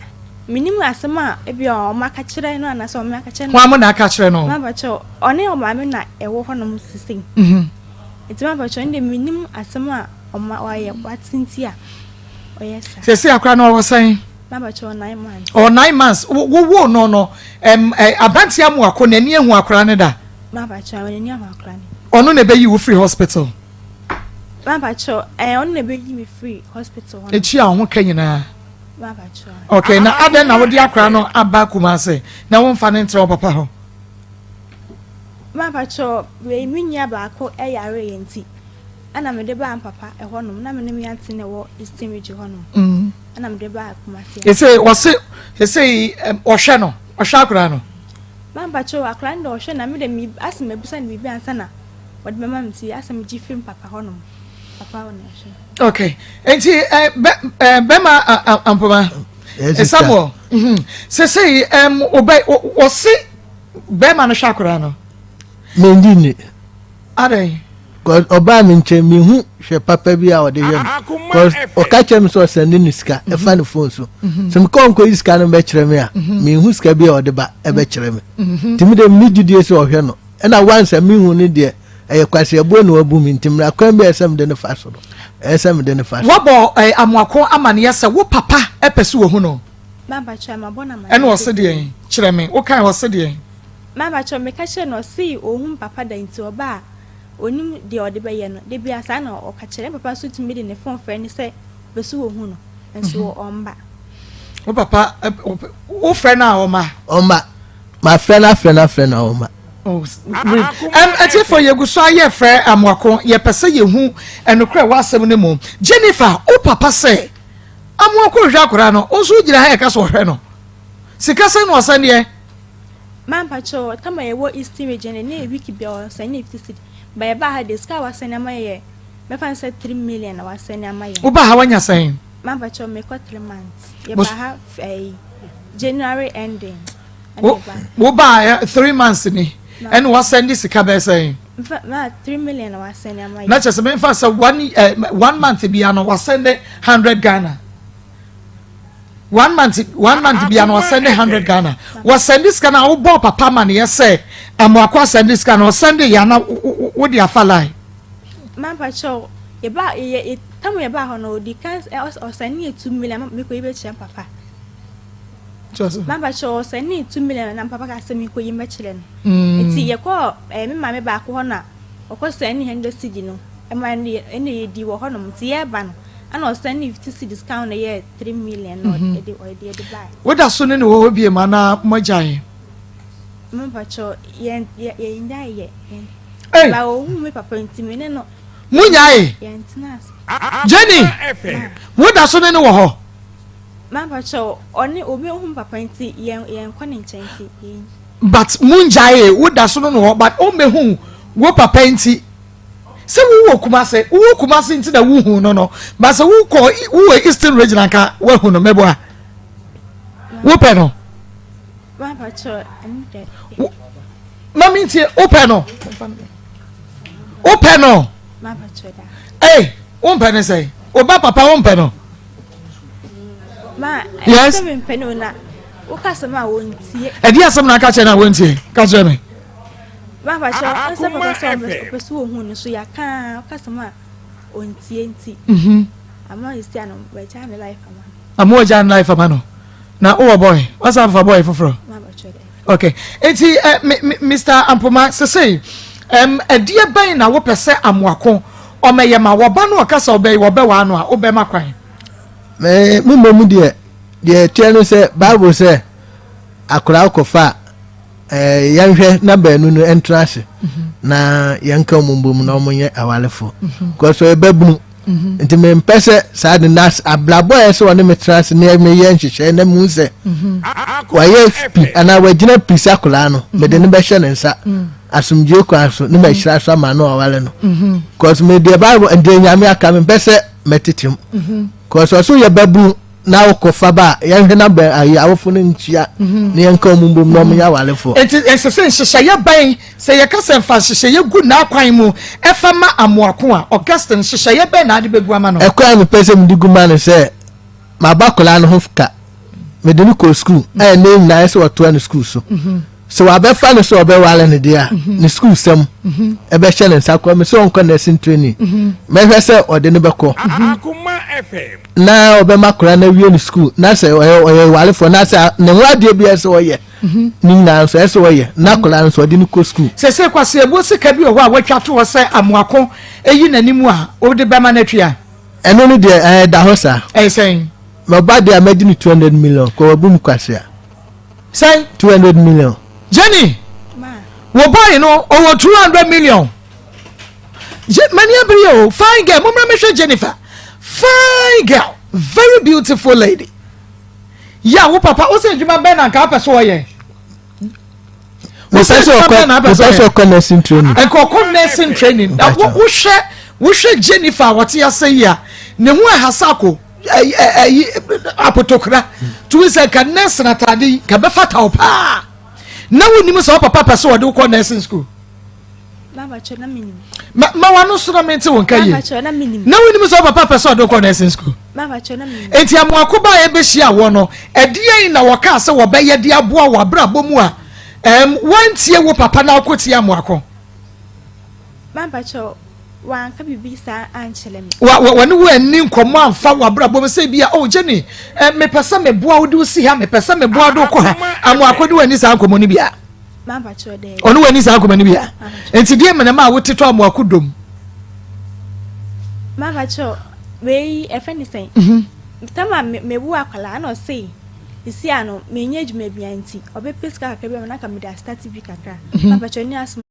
mennim asɛm a ebia wɔn aka kyerɛ no anaasɛ wɔn aka kyerɛ no. Hwan mo na aka kyerɛ no? Mampakyɛw ɔne ɔmaame na ɛwɔ hɔnom sisei. Nti mampakyɛw ɛno deɛ mennim asɛm a ɔma wayɛ wate nti a ɔyɛ saa. Sɛsei akora no ɔwɔ sɛn? Mampakyɛw 9 months. Ɔwɔ 9 months. Wowoo no no ɛm ɛ aberanteɛ amoako n'ani ahu akora no da? Mampakyɛw, n'ani ahu akora no. Ɔno na ɛbɛyi wo firi hospital? Mampakyɛw, ɛɛ ɔno na ɛbɛyi me firi hospital hɔ. Etua wo ho ka nyinaa? Mampakyɛw. Okay, na adɛn na wode akora no aba Kumase na womfa no ntra wo papa hɔ? Mampakyɛw, wei me nua baako yare yɛ nti ɛna mede baa mpapa ɛhɔ nom na me ne me ante na ɛwɔ Eastern Region hɔ nom. Mm. Ɛna mede baa Kumase. Ese wɔse ese ɔhwɛ no, ɔhwɛ akora no. Mampakyɛw, akora no de ɔhwɛ na me de me asɛ mabisa no biribi ansa na wɔde bɛma me nti asɛ megye firi papa hɔ nom. Papa hɔ na ɛhwɛ. Okay. Nti eh, bɛ eh, bɛma ampoma. Samuel. Mhm. Sesei um, obɛ wɔse bɛrima no hwɛ akora no. Mendi ni. Adɛn? Cause ɔbaa me nkyɛn mehu hwɛ papa bi a ɔde hwɛ me. Cause ɔka kyerɛ me sɛ ɔsɛnde ne sika mhm. ɛfa ne phone so. Mhm. Sɛ mekɔ nkɔ yi sika no bɛkyerɛ me a mhm. mehu sika bi a ɔde ba ɛbɛkyerɛ me. Nti me de me gyidie sɛ ɔhwɛ no. Ɛna once a mehu no deɛ ɛyɛ kwaseɛboɔ na wabu me nti mmara kwan bi a ɛsɛ mede no fa so no ɛyɛ sɛ mede no fa so. Wabɔ eh, amoako amaneɛ sɛ wo papa pɛ sɛ wɔhu no. Ɛna ɔse deɛn? Kyerɛ me. Wokae ɔse deɛn? Mampakyɛw meka kyerɛɛ no ɔse ɔnhu me papa da nti ɔba a ɔnim deɛ ɔde bɛyɛ no da biara saa na ɔka kyerɛ me papa nso tumi de ne phone frɛ no sɛ ɔpɛ sɛ ɔhu no nso ɔmba. Wo papa wo frɛ no a ɔma? Ɔma mafrɛ no afrɛ no afrɛ no a ɔma. Oh, Atiefo yɛgu so ayɛ frɛ amoako yɛpɛ sɛ yɛhu ɛnokorɛ wɔ asɛm no mu. Jennifer wo papa sɛ amoako hwɛ akwadaa no wo nso wogyina ha yɛka sɛ ɔhwɛ no sika sɛn na ɔsɛn deɛ? Mampakyɛw, tam a yɛwɔ Eastern Region no, ne week biara ɔsɛne yɛ 50 cedi. But yɛbaa ha deɛ, sika a wasɛne ama yɛ yɛ, mɛfa no sɛ 3 million na wasɛne ama yɛn. Wobaa ha wanya sɛn? Mampakyɛw, mekɔ 3 months. Yɛbaa ha ɛyi, January ending. Ɛna yɛbaa. Wobaa 3 months ni, ɛna wasɛnde sika bɛyɛ sɛn? Nfa, ma 3 million na wasɛne ama yɛn. Na kyerɛ sɛ memfa sɛ one, eh, one month biara no wasɛnde 100 Ghana. One month one month bia no ɔsɛnde hundred Ghana. Wɔsɛnde sika na wobɔ papa amaneɛ sɛ amoako asɛnde sika na ɔsɛnde yɛ ana wode afa line. Mampa kyɛw yɛba yɛ tam yɛba hɔ no odi kan ɔsɛnde yɛ 2 million mekɔ yi bɛkyerɛ papa. Mampa kyɛw ɔsɛnde 2 million na papa ka sɛ mekɔ yi mɛkyerɛ no. Nti yɛkɔ ɛɛ me maame baako hɔ na ɔkɔ sɛnde 100 cedi no ɛma ɛna yɛdi wɔ hɔnom nti yɛba no. Ɛna ɔsɛnee 50 cedis ka ho na ɛyɛɛ 3 million na ɔde ɔde ɛde bae. Woda so ne no wɔ hɔ bio anaa moagyae? Me mpakyɛw yɛn yɛ yɛn nyae yɛ yɛn. Ei! Ba ohun me papa nti me ne no. Mo nyae? Yɛn tena ase. Jenny, woda so ne no wɔ hɔ? Me mpakyɛw ɔne obi ohun me papa nti yɛn yɛn kɔ ne nkyɛn nti yɛn. But mo ngyae woda so ne no wɔ but ɔmmɛhu wo papa nti. Sɛ wowɔ Kumase, wowɔ Kumase nti na wohu no no. Ba sɛ wokɔ wowɔ Eastern Region anka woahu no mɛboa. Wopɛ no? Mami ntie, wopɛ no? Wopɛ no? Ei, wompɛ no sɛ? Woba papa wompɛ no? Yes. Ɛdi asɛm na aka kyerɛ na wontie. Ka kyerɛ me. Papa kyerɛ ɔsɛ papa sɛ ɔpɛ sɛ ohun no so yɛaka ɔkasa mu a ɔntie nti mhm. ama ɔsi ano wɔagya ne life ama no. Ama wɔagya ne life ama no na wowɔ boy wasan fa boy foforɔ okay nti eh, Mr. Ampoma sesei um, ɛdeɛ bɛn na wopɛ sɛ amoako ɔmɛyɛ ma wɔba no ɔka sɛ ɔbɛyi wɔbɛwaa no a wobɛma kwan. Me mmom deɛ deɛ ɛteɛ no sɛ bible sɛ akwadaa kɔfa Eh, yɛnhwɛ na baanu no ntena ase mhm. na yɛnka wɔn mbom na wɔn nyɛ awarefo mhm. because ɔyɛ babunu mhm. nti mempɛ sɛ saa de na abrabɔ a ɛsɛ wɔne me tena ase na meyɛ nhyehyɛe na mu sɛ wayɛ pi anaa wagyina pi sɛ akwadaa no mede no bɛhyɛ ne nsa asomdwoe kwan so ne mahyira so ama no aware no because me deɛ bible deɛ nyame aka mempɛ sɛ mɛtete mu because ɔso yɛ babunu na wokɔfa ba a yɛnhwɛ na bɛn ayi awofo no nhyia mhm. na yɛnka wɔn mbom na wɔnyɛ awarefoɔ. Nti ɛsɛ sɛ nhyehyɛeɛ bɛn sɛ yɛka sɛ mfa nhyehyɛeɛ gu n'akwan mu ɛfa ma amoako a Augustine nhyehyɛeɛ bɛn na ade bɛgu ama no. Ɛkwan a mepɛ sɛ mede gu ma no sɛ maba akwadaa no ho ka mede no kɔ sukuu a ɛnɛ nyinaa sɛ wɔtoa no sukuu so mhm. Sɛ wabɛfa no sɛ ɔbɛware no deɛ a, mhm. ne sukuusɛm mhm. ɛbɛhyɛ ne nsa kɔ me sɛ ɔnkɔ nursing training mhm. mɛhwɛ sɛ ɔde no bɛkɔ na ɔbɛma akwadaa no awie ne sukuu na sɛ ɔyɛ ɔyɛ warefoɔ na sɛ ne ho adeɛ bi sɛ ɔyɛ. Ne nyinaa nso ɛsɛ ɔyɛ na akwadaa no nso ɔde no kɔ sukuu. Sese Kwasi ebuo sika bi wɔ hɔ a watwa to hɔ sɛ amoako eyi n'anim a wode bɛma no atua. Ɛno no deɛ ɛɛ da hɔ saa. Ɛyɛ sɛn? Mɛ ɔba deɛ a mɛgye no 200 million kɔ wabu mu kwasea. Sɛn? 200 million. Jenny, wo boy no ɔwɔ 200 million. Je, mani abiri o, fine girl, mo mmerɛ mehwɛ Jennifer. Fine girl, very beautiful lady. Ya wo papa, wo sɛ adwuma bɛn na nka wopɛ so ɔyɛ? Mepɛ sɛ ɔkɔ mepɛ sɛ ɔkɔ nursing training. Nka ɔkɔ nursing training. Na wohwɛ wohwɛ Jennifer a wɔte ase yi a ne ho ɛhasa ko ɛyi ɛyi apotokura tumi sɛ nka nursing ataade yi nka bɛfata wo paa. Na wonim sɛ wo papa pɛ sɛ ɔde wokɔ nursing school. Ma wano so na mente wo nka yie. Na wonim sɛ wo papa pɛ sɛ ɔde wokɔ nursing school. Enti amoako ba a ɛbɛhyia wɔ no, ɛdeɛn na wɔkaa sɛ wɔbɛyɛ de aboa wɔ abrabɔ mu a ɛm wɔntie wo papa na wokɔtie amoako? Wanka biribi saa ankyerɛ me. Wa, wa, wɔne wo anni nkɔmmɔ amfa w'abrabɔ mu sɛ bi a, oh Jenny, eh, mepɛ sɛ meboa wo de wo si ha, mepɛ sɛ meboa wo de wo kɔ ha. Amoako ne wo anni saa nkɔmmɔ no bi a? Ɔne wo anni saa nkɔmmɔ no bi a? Nti deɛ mene ma a wote tɔ amoako dom? Mampakyɛw, wei ɛfɛ ne sɛn? Mhm. Tama mewu akwadaa na ɔse sisi ano menyɛ adwuma bia nti ɔbɛpɛ sika kakra bi ama na ka mede astate bi kakra. Mhm. Mampakyɛw ne asoma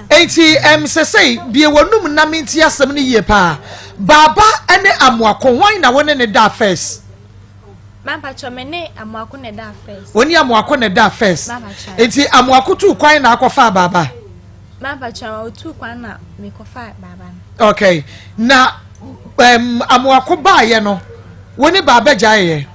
Enti ɛm sesei bue w'anum na mentie asɛm no yie paa. Baaba ne Amoako hwan na wo ne ne daa first? Mampakyɛ me ne Amoako na ɛdaa first. Wo ne Amoako na ɛdaa first. Enti Amoako tuu kwan na akɔfaa Baaba? Mampakyɛ ɔtuu kwan na mekɔfaa Baaba no. Okay. Na um, Amoako baayɛ no, wo ne Baaba gyaeɛ?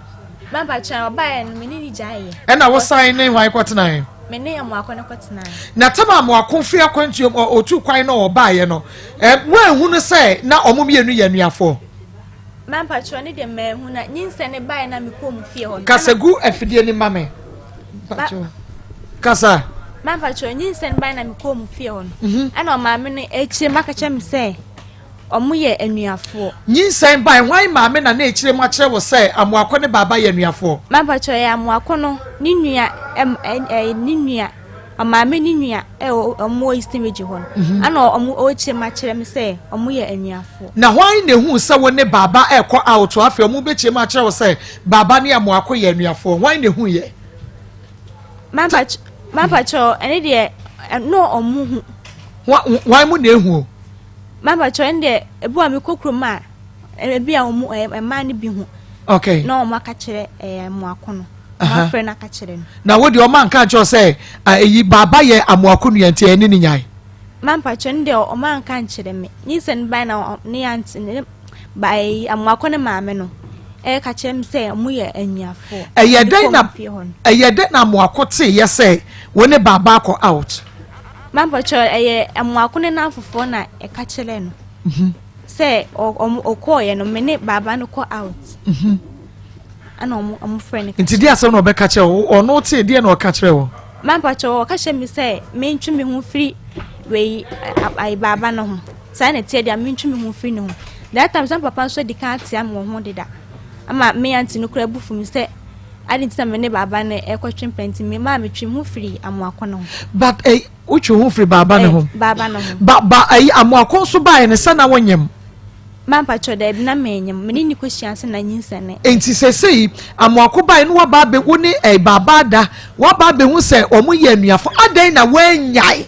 Mampakyɛ ɔbaeɛ no me ne ne gyaeɛ. Ɛna wo san ne hwan kɔtenaeɛ? Me ne Amoako no kɔtenaeɛ. Na tam a Amoako firi akwantuo mu ɔtuu kwan na ɔbaeɛ no, woanhu no sɛ na wɔn mmienu yɛ anuafoɔ? Mampakyɛ ne deɛ manhu na nyinsɛn no baeɛ na mekɔɔ mu fie hɔ no. Kasa gu afidie no ma me. Mpakyɛ. Kasa. Mampakyɛ nyinsɛn no baeɛ na mekɔɔ mu fie hɔ no. Mhm. Ɛna ɔmaame no akyire mu aka kyerɛ me sɛ Ɔmo yɛ anuafoɔ. Nyinsɛn bae, hwan maame na na ɛkyerɛ mu akyerɛ wo sɛ Amoako ne Baaba yɛ anuafoɔ? Mampakyɛw, ɛyɛ Amoako no ne nua ɛm ɛɛ ne nua, ɔmaame ne nua ɛwɔ ɔmo wɔ Eastern Region hɔ no, ɛna ɔmo ɔrekyerɛ mu akyerɛ me sɛ ɔmo yɛ anuafoɔ. Na hwan na ehuu sɛ wo ne Baaba ɛrekɔ out afei ɔmo bɛkyerɛ mu akyerɛ wo sɛ Baaba ne Amoako yɛ anuafoɔ? Hwan na ehuiɛ? Mampakyɛw, mampakyɛw, ɛne deɛ ɛno ɔmo hu. Hwan mu na ehu o? Mampakyɛw ɛno deɛ ebi wɔ mekɔ kurom a ebi a wɔn mmaa no bi ho. Okay. Na wɔn aka kyerɛ ɛɛ amoako no. Wɔn afrɛ no aka kyerɛ no. Na wo deɛ wɔn anka nkyerɛ sɛ eyi baaba yɛ amoako nua nti ɛne ne nyae. Mampakyɛw ɛno deɛ wɔn anka nkyerɛ me. Nyinsɛn no bae na ne aunt ne ba eyi amoako ne maame no ɛka kyerɛ me sɛ wɔn yɛ anuafoɔ. Ɛyɛ dɛn na ɛyɛ dɛn na amoako te yɛ sɛ wo ne baaba akɔ out. Mampakyɛw ɛyɛ Amoako ne n'amfofoɔ na ɛka kyerɛɛ no sɛ ɔkɔɔyɛ no me ne baaba no kɔ out ɛna ɔmo ɔmo frɛ no. Nti deɛ asɛm na ɔbɛka kyerɛ wo ɔno tee deɛ na ɔka kyerɛ wo. Mampakyɛw ɔka kyerɛ me sɛ mentwe me ho firi wei ayi baaba no ho saa na ɛteɛ deɛ mentwe me ho firi ne ho that time sɛ papa nso adi kan atea me wɔ ho deda ama me aunty no koraa bu fu me sɛ Adi nti na me ne baaba no rekɔtwe mpɛn nti me maa metwe me ho firi Amoako no ho. But eh, wotwe ho firi baaba no ho? Eh, baaba no ho. Ba ba ayi Amoako nso baeɛ no sɛ na wonyem? Mampakyɛ daabi na menyem. Me ne ne kɔhyia ase na nyinsɛn no. Nti sesei Amoako baeɛ no waba abɛ wo ne eh, baaba ada waba abɛhu sɛ wɔn yɛ anuafo adɛn na woannyae?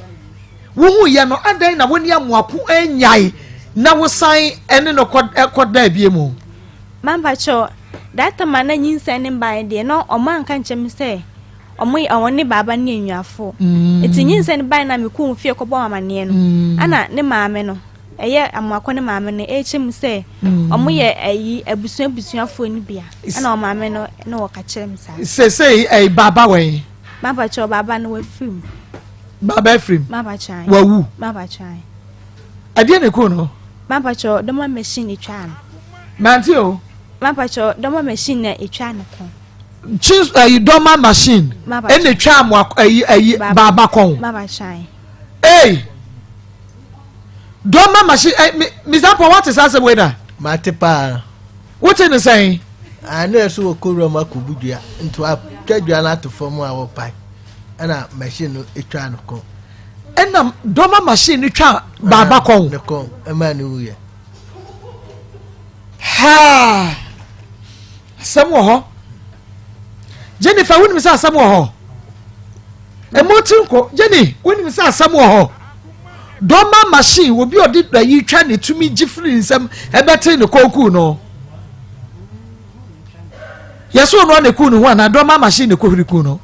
Wohuiɛ no adɛn na wo ne Amoako annyae na wosan ne no kɔ kɔdaa bie mu? Mampakyɛw, that time a na nyinsɛn no mbae deɛ na ɔmo anka nkyerɛ me sɛ ɔmo yɛ ɔne baaba no yɛ enuafo. Ntsi nyinsɛn no bae na mekɔɔ wɔn fie kɔbɔɔ wɔn amaneɛ no, ɛna ne maame no, ɛyɛ Amoako ne maame no ɛrekyerɛ mu sɛ ɔmo yɛ ɛyi abusua abusuafoɔ no bi a, ɛna ɔmaame no na ɔka kyerɛ me saa. Seesei ɛyi baaba wɔ he? Mampakyɛw, baaba no wafiri mu. Baaba afiri mu? Mampakyɛw ae. Wawu? Mampakyɛw ae. Ɛdeɛ na ɛkuu no? Mampakyɛw, dɔma machine etwaa no. Mante o. Mampakyɛw, dɔma machine na etwaa ne kɔn. Kyi ɛyi dɔma machine. Ɛna etwaa mo ɛyi ɛyi baaba kɔn. Mampakyɛw. Ee dɔma machine ɛ mi Mr. Ampɔn wate saa asɛm wei da. Mate paa. Wote ne sɛn? Ah, na ɛso wɔkɔ wuram akɔbu dua nti watwa dua no ato fam a wɔpae ɛna machine no twaa no kɔn. Ɛna dɔma machine no twa baaba kɔn. Ne kɔn ɛmaa ne wuyɛ. Haa asɛm wɔ hɔ Jennifer wonim sɛ asɛm wɔ hɔ ɛmo ti nkɔ Jenny wonim sɛ asɛm wɔ hɔ dɔma machine obi ɔde ayi twa ne tumi gye firi nsɛm ɛbɛte ne kɔn kuu no yɛsɛ ɔno ana kuu ne ho anaa dɔma machine ne kɔhwiri kuu no.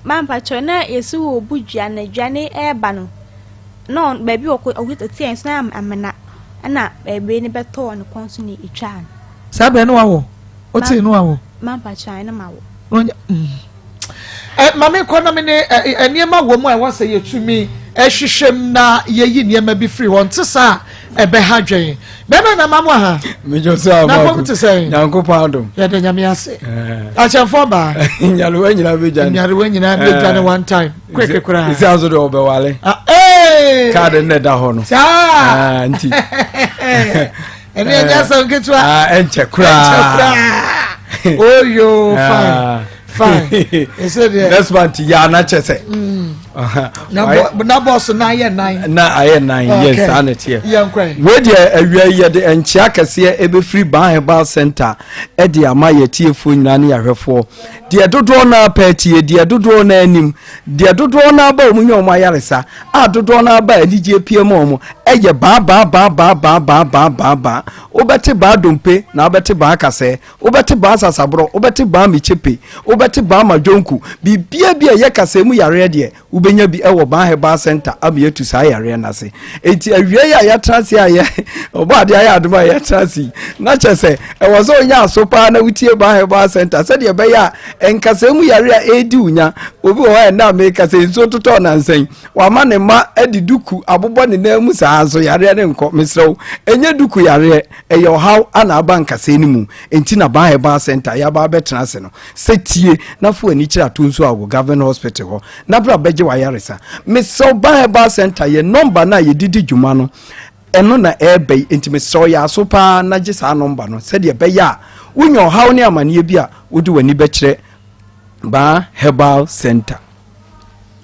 Mampakyɛ na yɛsi wɔ bu dua na dua ne ɛɛba no. Na ɔn baabi a ɔkɔ ɔteɛ nso na amena ɛna baabi no bɛtɔɔ ne kɔn so na etwaa no. Saa bɛn no wawo? Wotee no wawo? Mampa kyerɛ na mawo. Mm. Ɛ ma me nkɔ na me ne ɛ nneɛma wɔ mu a ɛwɔ sɛ yɛtumi ɛhwehwɛ mu na yɛyi nneɛma bi firi hɔ nte saa ɛbɛha dwɛn. Bɛrima na ma mo aha. Mejo sɛ Na fam te sɛn? Nyankopɔn adom. Yɛda Nyame ase. Akyɛnfoɔ baa. Nyarewa nyinaa bɛdwane. Nyarewa nyinaa bɛdwane one time. Quick koraa. Ɛsi aso deɛ ɔbɛwale. Ah, ee. Kaadi no da hɔ no. Saa. Ah, nti. Ɛne ɛnyɛ asɛm ketewa. Ah, ɛnkyɛ koraa. Ɛnkyɛ koraa. Oyo fine. Fine. Ɛsɛ deɛ. Next month yɛ anakyɛ sɛ. Mm. Na bɔs na ayɛ nan. Na ayɛ nan yes saa na ɛteɛ. Wei deɛ awia yi yɛde nkyea kɛseɛ ɛbɛfiri Ban Herbal Center ɛde ama yɛ tiefoɔ nyinaa ne yɛahwɛfoɔ. Deɛ dodoɔ no ara pɛ tie, deɛ dodoɔ no ara nim, deɛ dodoɔ no ara ba wɔn nya wɔn ayaresa, a dodoɔ no ara ba anigyeɛ pie ma wɔn, ɛyɛ baa baa baa baa baa baa baa baa baa. Wobɛte baa dompe na wobɛte baa kasɛɛ, wobɛte baa sasaborɔ, wobɛte baa mikyepe, wobɛte baa madwonku, biribiara bi a ɛyɛ kasɛɛ mu yareɛ deɛ, Wobɛnya bi wɔ Ban Herbal Center ama yɛatu saa yareɛ no ase. Enti awia yi a yɛatena ase a yɛ ɔbɔ adeɛ ayɛ adom a yɛatena ase yi, na kyerɛ sɛ ɛwɔ sɛ wonya aso paa na wotie Ban Herbal Center sɛdeɛ ɛbɛyɛ a nkasɛɛ mu yareɛ a ɛredi wo nya. Obi wɔ hɔ a ɛnnɛ a meka sɛ nsuo totɔɔ nansa yi, wama ne mma de duku abobɔ ne nan mu saa nso yareɛ no nkɔ. Mesrɛ wo, ɛnyɛ duku yareɛ, ɛyɛ ɔhaw ana aba nkasɛɛ no mu. Enti na Ban Herbal Center yɛaba abɛtena ase no. Sɛ tie na fa w'ani kyerɛ Atonsu Awo Government Hospital hɔ na bra bɛgye w'ayaresa. Mesrɛ wo Ban Herbal Center yɛ nɔmba no a yɛde di dwuma no ɛno na ɛreba yi enti mesrɛ wo yɛ aso paa na gye saa nɔmba no sɛdeɛ ɛbɛyɛ a wonya ɔhaw ne amaneɛ bi a wode w'ani bɛkyerɛ Ban Herbal Center.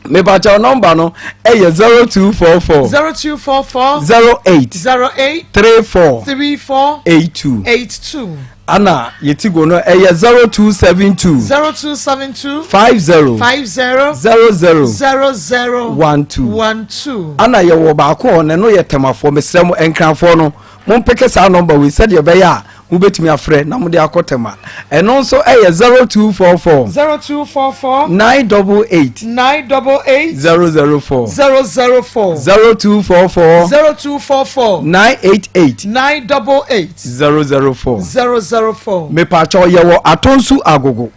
Mepakyɛw nɔmba no ɛyɛ 0244. 0244. 08. 08. 34. 34. 82. 82. Ana yɛti go no ɛyɛ 0272. 0272. 50. 50. 00. 00. 12. 12. Ana yɛwɔ baako hɔ na ɛno yɛ tɛmafoɔ mesrɛ mo nkranfoɔ no mompeke saa nɔmba wei sɛdeɛ ɛbɛyɛ a Mobɛtumi afrɛ na mode akɔ Tema. Ɛno nso yɛ 0244. 0244. 988. 988. 004. 004. 0244. 0244. 988. 988. 004. 004. Mepaakyɛw yɛwɔ Atonsu Agogo.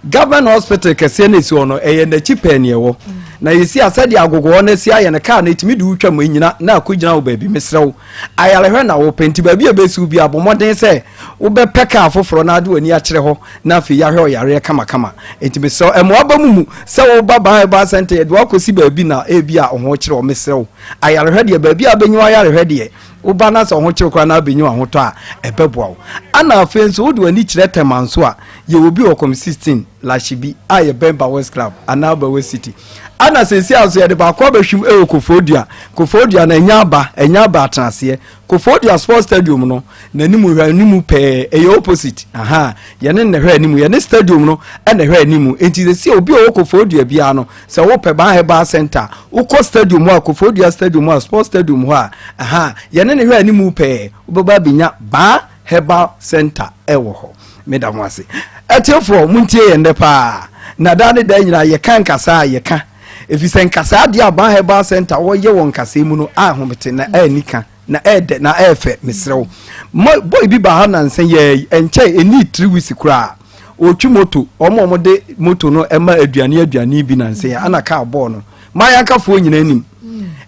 Government hospital kɛseɛ no ɛsi hɔ no ɛyɛ n'akyi pɛɛ ne ɛwɔ na yɛsi a sɛdeɛ agogo hɔ no asi ayɛ no kaa no ɛtumi de wotwa mu ɛnyina na akɔgyina wo baabi mesrɛ wo ayarehwɛ na wopɛ nti baabi a ɛbɛsi wo bi abɔ mmɔden sɛ wobɛpɛ kaa foforɔ na ade w'ani akyerɛ hɔ na afei yɛahwɛ ɔyareɛ kamakama nti mesrɛ wo ɛmmoa ba mu mu sɛ woba ban herbal center yɛde wakɔsi baabi na ebi a ɔho kyerɛ wo mesrɛ wo ayarehwɛ deɛ baabi a bɛnyi ayarehwɛ deɛ woba na sɛ ɔho kyerɛ koraa na abɛnyi ahotɔ a ɛbɛboa wo ana afei nso wode w'ani kyerɛ tɛma nso a Yɛwɔ bi wɔ Kɔm 16, Lashibi, a yɛbɛn Bawes Club anaa Bawes City. Ana seesei ara nso yɛde baako abɛhwim wɔ Koforidua. Koforidua no, ɛnyɛ aba, ɛnyɛ aba atenaseɛ. Koforidua Sports Stadium no, n'anim hwɛ anim pɛɛ, ɛyɛ opposite. Aha, yɛne no na ɛhwɛ anim, yɛne stadium no na ɛhwɛ anim. Enti seesei obi a ɔwɔ Koforidua biara no, sɛ wopɛ Ban Herbal Center a, wokɔ stadium hɔ a, Koforidua Stadium hɔ a, Sports Stadium hɔ a, aha, yɛne no hwɛ anim pɛɛ, wobɛba abɛnya Ban Herbal Center wɔ hɔ. Meda mo ase. Atiefoɔ, montie yɛn nnɛ paa. Na daa ne daa nyinaa yɛka nkasaa a yɛka. Ɛfiri sɛ nkasaa adeɛ a Ban Herbal Center wɔyɛ wɔ nkasaa mu no ahomete na ɛni ka na ɛɛdɛ na ɛɛfɛ. Mesrɛ wo. Mo boy bi baa ha nansa yi ara yi, ɛnkyɛe, ɛnnii three weeks koraa. Ɔretwi moto, wɔn a wɔde moto no ma aduane aduane bi nansa yi, ana kaa bɔɔ no. Mayankafoɔ nyinaa nim.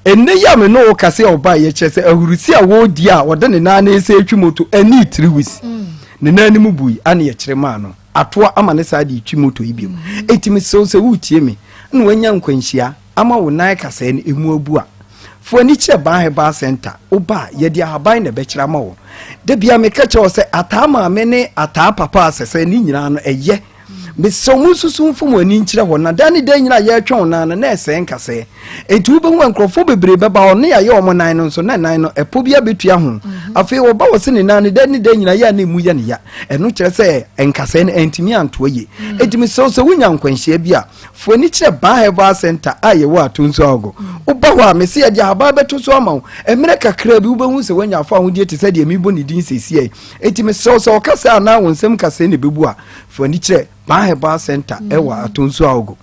Ɛnnɛ yi a me ne wo kasa a ɔbaeɛ kyerɛ sɛ ahurusi a wɔredi a ɔde ne nan resa retwi moto ɛnnii three weeks. Ne nan no mu bui ana yɛkyerɛ maa no atoa ama ne saa de retwi moto yi biom. Enti mesrɛ wo sɛ woretie me na woanya nkwanhyia ama wo nan kasɛɛ no ɛmu abu a, Fa w'ani kyerɛ Ban Herbal Centre. Woba a, yɛde ahaban na ɛbɛkyerɛ ama wo. Da biara meka kyerɛ wo sɛ ataa maame ne ataa papa asɛsɛ ne nyinaa no ɛyɛ. Mesrɛ wo monsusu mfa mo ani nkyerɛ hɔ na daa ne daa nyinaa yɛretwɛn wo nan no na ɛsɛe nkasɛɛ. Enti wobɛhu a nkurɔfoɔ bebree bɛba hɔ na yɛayɛ wɔn nan no nso na nan no ɛpɔ bi abɛtua ho. Afei wɔba wɔ se ne nan no daa ne daa nyinaa yɛ a na ɛmu yɛ no ya. Ɛno kyerɛ sɛ nkasɛɛ no antumi antoa yie. Enti mesrɛ wo sɛ wonya nkwanhyia bi a, Fa w'ani kyerɛ Baa Herbal Center a yɛwɔ Atonsu Agogo. Woba hɔ a, mese yɛde ahaban bɛto so ama wo. Mmerɛ kakraa bi, wobɛhu sɛ woanya afahodie te sɛ deɛ merebɔ ne din seesei yi. Enti mesrɛ wo, sɛ ɔkasa anaa wo nsɛm kasɛɛ na ɛbɛbu a, fa w'ani kyerɛ Baa Herbal Center wɔ Atonsu Agogo.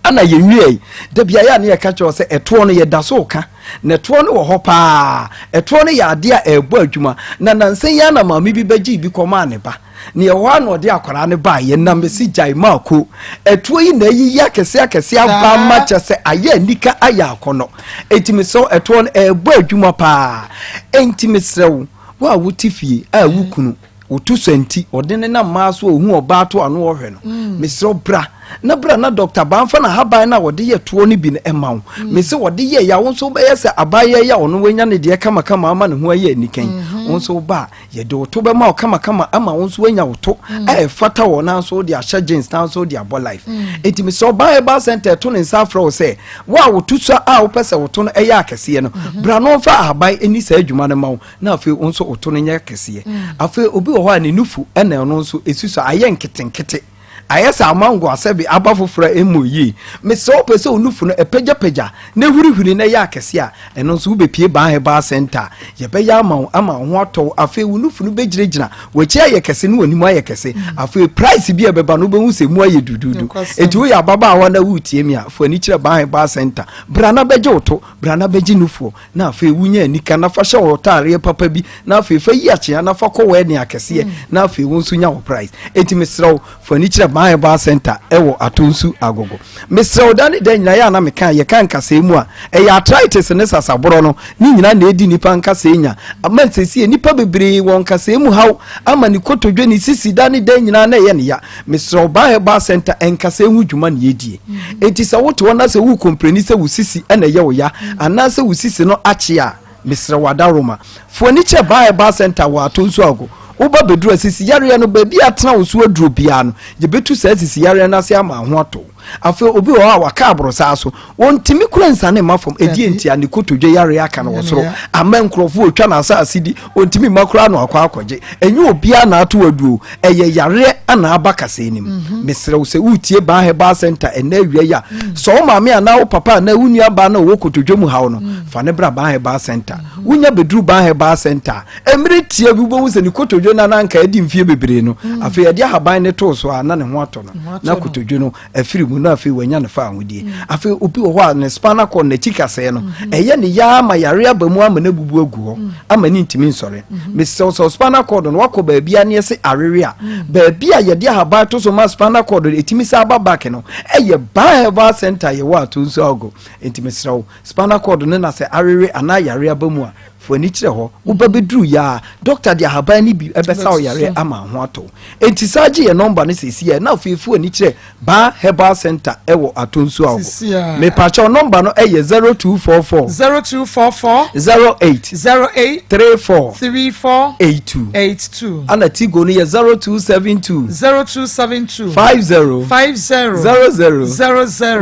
Ana yɛnwiei, da biara yɛ a na yɛka kyerɛ wo sɛ ɛtoɔ no yɛda so reka. Na ɛtoɔ no wɔ hɔ paa. Ɛtoɔ no yɛ adeɛ a ɛrebɔ adwuma. Na nnansa yi ara na maame bi bɛgyee bi kɔmaa ne ba. Nea ɛwɔ hɔ a na ɔde akwadaa no baeɛ na mese gyae maako ɛtoɔ yi na ayiyi akɛseɛ akɛseɛ aba ama kyɛ sɛ ayɛ anika ayɛ akɔnɔ enti mesrɛ wo ɛtoɔ no ɛrebɔ adwuma paa enti mesrɛ wo wo a wote fie a wo kunu woto sɔ nti ɔde ne nam maa so ɔhu ɔbaa to ano ɔhwɛ no mm. mesrɛ wo bra na bra na dɔkta banfa na haban no a wɔde yɛ toɔ no bi no ɛma wo mm. mese wɔde yɛ ya wo nso wobɛyɛ sɛ abayɛ yɛ ɔno wanya ne deɛ kamakama ama ne ho ayɛ anikan mm-hmm. wo nso woba a Yɛde wo to bɛma wo kamakama ama wo nso woanya wo to mm. a ɛfata wɔ nanso wode ahyɛ jeans nanso wode abɔ life. Mm. Enti mesɛ ɔbaa herbal center ɛto ne nsa afrɛ wo sɛ wo a woto sua a wopɛ sɛ woto no ɛyɛ akɛseɛ no mm-hmm. bra no mfa ahaban ɛni saa adwuma no ma wo na afei wo nso woto no nyɛ akɛseɛ. Mm. Afei obi wɔ hɔ a ne nufu ɛna ɔno nso ɛsi so ayɛ nketenkete. Ayɛ sɛ amango asɛbe aba foforɔ a ɛmmɔ yie. Mesrɛ wo pɛ sɛ wo nufu no ɛpagyapagya na ɛhurihuri na ɛyɛ akɛseɛ a, ɛno nso wobɛpue Baa Herbal Centre a, yɛbɛyɛ ama wo ama wo ho atɔ wo. Afei wo nufu no bɛgyinagyina, w'akyi ayɛ kɛse ne w'anim ayɛ kɛse. Afei price bi a ɛbɛba no wobɛhu sɛ ɛmu ayɛ duduudu. Enti woyɛ ababaawa na woretie me a, fa w'ani kyerɛ Baa Herbal Centre. Bra na bɛgye wo to, bra na bɛgye nufoɔ. Na afei wonya anika na fa hyɛ wo taareɛ papa bi na afei fa yi akyea na fa kɔ wɛden akɛseɛ mm. na afei wo nso nya wo price. Enti mesrɛ wo fa ani kyerɛ Ban Herbal Center ɛwɔ Atonsu Agogo. Mesrɛ wo da ne da nyinaa yɛ a na meka yɛka nkasɛɛ mu a ɛyɛ arthritis ne sasaborɔ no ne nyinaa na ɛdi nipa nkasɛɛ nya ama nsɛsie nipa bebree wɔ nkasɛɛ mu haw ama ne kotodwe ne sisi da ne da nyinaa na ɛyɛ ne ya. Mesrɛ wo Ban Herbal Center nkasɛɛ ho dwuma na yɛdie. Enti sɛ wote hɔ na sɛ wo kompreni sɛ wo sisi na ɛyɛ wo ya anaasɛ wo sisi no akye a, mesrɛ wo adaworoma, fa w'ani kyerɛ Baa Herbal Centre wɔ Atonsu Ago. Woba bɛduru a, sisi yareɛ no, baabi a atena wo so aduro biara no, yɛbɛtu saa sisi yareɛ no ase ama ho atɔ wo. Afei obi wɔ hɔ a waka aborosaa so, ɔntumi kura nsiane mma fam, ɛdeɛ nti a ne kotodwe yareɛ aka no wɔ soro ama nkurɔfoɔ ɔtwa n'asaase di, ɔntumi mma koraa na wakɔ akɔgye. Ɛnyɛ obiara na ato aduro, ɛyɛ yareɛ ana aba kasɛɛ no mu. Mhm. Mesrɛ wo sɛ woretie Baa Herbal Center ɛnɛ awia yi a, mm. sɛ wo maame anaa wo papa anaa wo nua baa na ɔwɔ kotodwe mu haw no, mm. fa ne bra Baa Herbal Center. Mm-hmm. Wonya bɛduru Baa Herbal Center a, mmerɛ tia bi wobɛhu sɛ ne kotodwe no ananka adi mfeɛ bebree no, mm. afei yɛde ahaban ne too so a na ne ho atɔ no, na kotodwe no afiri mu na afei wanya ne fa ahodie. Mm. Afei obi wɔ hɔ a ne spinal cord n'akyi kasɛɛ no mm-hmm. ɛyɛ ne yaa ma yare aba mu ama no abubu agu hɔ mm. ama ne ntumi nsɔre. Mm-hmm. Mesrɛ sɛ spinal cord no wakɔ baabi a ne ɛse awewe a mm. baabi a yɛde ahaban to so ma spinal cord no ɛtumi sɛ aba back no ɛyɛ Ban Herbal Center yɛwɔ ato nso ago. Nti mesrɛ wo spinal cord no na sɛ awewe anaa yare aba mu a Fa w'ani kyerɛ hɔ. Woba bɛduru yɛ a, dɔkta de ahaban no bi bɛsa wo yareɛ ama ho atɔ wo. Enti san gye yɛn nɔmba no seesei ara na afei fa w'ani kyerɛ Baa Herbal Centre wɔ Atonsu Awogo. Mepakyɛw, nɔmba no yɛ 0244. 0244. 08. 08. 34. 34. 82. 82. Ana Tigo no yɛ 0272. 0272. 50. 50. 00. 00.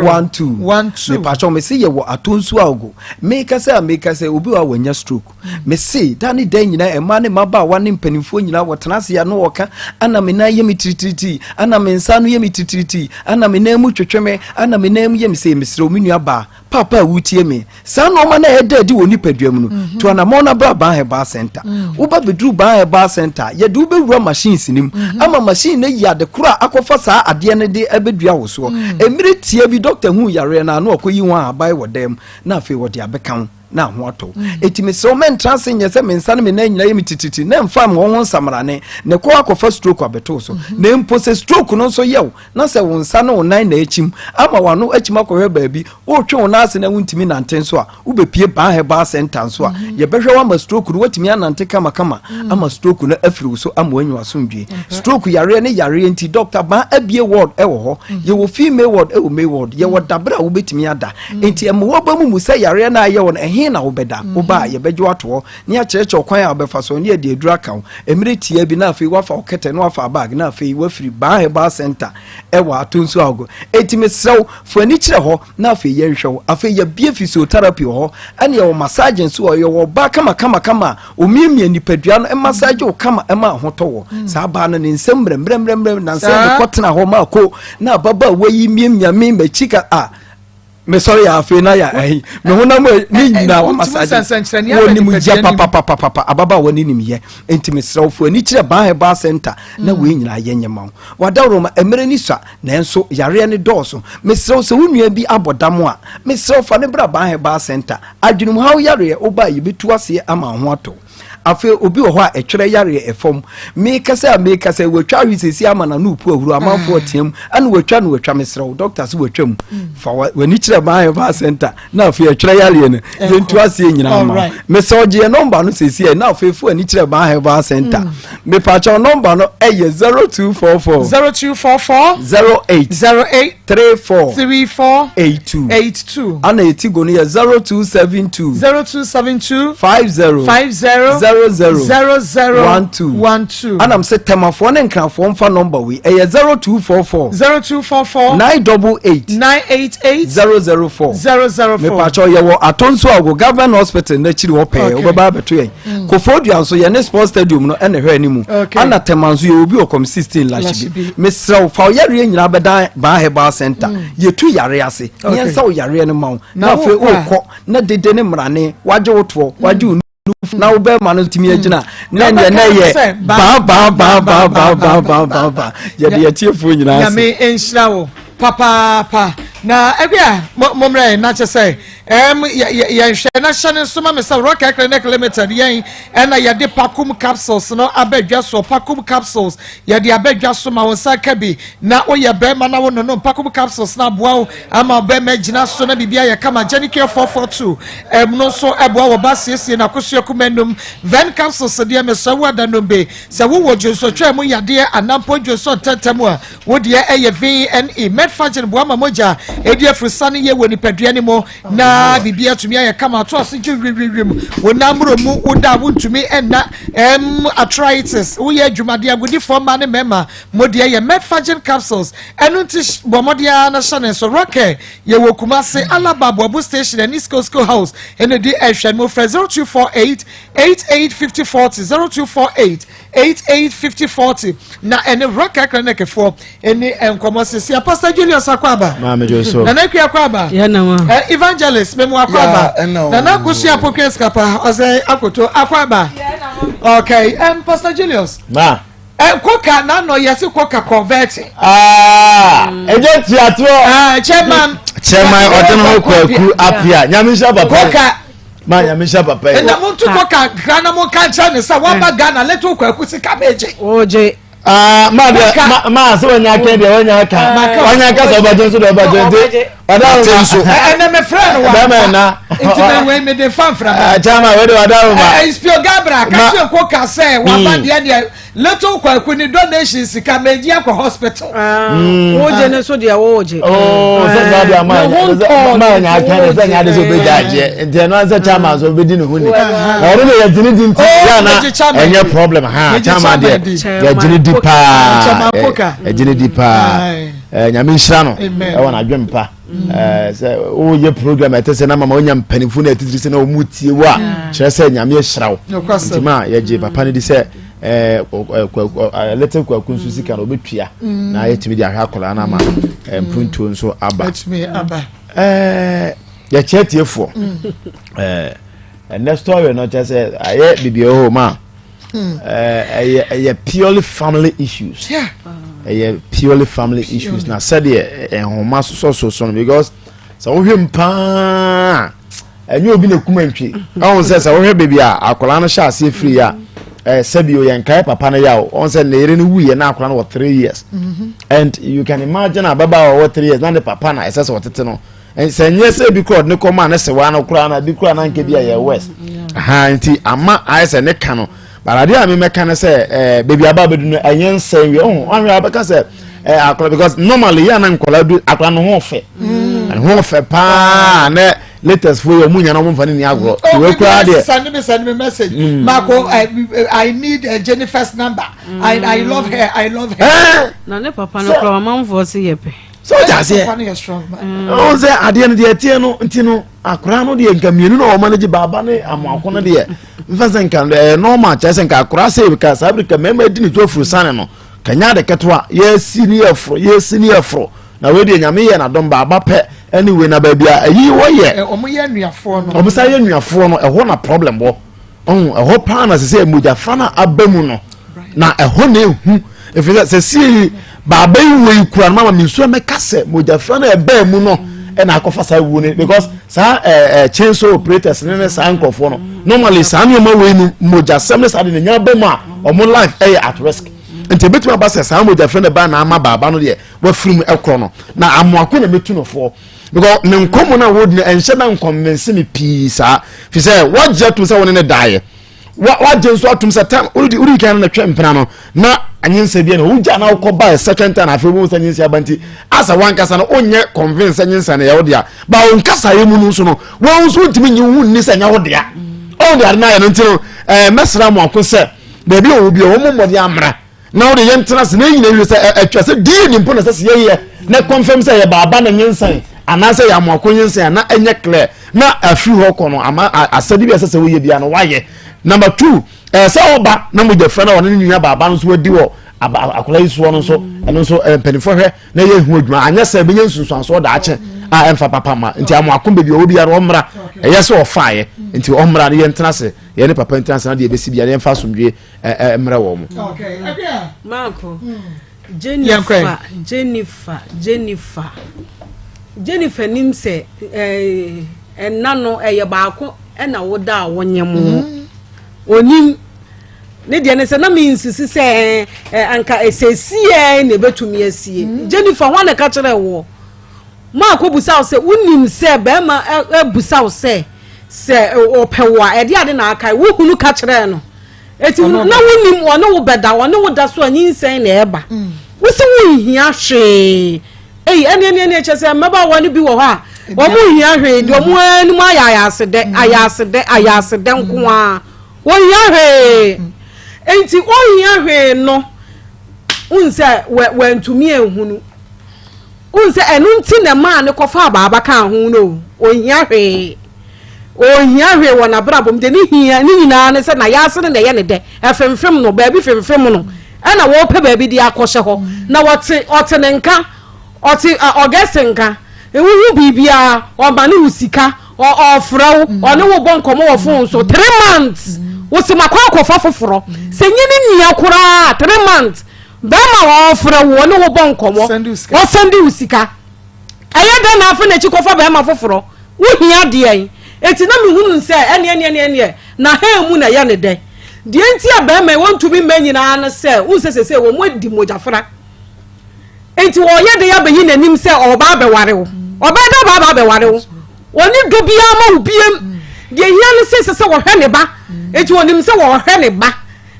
12. 12. Mepakyɛw, mese yɛwɔ Atonsu Awogo. Mekasa a mekasa yi, obi wɔ hɔ a wanya stroke. Mese da ne da nyinaa, mmaa ne mmabaawa ne mpanimfoɔ nyinaa wɔtena ase a na wɔka, ana me nan yɛ me tiritiriti, ana me nsa ano yɛ me tiritiriti, ana me nan mu twetwe me, ana me nan mu yɛ me sei. Mesrɛ wo, me nua baa, paapa a wotie me, saa nneɛma no a ɛda adi wɔ nipadua mu no, mhm. tu anammɔn na bra Ban Herbal Center. Mm. Woba bɛduru Ban Herbal Center a, yɛde wobɛwura machines no mu mhm. ama machine no ayi ade korɔ a akɔfa saa adeɛ no de abɛdua wo soɔ. Mm. Mmerɛ tia bi, dɔkta hu yareɛ no a na ɔkɔyi ho ahaban wɔ dan mu na afei wɔde abɛka ho na ho atɔ mm. eti mesrɛ wo mɛntra ase nyɛ sɛ me nsa ne me nan nyinaa yɛ me tititi na mfa me ho nsamrane na ɛkɔ akɔfa stroke abɛto so mm-hmm. na mpo sɛ stroke no nso yɛ wo na sɛ wo nsa ne wo nan na akyim ama w'ano akyim akɔhwɛ baabi wotwe wo nan ase na wontumi nante nso a wobɛpie Ban Herbal Center nso a mm-hmm. yɛbɛhwɛ wo ama stroke no woatumi anante kamakama mm. ama stroke no afiri wo so ama woanya w'asomdwe stroke yareɛ ne yareɛ nti Dr. Ban abie ward ɛwɔ hɔ mm. yɛwɔ female ward ɛwɔ male ward yɛwɔ mm. dabere a wobɛtumi ada nti ɛma wɔba mu mu sɛ yareɛ no ayɛ wɔ no ɛhe Ɛhe na wobɛda? Woba a, yɛbɛgye wo ato hɔ na yɛakyerɛkyerɛ wo kwan a wobɛfa so na yɛde aduru aka wo. Mmerɛ tiaa bi na afei woafa wo kɛtɛ na woafa bag na afei woafiri Baa Herbal Centre wɔ Atonsu Agogo. Enti mesrɛ wo, fa w'ani kyerɛ hɔ na afei yɛnhwɛ wo. Afei yɛabue physiotherapy wɔ hɔ, ɛna yɛwɔ massage nso wɔ hɔ. Yɛwɔ ɔbaa kamakamakama a ɔmiamia nipadua no massage wo kama ma ahotɔ wɔ. Saa baa no ne nsam mmerɛmmerɛmmerɛ nansa yi mekɔtena hɔ ma ko na ababaawa yi miamia me m'akyi ka a mesɔre yɛ afei na yɛ ayi me honam ne nyinaa wa massage wɔnim yɛ papapapapa ababaawa ne nim yɛ nti mesrɛ wo fo ani kyerɛ ban herbal center na mm. wei nyinaa yɛ nyɛ ma wo wadaworo ma mmerɛ ni sua nanso yareɛ ne dɔɔso mesrɛ wo sɛ wo nua bi abɔ dam a mesrɛ wo fa ne bra ban herbal center adwenem haw yareɛ woba a yɛbɛtu aseɛ ama ho atɔ Afei obi wɔ hɔ a ɛtwerɛ yareɛ ɛfam. Mekasa a mekasa yi watwa ahwe sɛsi ama n'ano repu ahuro amanfoɔ team ɛna watwa no watwa mesrɛ wo dɔkta sɛ watwa mu fa w'ani kyerɛ maa herbal center na afei ɛtwerɛ yareɛ no yɛntu aseɛ nyinaa ma mesrɛ wo gye yɛ nɔmba no sɛsi ɛ na afei fo ani kyerɛ maa herbal center mepakyɛw nɔmba no ɛyɛ 0244 0244 08 08 34 34 82 82 ana etigo no yɛ 0272 0272 50 50 00 00 12 12 ana m sɛ tɛmafoɔ ne nkrafoɔ mfa nɔmba wei ɛyɛ 0244 0244 988 988 004 004 mepakyɛw yɛwɔ atɔnso ago government hospital n'akyiri hɔ pɛɛ Okay. wobɛba abɛto yɛn Koforidua nso yɛne sports stadium no ɛna ɛhwɛ anim. Okay. Ana Tema nso yɛwɔ bi wɔ kɔm 16 Lashibi. Mesrɛ wo fa wo yareɛ nyinaa bɛdan Baa Herbal Center. Yɛtu yare ase. Na Okay. yɛnsa wo yareɛ no ma wo. Na Na afei wokɔ a? wokɔ na dede ne mmrane wagye wo toɔ wagye wo nufu na wo bɛrima no tumi agyina na Na ɛneɛ na wobɛka ɛyɛ sɛ baa baa baa baa baa baa baa baa baa yɛde yɛtiefoɔ nyinaa ase. Nyame nhyira wo papaapa na ɛbi a mo mmerɛ na kyɛ sɛ Ɛm, yɛ, yɛ, yɛnhwɛ na hyɛ no nso ma me sɛ Rock Clinic Limited yɛn ɛna yɛde Pakum capsules no aba dwa soɔ. Pakum capsules yɛde aba dwa so ma wo nsa ka bi na woyɛ bɛrima na wononom Pakum capsules no aboa wo ama bɛrima agyina so na biribi ayɛ kama. Genicare 442 ɛm no nso ɛboa wɔ ba siesie na akosua kuma num. Ven capsules deɛ mesrɛ wo adanombe sɛ wowɔ dwonsɔtwaa mu yadeɛ anaa mpo dwonsɔ ntɛntɛm a Wo deɛ ɛyɛ VNE. Metforgen boa ma mogya ɛdi afurusane yie wɔ nipadua no mu na biribi atumi ayɛ kama ato ase gye wimwimwim. Wo nan mmoro mu, wo da a wontumi nna, ɛm, arthritis, woyɛ adwumadeɛ, agodifoɔ mmaa ne mmarima, mo deɛ yɛ Metforgen capsules. Ɛno nti bɔ mmɔden ara na hyɛ ne nso. Rocker yɛwɔ Kumasi, Alaba, Aboabo station ɛne School School House ɛna ɛdi ɛhwɛ no. Frɛ 0248 88 50 40, 0248 88 50 40 na ɛne Rock Clinic foɔ ɛni nkɔmɔ sisi Pastor Julius Akwaba Maame Joso Nana Akua Akwaba eh, Evangelist Memu Akwaba Nana Kusi Apokwe Skapa Ɔsɛ Akoto Akwaba okay um, Pastor Julius Ma eh, koka n'ano yɛsi koka convert. Ah, ɛnyɛ tiatorɔ. Ah, chairman. Chairman ɔde ne ho kwaku apia nyame nhyira papa. Koka ma nyame nhyɛ papa yi. ɛnna mo nto kɔ kakra na mo nka nkyerɛ ne sɛ waba mm. ghana little kwaku sika bɛgye. ogye. Ah, ma deɛ ma ma sɛ wɔnya aka deɛ wɔnya aka wɔnya aka sɛ ɔbɛgye nso deɛ ɔbɛgye nti ɔda wo ma. ɛnɛ mɛ frɛ no wa bɛrɛ na nti mɛ wei mɛ de fa nfra ma. kyama wei de wada wo ma. ɛ inspio gabra kakyɛ ko ka sɛ waba deɛ deɛ Little Kwaku ne donation sika megye akɔ hospital. Ah, mm. Wogye ne so deɛ wogye. Oh, sɛ nya deɛ ama nya nya aka ne sɛ nya de sɛ obɛgya agyeɛ nti ɛno ansɛ chairman so obɛdi ne ho ni na ɔno de yɛgyene di nti oh, yɛ na ɛnyɛ problem ha chairman deɛ yɛgyene di paa yɛgyene di paa nyame nhyira no ɛwɔ n'adwene pa. Eh, sɛ woyɛ program ɛte sɛ na mama wonya mpanimfoɔ no atitiri sɛ na wɔmu tie wo a kyerɛ sɛ nyame ahyira wo nti ma yɛgye papa no di sɛ eh, eh, little kwaku nso sika no ɔbɛtua mm. na yɛtumi de ahwɛ akwadaa no ama mpuntuo nso aba yɛkyerɛ tiefoɔ mm. ɛnɛ story no kyerɛ sɛ ayɛ biribi wɔ hɔ ma hmm. ɛyɛ ɛyɛ purely family issues ɛyɛ purely family issues na sɛdeɛ nhoma sosɔ so no because sɛ wohwɛ mu paa ɛnyɛ obi na kuma ntwi ɔhun sɛ sɛ wohwɛ baabi a akwadaa no hyɛ aseɛ firi a ɛɛ sɛbi o yɛn nkae papa no yɛ o ɔhun sɛ ne yere no wu yɛ na akwadaa no wɔ 3 years mm-hmm. and you can imagine ababaawa wɔ 3 years na ne papa na ɛsɛ sɛ ɔtete no sɛ nyɛ sɛ ebi kora ɔde ne kɔma ne sewa no koraa na ebi koraa na nka bi a yɛ west ha nti ama ayɛ sɛ ne ka no but adeɛ a memɛka ne sɛ ɛɛ beebi aba abɛdu no ɛnyɛ nsɛn wie ɔho ɔhwɛ abɛka sɛ ɛɛ akora because normally yɛ ana nkɔla du akora no ho fɛ ne ho fɛ paa ne. latest fo yi ɔmo nya na ɔmo nfa ne ni agorɔ. Oh, wei koraa deɛ. Send me send me message. Marco, I need Jennifer's number. I love her. I love her. Eh? Na ne papa no kura ɔmanfoɔ se yɛ pɛ. Sɛ ɔgya aseɛ. Ɔn sɛ adeɛ no deɛ ɛteɛ no nti no akora no deɛ nka mmienu na ɔma no gye baaba ne amoako no deɛ nfa sɛ nka ɛyɛ normal kyerɛ sɛ nka akora sɛ ka saa bere ka mmarima di ne to afuru sane no kanya ade ketewa yɛsi ne yɛforo yɛsi ne yɛforo na wei deɛ nyame yɛ n'adom baaba pɛ ɛne wei na baabi a ɛyi wɔyɛ ɔmo yɛ nnuafoɔ no ɔmo sa yɛ nnuafoɔ no ɛhɔ na problem wɔ. Ɔho, ɛhɔ paa na sɛ sɛ mogyafra no aba mu no, na ɛhɔ na ehu. Ɛfiri sɛ sɛsie yi, baaba yi wɔ yi kura no mama me nsuo mɛka sɛ mogyafra no ɛbaa mu no ɛna akɔfa saa wuo no because saa ɛɛ ɛɛ chainsaw operators ne ne saa nkurɔfoɔ no normally saa nneɛma wei no mogyasɛm ne saa de na nya aba mu a wɔn life ɛyɛ at risk nti ebetumi aba sɛ saa mogyafra no ɛbaa na ama baaba no deɛ wafiri mu ɛkorɔ no na amoako na metu no foɔ. Because ne nkɔmmɔ no a wɔdi no ɛnhyɛ da nkɔnvinse me pii saa fi sɛ wagye atum sɛ wɔne ne daeɛ wagye nso atum sɛ tam wodi wodi kan no na twɛ mpena no na anyinsɛ bi na wogya na wokɔ bae second time afei wohu sɛ nyinsɛ aba nti asa wankasa no wonyɛ convince sɛ nyinsɛ no yɛ wo dea ba wo nkasaeɛ mu no nso no wɔn nso wontumi nyi wo nni sɛ nyɛ wo dea ɔwo de ade no ayɛ no nti no ɛɛ mɛsrɛ mo ako sɛ baabi a wɔwɔ bi a wɔn mmɔden amra na wode yɛn tena ase na yɛn nyinaa wie sɛ ɛtwa sɛ DNA mpo na ɛsɛ sɛ yɛyɛ na confirm sɛ yɛ baaba na nyinsɛn anaasɛ yɛ amoako nyinsɛn na ɛnyɛ clear na afiri hɔ kɔ no ama asɛde bi a ɛsɛ sɛ woyɛ bia no wayɛ. Number two, ɛɛ sɛ ɔba na mogya fira na ɔne ne nua baaba no nso adi wɔ akwadaa yi soɔ no nso ɛno nso mpanimfoɔ hwɛ na yɛ hu adwuma anyɛ sɛ ɛbɛnya nsunsuansoɔ daakye a ɛmfa papa ma nti amoako baabi ɔwɔ biara ɔmmra ɛyɛ sɛ ɔfaeɛ nti ɔmmra no yɛntena ase yɛne papa ntena ase na deɛ ɛbɛsi biara yɛmfa asomdwie mmerɛ wɔn mo. Marco, Jennifer, Jennifer, Jennifer, Jennifer nim sɛ ɛna no ɛyɛ baako ɛna woda a wonyɛ mo. Mm. Onim ne deɛ ne sɛ na mensisi sɛ anka ɛsɛsiɛ na ɛbɛtumi asie. Mm. Jennifer, hɔ na ɛka kyerɛ woɔ? Marco busa wo sɛ wonim sɛ bɛrima abusa wo sɛ sɛ ɔpɛ wo a ɛde ade na akae wohunu ka kyerɛɛ no eti na wonim ɔne wo bɛda ɔne wo da so a nyinsɛn na ɛba mm. wosi wonhia hwee eyi ɛne ɛne ɛne kyɛ sɛ mmabaawa no bi wɔ hɔ a wɔn nhia hwee deɛ wɔn anim ayɛ ayɛ asedɛ ayɛ asedɛ ayɛ asedɛ nko ara wɔnhia hwee nti wɔnhia hwee no n sɛ wɛ wɛntumi ehunu. Wohu sɛ ɛno nti na ɛmaa no kɔfaa baaba kaa ho no o. Ɔnhia hwee. Ɔnhia hwee wɔ n'abrabɔ mu. Deɛ ne hia ne nyinaa ne sɛ n'ayaase no na ɛyɛ ne dɛ. Ɛfemfem no, baabi femfem no. Ɛna wɔrepɛ baabi de akɔhyɛ hɔ. Na ɔte, ɔte ne nka. Ɔte Augustine nka. Wohu biribiara, ɔma ne wo sika, ɔ, ɔfrɛ wo, ɔne wo bɔ nkɔmmɔ wɔ phone so. 3 months! Wose makɔ akɔfa foforɔ. Sɛ nyɛ ne nua koraa, 3 months. Bɛrima a ɔrefrɛ wo, ɔne wo bɔ nkɔmmɔ, ɔsɛnde wo sika. Ɛyɛ dɛn na afa n'akyi kɔfa bɛrima foforɔ? Wohia deɛn? Enti na mehunu sɛ ɛneɛ neɛ neɛ neɛ na hɛn mu na ɛyɛ ne dɛ. Deɛ nti a bɛrima yi wɔntumi mma nyinaa ne sɛ, wohu sɛ seesei wɔn adi mogyafra. Enti ɔreyɛ dɛn abɛyi n'anim sɛ ɔreba abɛware wo? Ɔbɛyɛ dɛn ɔba abɛware wo? Ɔnni dɔ biara ma wo biam. Deɛ ɛhia ne sɛ ɛsɛ sɛ wɔhwɛ ne ba. Enti ɔnim sɛ wɔhwɛ ne ba.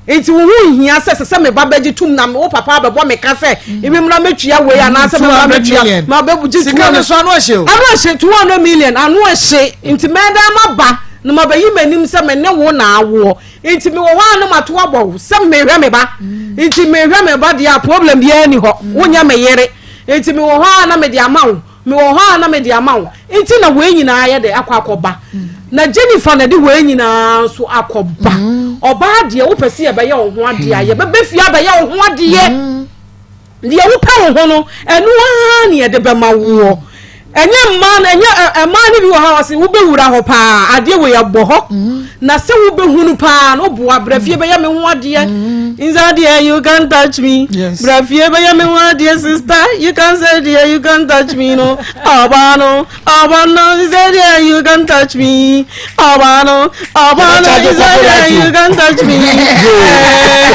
Enti wo ho nhia sɛ ɛsɛ sɛ me ba bɛgye tom na wo papa abɛbɔ me ka sɛ ebi mmra mɛtua wei anaasɛ me mmra mɛtua ma bɛgye Sika no so ano ɛhye o. Ano ɛhye 200 million ano ɛhye nti mɛdan maba na mabɛyi m'anim sɛ me ne wo na awoɔ nti mewɔ hɔ a na mato abɔ wo sɛ mehwɛ me ba nti mehwɛ me ba deɛ a problem biara ni hɔ wonyɛ me yere nti mewɔ hɔ a na mede ama wo. Mewɔ hɔ a na mede ama wo. Nti na wei nyinaa yɛ dɛ akɔ akɔba. Na Jennifer na de wei nyinaa nso akɔba. Ɔbaa deɛ wopɛ sɛ yɛbɛyɛ wo ho adeɛ a, yɛbɛbɛ fie abɛyɛ wo ho adeɛ. Deɛ wopɛ wo ho no, ɛno ara na yɛde bɛma woɔ. Ɛnyɛ mmaa no, ɛnyɛ mmaa no bi wɔ ha ɔse wobɛwura hɔ paa, adeɛ wei ɛbɔ hɔ. Na sɛ wobɛhunu paa no, woboa brɛ fie bɛyɛ me ho adeɛ. Inside here you can touch me. Yes. Brɛ fie bɛyɛ me ho adeɛ sister. You can say deɛ you can touch me no. Ɔbaa no, ɔbaa no, inside here you can touch me. Ɔbaa no, ɔbaa no, inside here you can touch me.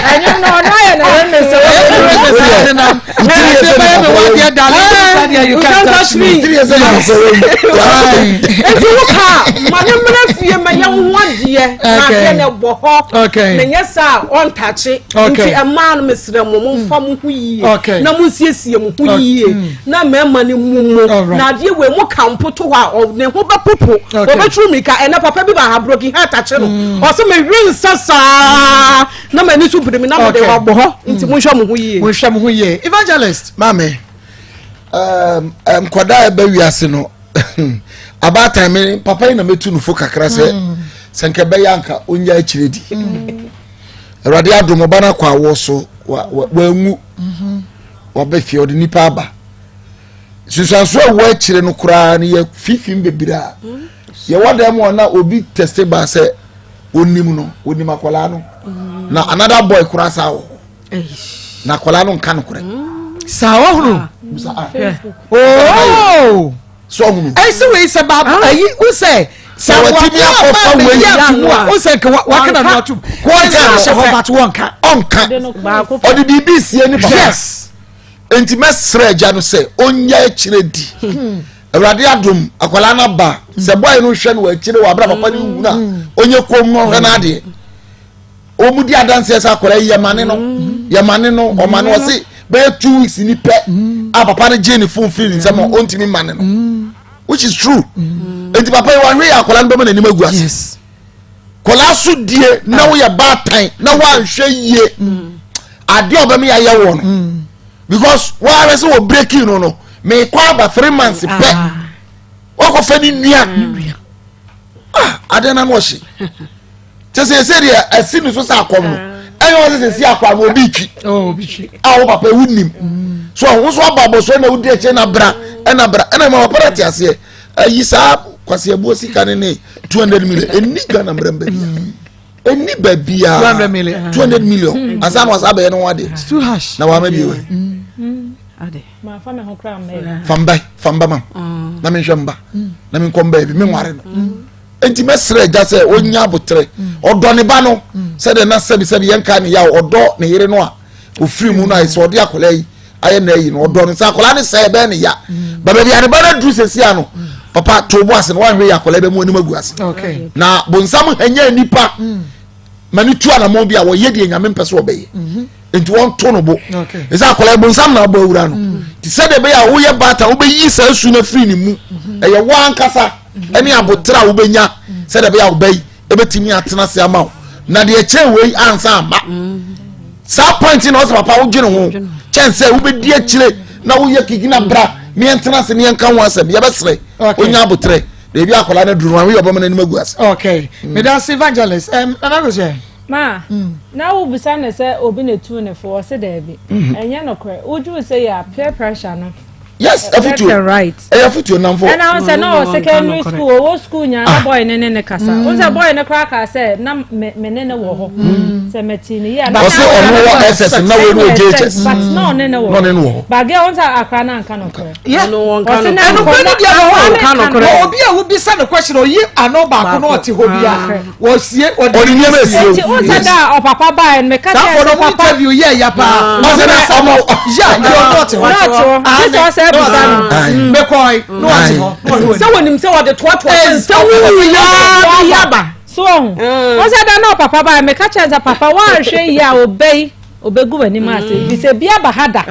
Ɛnyɛ no, ɔno ayɛ na ɛyɛ sɛ wɔyɛ ne sɛ nenam. Brɛ fie bɛyɛ me ho adeɛ darling. Inside here you can touch me. sɛ yɛ akɔrɔ yi. Eti wo ka ma ne mmerɛ fie ma yɛn ho adeɛ na adeɛ na ɛbɔ hɔ na nyɛ saa ɔntakye nti ɛmaa no mesrɛ mo mo nfa mo ho yie na mo nsiesie mo ho yie na mmarima no mu mo na adeɛ wei mo ka mpoto hɔ a ne ho bɛpopo ɔbɛturu mirika ɛnɛ papa bi ba ha broken heart akye no ɔsɛ mewe nsa saa na m'ani so biri mi na mede ɔbɔ hɔ nti monhwɛ mo ho yie. Monhwɛ mo ho yie evangelist. Maame um, nkwadaa ɛbɛ wiase no abaatan me papa yi na metu no fo kakra sɛ mm. sɛ nka ɛbɛyɛ anka ɔnya akyire di mm. awurade adom ɔba no akɔ awoɔ so wanwu mm-hmm. waba fie ɔde nipa aba nsunsuanso a ɛwɔ akyire no koraa no yɛ fifim bebree a mm. yɛwɔ dan mu a na obi tɛste baa sɛ onim no onim akwadaa no na another boy koraa saa wɔ hɔ na akwadaa no nka nokorɛ. Saa ɔhunu. Ooo. So ɔhunu. Ɛsɛ wei sɛ baako ah. ayi o sɛ. Sɛ wɔtumi akɔfa wei ato mu a o sɛ nka wakana no atum. Wɔnka hyɛ hɔ but wɔnka. Ɔnka ɔde biribi sie ne papa. Yes. Nti mɛsrɛ agya no sɛ ɔnya akyire di. Hmm. Awurade adom akwadaa no aba sɛ bɔyɛ no hwɛ no wɔ akyire wɔ abira papa no hu no a ɔnyɛ kom no ɔhwɛ no adeɛ. Wɔn di adanseɛ sɛ akwadaa yi yɛmane no yɛmane no ɔmane ɔse bɛyɛ two weeks ni pɛ a papa no gye ne phone firi ne nsam a ɔntumi mane no which is true nti papa yi wahwe yɛ akwadaa no bɛma n'anim agu ase kwadaa so die na woyɛ baatan na woanhwɛ yie adeɛ a ɔbɛma yɛayɛ wɔ no because wɔayɛ sɛ wɔ breaking no no mekɔ aba three months pɛ wakɔfa ne nua ah adeɛ na no ɔhye kyɛ sɛ ɛsɛ deɛ asi ne so sɛ akɔm no ɛnyɛ wɔn sɛ sɛ si akɔ ano obi twi oh, a wo papa ewu nim so ɔho so aba abɔsɔ na wodi akyire na bra ɛna bra ɛna ma papa na te aseɛ ayi saa kwasi abuo sika ne ne 200 million ɛni Ghana mmerɛ mbɛ bia ɛni baabi a 200 million hmm. ansa na wasa abɛyɛ no ho adeɛ na wama bi wɛ famba famba ma mm. na menhwɛ mba mm. na menkɔ mba bi menware no mm. Enti mɛsrɛ agya sɛ ɔnya aboterɛ. Ɔdɔ ne ba no sɛdeɛ na sɛbisɛbi yɛnka ne yaw ɔdɔ ne yere no a ɔfiri mu no a sɛ ɔde akwadaa yi ayɛ na ayi no ɔdɔ no sɛ akwadaa no sɛ ɛbɛyɛ ne ya ba baabi a ne ba no aduru sɛsi ano papa to bo ase no wanhwɛ yɛ akwadaa bɛmu anim agu ase na bonsam hanya nipa ma ne tu anamɔn bi a wɔyɛ deɛ nyame mpɛ sɛ ɔbɛyɛ mhm. nti wɔnto no bo ɛsɛ akwadaa bonsam na abɔ awura no mm. nti sɛdeɛ ɛbɛyɛ a woyɛ baata wobɛyi saa su no afiri ne mu mhm. ɛyɛ wo ankasa ɛne aboterɛ a wobɛnya sɛdeɛ ɛbɛyɛ a wobɛyi ɛbɛtumi atena ase ama wo na deɛ ɛkyɛn wei ansa amma saa point na ɔsɛ papa wodwene ho kyɛn sɛ wobɛdi akyire na woyɛ kiki na bra ne yɛntena ase ne yɛnka ho asɛm yɛbɛserɛ onya aboterɛ na ebi akwadaa no aduru no ahoyɛ ɔbɛma n'anim agu ase. okay mm. medase evangelist um, nana kosɛ. Ma, mm. na wobisa ne sɛ obi na etu ne fo ɔse daabi mm-hmm. ɛnyɛ nokorɛ wodwuu sɛ yɛ a peer pressure no yes afutuo ɛyɛ afutuo namfo. Ɛna wɔn sɛ na ɔwɔ secondary school ɔwɔ school nyinaa na ah. boy ne ne ne kasa wɔn sɛ boy ne koraa kaa sɛ na me me ne ne wɔ hɔ mm. sɛ mɛ ti ne yie. Ɔsɛ ɔno wɔ ss na wɔn wɔ jhs. But na ɔne ne wɔ hɔ na ɔne ne wɔ hɔ. But girl wɔn sɛ akora na nka nokorɛ. Ɔsɛ na nkɔmɔ ne deɛ wɔ hɔ obi a wobisa no question oyi ano baako na ɔte hɔ bi a. Wɔsie ɔde ɔde nneɛma esie o. Nti o sɛ da ɔpapa baa yɛ no meka kyerɛ sɛ papa. interview yɛ ya paa. Ɔsɛ na ɔmɔ. Ya yɛ ɔno ɔte hɔ. N'ɔte hɔ. Sisi ɔsɛ ɛbusa no. Mekɔɛ n'ɔte hɔ. Sɛ wɔnim sɛ wɔde toatoa sɛ nsɛm nyinaa bi aba. So ɔho. O sɛ da na ɔpapa baa yɛ meka kyerɛ sɛ papa wɔanhwɛ yie a ɔbɛyi. Obegu w'anim ase mm. Efisɛ bi aba ha da.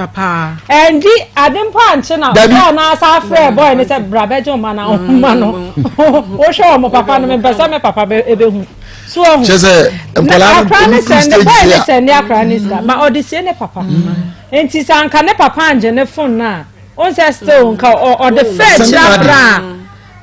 Ɛndi ade mpo ankye na bɔɔ no asa afrɛ bɔɔ ne sɛ bra bɛgye ɔma na ɔma no. Wohwɛ wɔn papa no mepɛ sɛ me papa bɛhu. So ɔho. Kyɛ sɛ nkwadaa no akora ne sɛ ne bɔɔ ne sɛ ne akora ne sika ma ɔde sie ne papa. Mm. Nti sɛ anka ne papa angye ne phone no a ɔn sɛ still nka ɔde fɛ kyerɛ akora a.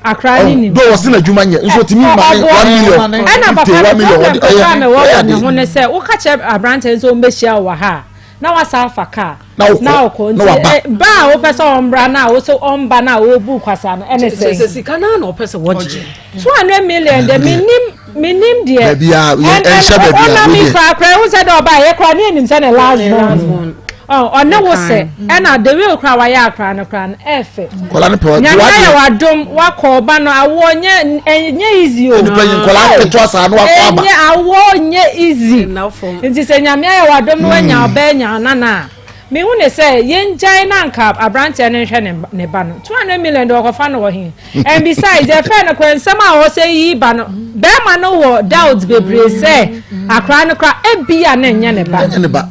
Akra ne nim. Do ɔsi na adwuma nyɛ nso otumi ma ne 1 million. Ɛna papa ne problem kakra a mewɔ wɔ ne ho ne sɛ woka kyerɛ aberanteɛ no sɛ ɔmbɛhyia wo wɔ ha a na wasa afa kaa na wokɔ na waba ba a wopɛ sɛ ɔmbra no a wo sɛ ɔmba no a wɔbu kwasa no ɛne sɛ sɛ sika no na ɔpɛ sɛ wɔgye 200 million de menim menim deɛ baabi a ɛnhyɛ baabi a ɔnam yi koraa koraa ehu sɛ dɛ ɔbaa yɛ koraa ne yɛnim sɛ ne last born ɔne wo sɛ ɛna the way koraa wayɛ akora no koraa no ɛfɛ nkɔla no pɛ nyame ayɛ wadom wakɔ ɔba no awoɔ nyɛ ɛnyɛ easy o nipa yi nkɔla nketewa saa no wakɔ aba ɛnyɛ awoɔ nyɛ easy nti sɛ nyame ayɛ wadom no wanya ɔbɛ anya ɔnana a. Mehu ne sɛ yɛngyae na anka aberanteɛ no nhwɛ ne ne ba no. 200 million deɛ ɔkɔfa no wɔ he? And besides, yɛfrɛ no koraa nsɛm a ɔsɛ yi ba no, bɛrima no wɔ doubt bebree sɛ akwaraa no koraa ebia na ɛnyɛ ne ba. Ɛnyɛ ne ba.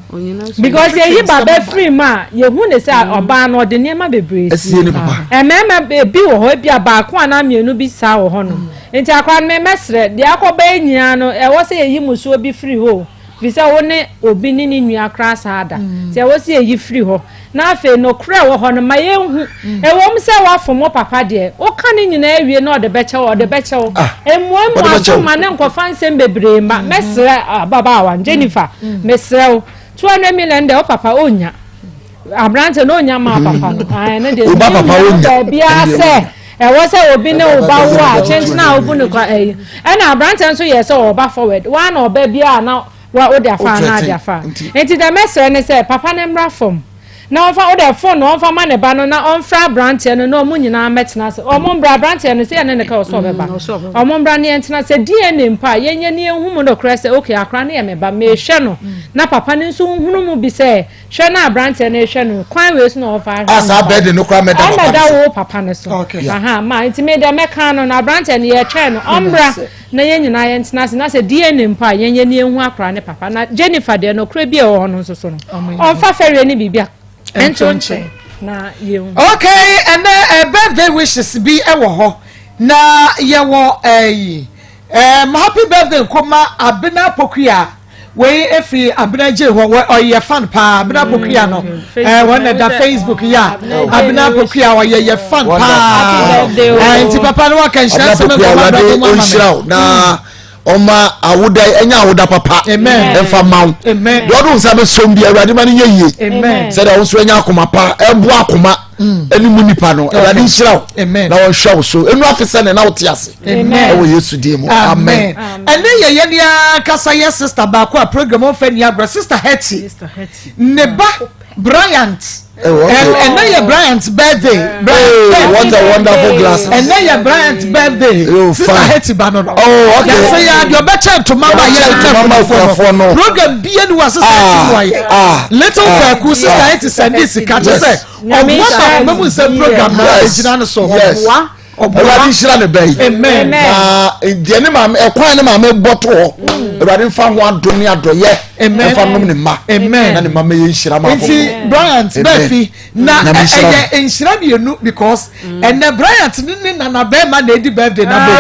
Because yɛyi ba bɛfiri mu a, yɛhu ne sɛ ɔbaa no ɔde nneɛma bebree sie. ne papa. Mmarima ebi wɔ hɔ ebia baako anaa mmienu bi saa wɔ hɔnom. Nti akwaraa no mɛsrɛ, deɛ akɔbɛyɛ nyinaa no, ɛwɔ sɛ yɛyi musuo bi firi hɔ o. Firi sɛ wo ne obi ne ne nua koraa saa da. Nti ɛwɔ sɛ yɛyi firi hɔ. Na afei nokorɛ a ɛwɔ hɔ no, ma yɛnhu. Ɛwom sɛ woafom wo papa deɛ, woka ne nyinaa wie na ɔde bɛkyɛ wo a, ɔde bɛkyɛ wo. Mmuamua ɔde bɛkyɛ so wo. ma no nkɔfa nsɛm bebree mma. Mɛsrɛ ababaawa no, Jennifer, mesrɛ wo, 200 million deɛ wo papa ɔnnya. Aberanteɛ no ɔnnya mmaa papa no. Ae, ɛno deɛ, Wo ba papa mennya ɔnnya. baabiara Ɛndeɛ sɛ ɔnnya. ɛwɔ sɛ obi ne wo ba wo a, kyenkyen a wobu no kwa ɛyi. Ɛna aberanteɛ nso yɛɛ sɛ ɔba forward. Woa na ɔba biara na wa wode afa anaa ade afa. Nti deɛ mɛsrɛ ne sɛ papa no mmra fam na ɔmfa wode phone no ɔmfa ma ne ba no na ɔmfrɛ aberanteɛ no na ɔmo nyinaa mmɛtena ase. Ɔmo mbra aberanteɛ no sɛ yɛne ne ka ɔsɛ ɔbɛba. Ɔmo mbra ne yɛntena sɛ DNA mpo a yɛnyɛ ne yɛnhu mu nokorɛ sɛ okay akora no yɛ me ba mehwɛ no na papa no nso nhunu mu bi sɛ Hwɛ na aberanteɛ no rehwɛ no kwan wei so na ɔfa ahwɛ Ah, saa bɛde no koraa mɛda papa no so. Ɛmɛda wo papa no so. Okay. Aha, ma nti me deɛ mɛka no na aberanteɛ no yɛtwɛn no ɔmmra na yɛn nyinaa yɛntena ase na sɛ DNA mpo a yɛnyɛ ne yɛnhu akora ne papa na Jennifer deɛ nokorɛ bi a ɛwɔ hɔ no nso so no ɔmfa fɛreɛ ne biribi a ɛnto nkyɛn na yɛnhu. Okay, ɛnɛ eh, birthday wishes bi ɛwɔ hɔ na yɛwɔ ɛyi eh, um, happy birthday nkɔma Abena Pokuya. Wei efi Abena Jay hɔ wɔ ɔyɛ fan paa Abena mm, Pokuya no ɛɛ wɔn na da Facebook yi a Abena Pokuya ɔyɛ yɛ fan paa ɛɛ nti papa no waka nhyira nsɛm nkɔmɔ abirabɔ mu ama mi. Na ɔma awoda ɛnyɛ awoda papa ɛnfa ma wo deɛ ɔde nsa bɛ som bi awurade ma no nyɛ yie sɛdeɛ ɔnso ɛnyɛ akoma pa ɛboa akoma ɛne mu nipa no awurade nhyira wo na ɔnhwɛ wo so ɛnu afe sɛ ne na wote ase ɛwɔ yesu din mu amen ɛne yɛ yɛn ankasa yɛ sister baako a program ɔnfɛ ni agorɔ sister Hetty ne ba Bryant ɛnɛ yɛ Bryant birthday Bryant what a wonderful glass ɛnɛ yɛ Bryant birthday oh, sister Hetty ba no no oh okay yɛsɛ yɛ adeɛ ɔbɛkyɛ ntoma ma yɛ ntoma kunafoɔ no program bie ni wa sister Hetty mu ayɛ ah, little ah. kwaku sister Hetty sɛ ne sika kyɛ sɛ ɔboa ma ɔmo mu nsɛm program na egyina no so ɔboa. Awurade nhyira ne bɛ yi na deɛ ne maame ɛkwan ne maame bɔ to hɔ mm. Awurade nfa ho adom ne adɔyɛ nfa nom ne mma na ne mma mɛyɛ nhyira ma nti Bryant bɛɛfi na ɛyɛ nhyira mmienu because mm. ɛnɛ Bryant ne ne nana bɛɛma na edi birthday na bɛ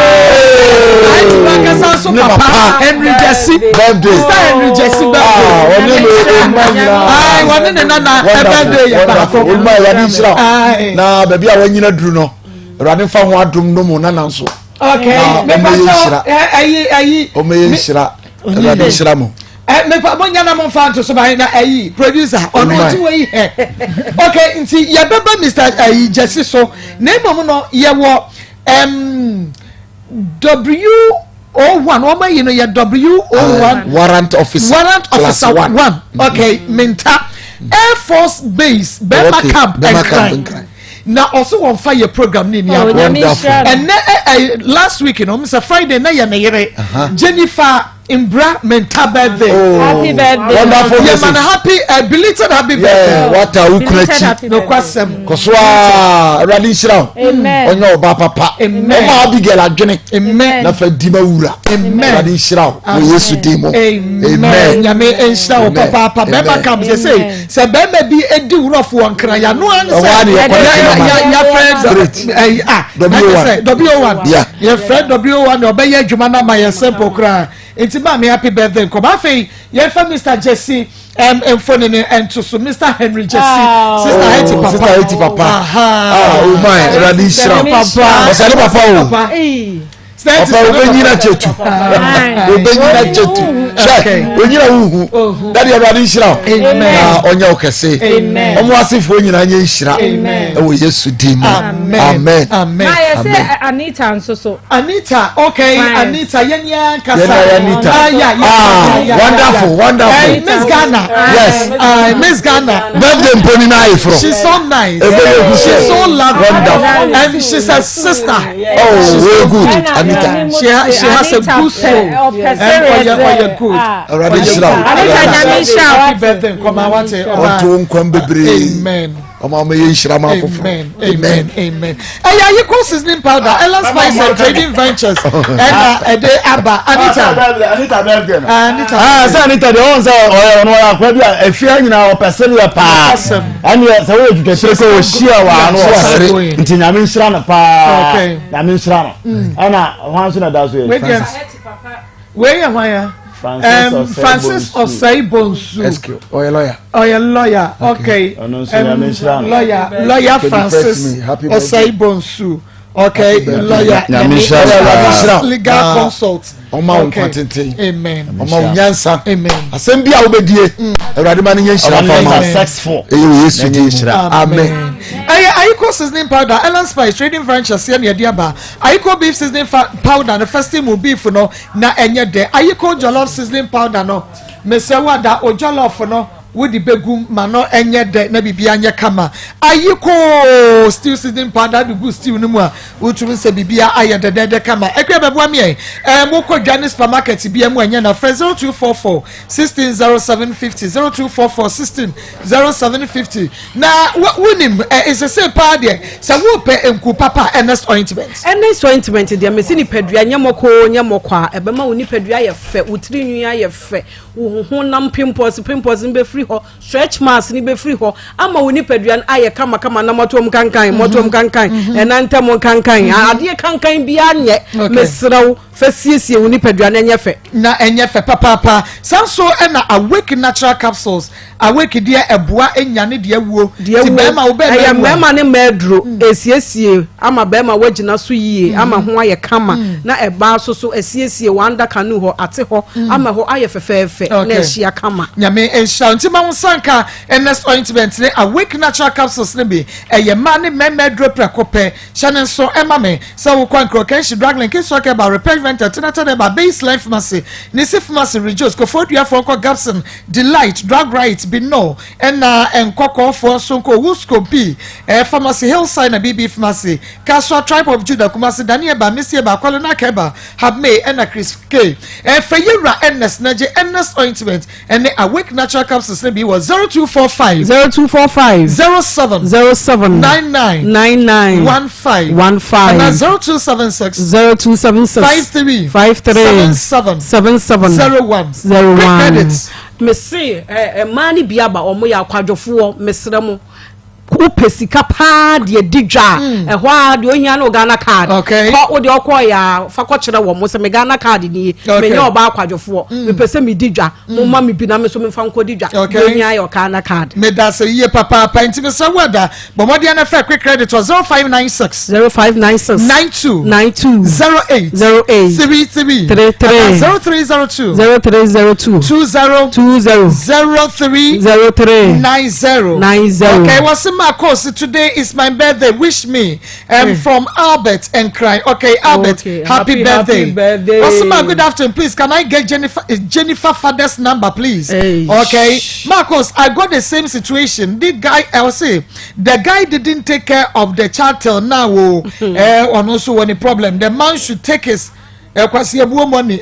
Bryant nankasa nso papa Henry Jesse birthday Mr Henry Jesse birthday ah, ɔne ne nana ɔne ne nana birthday yɛ baako Awurade nhyira na baabi a wɔnyina duru no. Awurade nfa ho adom no mu nana nso. Okay, na ɔmɛyɛ nhyira. Ɛyi ɛyi. Ɔmɛyɛ nhyira. Awurade nhyira mo. Ɛ mepa mo nyana mo nfa nto so ba na ɛyi producer ɔno ɔti wɔ yi hɛ. Okay, nti yɛbɛba Mr. ɛyi Jesse so na mmom no yɛwɔ ɛm W. O one wɔn ayi no yɛ W O one. Warrant officer. Warrant officer one. one. Okay, mm. Minta Air Force Base Bema okay. Camp Nkran. Na ɔso wɔn fa yɛ program ni ni oh, agorɔ. Ɛnɛ ɛ ɛ last week no sɛ Friday na yɛ ne yere Jennifer Mbra Minta birthday. Oh, happy birthday. Wonderful message. Yɛ ma happy uh, belated happy birthday. Yeah, wata wukura akyi. Nokwasɛm. Kɔso aa Awurade nhyira wo. Ɔnyɛ ɔba papa. Ɔma Abigail adwene. Na fa di ma wura. Awurade nhyira wo. Wɔ Yesu din mu. Amen. Nyame nhyira wo papaapa. Bɛrima kam sɛ sɛ sɛ bɛrima bi edi wurɔfo wɔ nkran ya no ano sɛ yɛfrɛ ah W1. Yɛfrɛ W1 ɔbɛyɛ adwuma no ama yɛ simple koraa. Nti maame happy birthday nkɔmɔ. Afei yɛmfa Mr Jesse um, mfoni no nto so Mr Henry Jesse oh. Sister Hetty papa Sister Hetty papa ah oh my Awurade nhyira ɔsɛ ne papa o papa wobɛnyina kyɛtu wobɛnyina kyɛtu hwɛ onyina wohu dade Awurade nhyira wo na ɔnyɛ wo kɛse ɔmo asefoɔ nyinaa nyɛ nhyira ɛwɔ Yesu din mu amen amen Anita nso so Anita okay Fine. Anita yɛn yɛn kasa yɛn Anita ah yeah yeah ah yeah, yeah, wonderful yeah. wonderful hey, Miss Ghana yes uh, Miss Ghana birthday mponi na ayeforo she's so nice ebe yɛ she's so lovely wonderful and she's a sister oh she's very so good good. Anita. Anita. She, ha, she has a good soul. Ɔyɛ ɔyɛ good. Awurade nhyira wo. Anita nyame nhyira wo. Happy birthday nkɔma wate. Ɔnto wo nkwan bebree. Amen. Ɔma ɔma yɛ nhyira ma afoforo. Amen. Amen. Amen. Ɛyɛ ayiko seasoning powder Ella Spice and Trading Ventures ɛna ɛde aba Anita. Anita birthday no. Anita. Ah sɛ Anita deɛ ɔn sɛ ɔyɛ ɔno ɔyɛ akora bi a efia nyinaa ɔpɛ sɛdeɛ paa. Ɛneɛ sɛ woyɛ twitwa tire sɛ ɔhyia wɔ ano ɔsere nti nyame nhyira no paa nyame nhyira no ɛna hwan so na da so yɛ wei yɛ hwan ya Francis Osei Bonsu ɔyɛ lawyer ɔyɛ lawyer okay lawyer lawyer Francis Osei Bonsu okay lawyer nyame nhyira no legal consult ɔma wo nkwa tenten amen ɔma wo nyansa amen asɛm bi a wobɛdie awurade ma no nyɛ nhyira fa ma ɛyɛ wɔ yesu din mu amen ɛyɛ ayiko seasoning powder ellen spice trading ventures yɛ ne ɛde aba ayiko beef seasoning powder no first mu beef no na ɛnyɛ dɛ ayiko jollof seasoning powder no mesɛ wada o jollof no wode bɛgum ma no ɛnyɛ dɛ na biribiara nyɛ kama ayiko stew seasoning powder de gu stew no mu a wotumi sɛ biribiara ayɛ dɛdɛɛdɛ kama akua bɛboa me ɛ ɛɛ mokɔ dwa ne supermarket bia mu ɛnyɛ na frɛ 0244 16 0750 0244 16 0750 na wonim ɛ nsese paa deɛ sɛ wopɛ nku papa Ernest ointment. Ernest ointment deɛ mesi nipadua nyɛ mɔkɔ nyɛ mɔkɔ a ɛbɛma wo nipadua ayɛ fɛ wo tiri nwi ayɛ fɛ wo honam pimples pimples no bɛfiri hɔ stretch marks no bɛfiri hɔ ama wo nipadua no ayɛ kamakama na mɔtoam kankan mhm. mɔtoam kankan mhm. ɛna ntɛm kankan mhm. adeɛ kankan biara nyɛ mesrɛ wo fɛ siesie wo nipadua no ɛnyɛ fɛ na ɛnyɛ fɛ papaapa saa nso ɛna awake natural capsules awake deɛ ɛboa ɛnyane deɛ wuo ti bɛrima wo bɛrima ɛyɛ mmarima ne mmaa aduro esiesie ama bɛrima wagyina so yie ama ho ayɛ kama na ɛbaa so so esiesie wanda kanu hɔ ate hɔ ama hɔ ayɛ fɛfɛɛfɛ na ɛhyia kama. Nyame nhyira wo nti ma wo nsa nka Ernest ointment ne awake natural capsules no bi ɛyɛ mmaa ne mmarima aduro prɛko pɛ hyɛ ne nso ɛma me sɛ wokɔ Nkrɔkanhyi Draglink Kesuak Herbal Repair Vental Tenatan Herbal Baseline Pharmacy Nisi Pharmacy Rejoice Kofoduafoɔ nkɔ Gabson Delight Drug Right Binol ɛna nkɔkɔɔfoɔ nso nkɔ Wusco B eh, Pharmacy Hillside na BB Pharmacy Kasoa Tribe of Judah Kumasi Daniel Ba Missy Eba Kwale Nakeba Habmay ɛna Chris K ɛfɛ yɛwura Ernest na gye Ernest ointment ɛne Awake natural capsules no bi wɔ 0245 0245 07 07 99 99 15 15 ɛna 0276 0276 53 53 77 77 01 01 Quick credits. Mese eh, mmaa no bi aba wɔn yɛ akwadwofoɔ mesrɛ mo wopɛ sika paa deɛ di dwa a hmm. ɛhɔ a deɛ ohia no Ghana card kɔ wo deɛ ɔkɔ yɛ a fa kɔkyerɛ wɔn sɛ me Ghana card nie menyɛ ɔbaa akwadwofoɔ hmm. mepɛ sɛ medi dwa hmm. mo ma me bi na me nso mefa nkɔ di dwa deɛ ohia yɛ Ghana card. meda sɛ yie papaapa nti mesɛ wo ada bɔ mmɔden na fɛ quick credit wɔ 0596 0596 92 92 08 08 33 33 0302 0302 20 20 03 03 90 90 Okay, what's in my course? Today is my birthday. Wish me from Albert and cry. Okay, Albert, Okay, happy, happy- birthday. happy birthday. Osima, good afternoon. Please, can I get Jennifer Jennifer father's number, please? Hey. Okay, Marcos, I got the same situation. The guy, I'll say, the guy didn't take care of the child till now. Oh, and also any problem. The man should take his kwasi ebuo money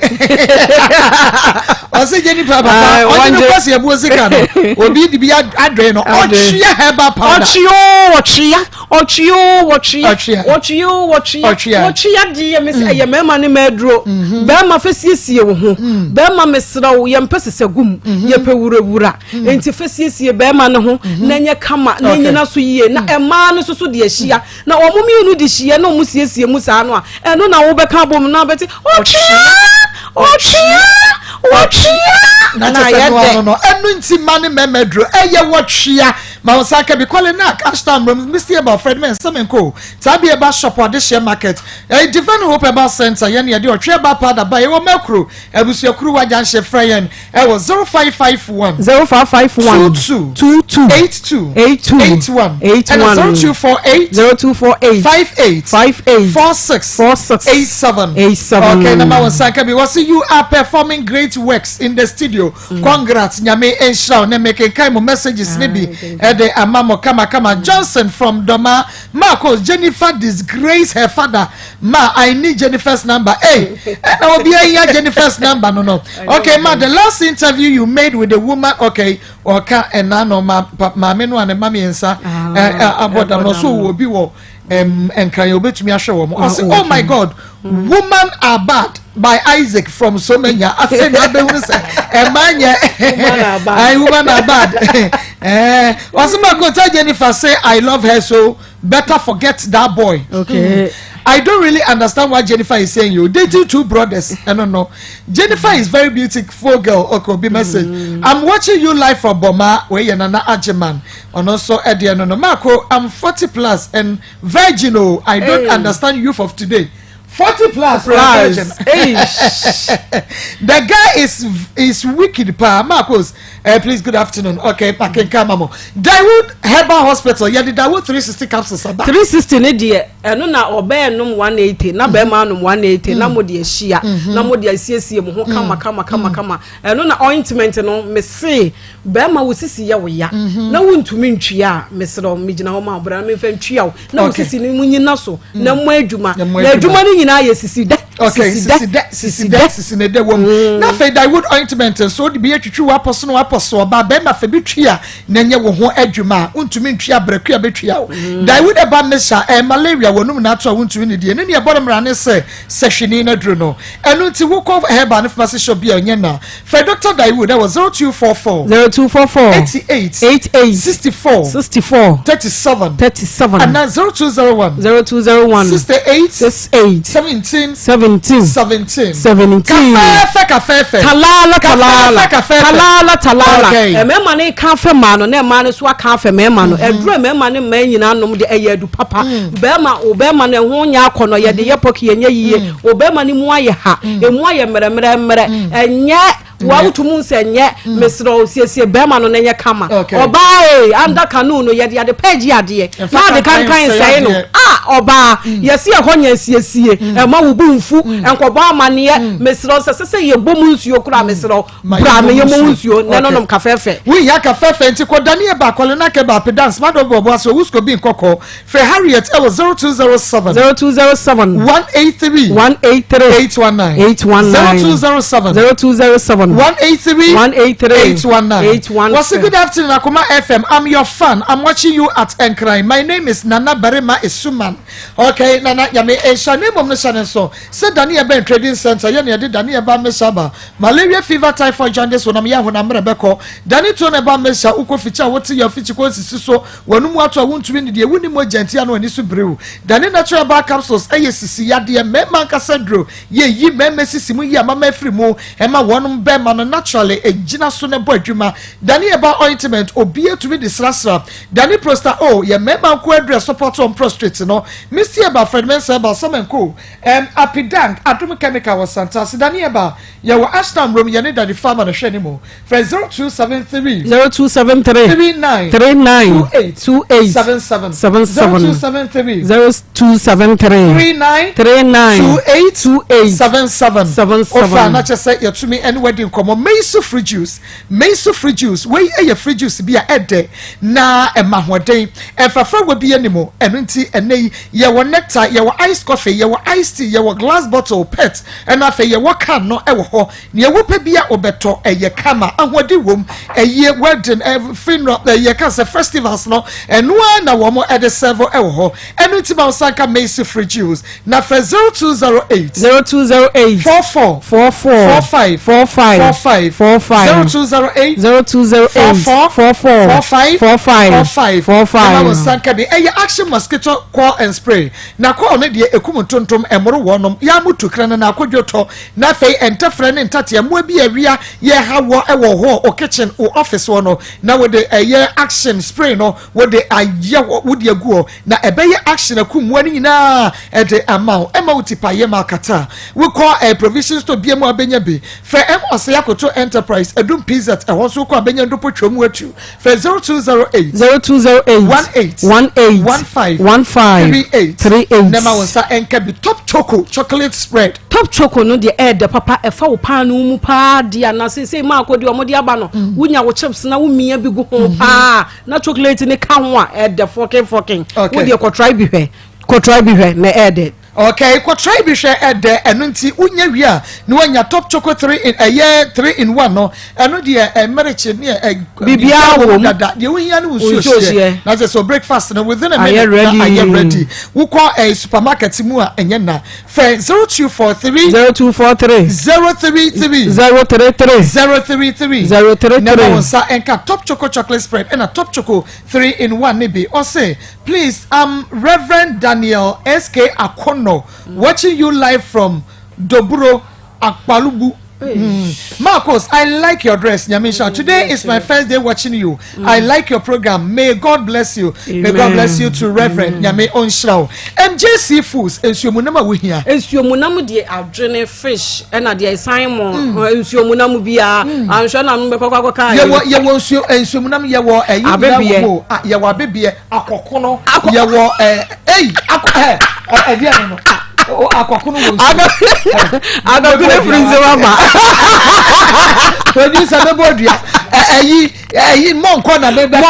ɔsɛ jennifer papa ɔnye no kwasi ebuo sika no obi di bi adwene no ɔtwea herbal powder ɔtwea o ɔtwea ɔtwea o ɔtwea ɔtwea o ɔtwea ɔtwea deɛ mesi ɛyɛ mmarima ne mmaa aduro bɛrima fɛ siesie wo ho bɛrima mesrɛ wo yɛmpɛ sesɛ gum yɛpɛ wurawura nti fɛ siesie bɛrima no ho na nyɛ kama na nyina so yie na mmaa no nso so de ahyia Na wɔn mmienu de hyia na wɔn siesie mu saa no a, ɛno na wobɛka abom na wobɛte ɔtwea ɔtwea ɔtwea na kyɛ sɛ no ano no ɛno nti ma ne mɛmɛ duro ɛyɛ wɔtwea ma wɔn nsa ka bi kɔle na ashtown room misty eba fred men sɛmɛ nko taa bi ɛba shop adehyɛ market ɛyɛ divine hope ɛba center yɛn yɛde ɔtwea ba powder ba yɛwɔ mɛkuro abusuakuru wagya nhyɛ frɛ yɛn Ɛwɔ 0551. 0551. 22. 22. 82. 82. 81. 81. Ɛna 0248. 0248. 58. 58. 46. 46. 87. 87. Okay, na ma wɔn nsa nka bi. Wɔsi you are performing great. It works in the studio. Mm. Congrats, Nyame nhyira wo. Na mekenkan mo messages ne bi ɛde ama mo kama kama. Mm. Johnson from Doma, Marcos, Jennifer disgrace her father. Ma, I need Jennifer's number. Hey, ɛna obi ahia Jennifer's number no no. Okay, ma, the last interview you made with the woman, okay, ɔka ɛna no ma maame no a ne ma mmiɛnsa ah, abɔ dam no so wɔ obi wɔ nkran yɛ obetumi ahwɛ wɔn ɔsɛ oh, oh my god mm. woman are bad by isaac from somenya afei na abɛhunu sɛ ɛma nyɛ ayi woman are bad ɛɛ ɔsɛ mako tell jennifer say i love her so better forget that boy. Okay. Mm. I don't really understand what Jennifer is saying. You dating two brothers. I don't know. Jennifer is very beautiful girl. Okay, be message. Mm. I'm watching you live from Boma, where you're Nana Ajiman. Ɔno nso ɛdeɛ no no Marco I'm 40 plus and virgin o I don't hey. understand youth of today 40 plus, plus. virgin the guy is is wicked paa Marcos uh, please good afternoon okay pakenka mamo Dawood Herbal Hospital yɛde Dawood 360 capsules aba 360 ne deɛ ɛno na ɔbɛɛ nom 180 na bɛrima nom 180 na mo de ahyia na mo de asiesie mo ho kama kama kama kama ɛno na ointment no mese Bɛɛma wo sisi yɛ wo ya na wo ntumi ntwia a, mesrɛ wo megyina hɔ ma wo bra na memfa ntwia wo na wo sisi no mu nyina so na mmɔ adwuma na adwuma no nyinaa yɛ sisi dɛ sisi dɛ sisi dɛ sisi ne dɛ wɔ mu mm. na afei dawood ointment nso wode bi atwitwi w'apɔ so na w'apɔ so ɔba bɛrima fa bi twia na nyɛ wo ho adwuma a wontumi ntwia brɛko a bɛtwia wo mm. dawood ɛba mesa ɛ malaria wɔnum na ato a wontumi ne die ne ne ɛbɔ no mmara ne sɛ sɛ hwene no aduro no ɛno nti wokɔ herbal ne pharmacy shop bi a ɔnyɛ na Frɛ Dɔkta Daewoo wɔ 0244. 0244. 88. 88. 64. 64. 37. 37. Anaa 0201. 0201. 68. 68. 17. 17. 17. 17. Kafɛɛfɛ kafɛɛfɛ. Talaala talaala. Kafɛɛfɛ kafɛɛfɛ. Talaala talaala. Okay. Mmarima no ka afɛ mmaa no na mmaa no nso aka afɛ mmarima no. Aduru a mmarima ne mmaa nyinaa nom de ɛyɛ adu papa. Barima wo barima no ɛho nyɛ akɔnɔ yɛde yɛ pɔki ɛnyɛ yie. Wo barima no mu ayɛ ha emu ayɛ mmerɛmmerɛmmerɛ ɛnyɛ wa wotu mu nsɛ nyɛ mesrɛ wo siesie bɛrima no na nyɛ kama ɔbaa ee anda canoe no yɛde ade pɛ gye adeɛ na ade kankan nsɛe no a ɔbaa yɛsi ɛhɔ nyɛ siesie ɛma wo bu nfu nkɔbɔ amaneɛ mesrɛ wo sɛ sɛ sɛ yɛbɔ mu nsuo koraa mesrɛ wo bra me yɛ mu nsuo na ɛno nom kafɛfɛ. Wohia kafɛfɛ nti kɔ Daniel ba kɔle na kɛ ba apedance ma dɔ bɔ ase owusko bi nkɔkɔ Frɛ Harriet wɔ 0207. 0207. 183. 183. 819. 819. 0207. 0207. 183. 183. 819. 819. Wɔsi good afternoon Akoma FM. I'm your fan. I'm watching you at Nkran. My name is Nana Barima Esuman. Okay, Nana Nyame nhyira ne mmom no hyɛ ne nso. Sɛ Daniel bɛn trading center yɛ ne yɛde Daniel ba mmesa ba. Malaria fever typhoid jaundice honam yɛ honam mmerɛ bɛkɔ. Dani tuo na ɛba mmesa wokɔ fikyi a wote yɛ fikyi kɔ nsisi so W'anomu ato a wontumi nnidi, ewu ne mogya nti a na w'ani so biriw. Dane Natural Herbal Capsules yɛ sisi yadeɛ, mmarima ankasa aduro. Yɛ yi mmarima sisi mu yi amama afiri mu ma wɔnom bɛrima no naturally ɛgyina so na ɛbɔ adwuma. Dane Herbal Ointment obiara tumi de srasra. Dane Prosta O yɛ mmarima nko aduro ɛsopɔto wɔn prostrate no. Misty Herbal, Fred Mensah Herbal, Sam Co, um, Apidang, Adom Chemical wɔ Santase. Dane Herbal yɛwɔ Ashtown Room yɛne Daddy Farmer na hwɛ ne mu. Frɛ 0273. 0273. 39. 39. 28. 28. 77. 77. 0273. 0273. 39. 39. 28. 28. 77. 77. Ofa na kyɛ sɛ yɛtumi ɛne wadi nkɔmmɔ. Meisu fruit juice. Meisu fruit juice. Wei ɛyɛ fruit juice bi a ɛdɛ na ɛma ahoɔden. Ɛmfrafra wɔ bi anim. Ɛno nti ɛnɛ yi yɛwɔ nectar, yɛwɔ iced coffee, yɛwɔ iced tea, yɛwɔ glass bottle, pet, ɛna afei yɛwɔ can no ɛwɔ hɔ. Nea wopɛ bia wobɛtɔ, ɛyɛ kama, ahoɔden wom, ɛyie, wedding, funeral, yɛka sɛ festivals no, ɛno ara na wɔn ɛde serve ɛwɔ hɔ. Ɛno nti ma wo nsa nka Macy Free Juice na frɛ 0208. 0208. 44. 44. 45. 45. 45. 45. 0208. 0208. 44. 44. 45. 45. 45. 45. Ma wo nsa nka bi. Ɛyɛ Action Mosquito Coil and Spray. Na coil no deɛ ɛkum ntontom, ɛmmoro wɔnom, yɛa mo tu kra no na akodwo tɔ. Na afei ntɛfrɛ ne ntatea mmoa bi a awia yɛ ha wɔ wɔ hɔ o kitchen o office hɔ no na wode ɛyɛ action spray no wode ayɛ hɔ wode agu hɔ na ɛbɛyɛ action aku mmoa no nyinaa ɛde ama wo ɛma wo tipa yɛ ma akata wokɔ eh, provision store bia mu abɛnya bi frɛ M Ɔsɛe Akoto Enterprise Adum PZ ɛhɔ nso wokɔ abɛnya ndopo twam atu frɛ 0208 0208 18 18 15 15 38 38. Na ma wo nsa nka bi Top Choco chocolate spread. Top Choco no deɛ ɛɛdɛ papa ɛfa wo paanoo mu paa deɛ na seesei maako deɛ wɔde aba no mm. wonya wo chips na womia bi gu ho mm-hmm. paa na chocolate ne ka ho a ɛɛdɛ fɔkin fɔkin wo deɛ kɔtrae bi hwɛ kɔtrae bi hwɛ na ɛɛdɛ. Okay, kɔtrae bi hwɛ ɛdɛ ɛno nti wonya wie a na wanya top choco 3 in ɛyɛ 3 in 1 no ɛno deɛ ɛmmerekye ne ɛ biribiara wɔ mu dada deɛ wohia ne wo nsuo hyeɛ na sɛ so breakfast no within a minute na ayɛ ready wokɔ ɛɛ supermarket mu a ɛnyɛ na fɛ 0243 0243 033 033 033 033 na ma wo nsa ɛnka top choco chocolate spread ɛna top choco 3 in 1 ne bi ɔse Please I'm Reverend Daniel SK Akono watching you live from Doburo Akpalubu. Mm. Marcos, I like your dress, Nyamisha. Mm, Today is my first day watching you. Mm. I like your program. May God bless you. Amen. May God bless you too, Reverend Nyame Onshirao. MJC Foods, nsuomunam a wohia. Nsuomunam deɛ adwene fish ɛna deɛ ɛsan mo mm. eh, nsuomunam biara mm. anhwɛ na no bɛkɔ akɔ kaa. Yɛwɔ yɛwɔ nsuo eh, nsuomunam yɛwɔ ɛyi eh, nyinaa wɔ mu ah, yɛwɔ abebeɛ akɔkono yɛwɔ ɛɛ ɛyi akɔ ɛɛ ɛdeɛ no no akɔkono wɔ nsuo. Akɔkono firi nsɛm aba. Producer bɛ bɔ dua ɛyi ɛyi mɔnkɔ na bɛ bɛ kɔ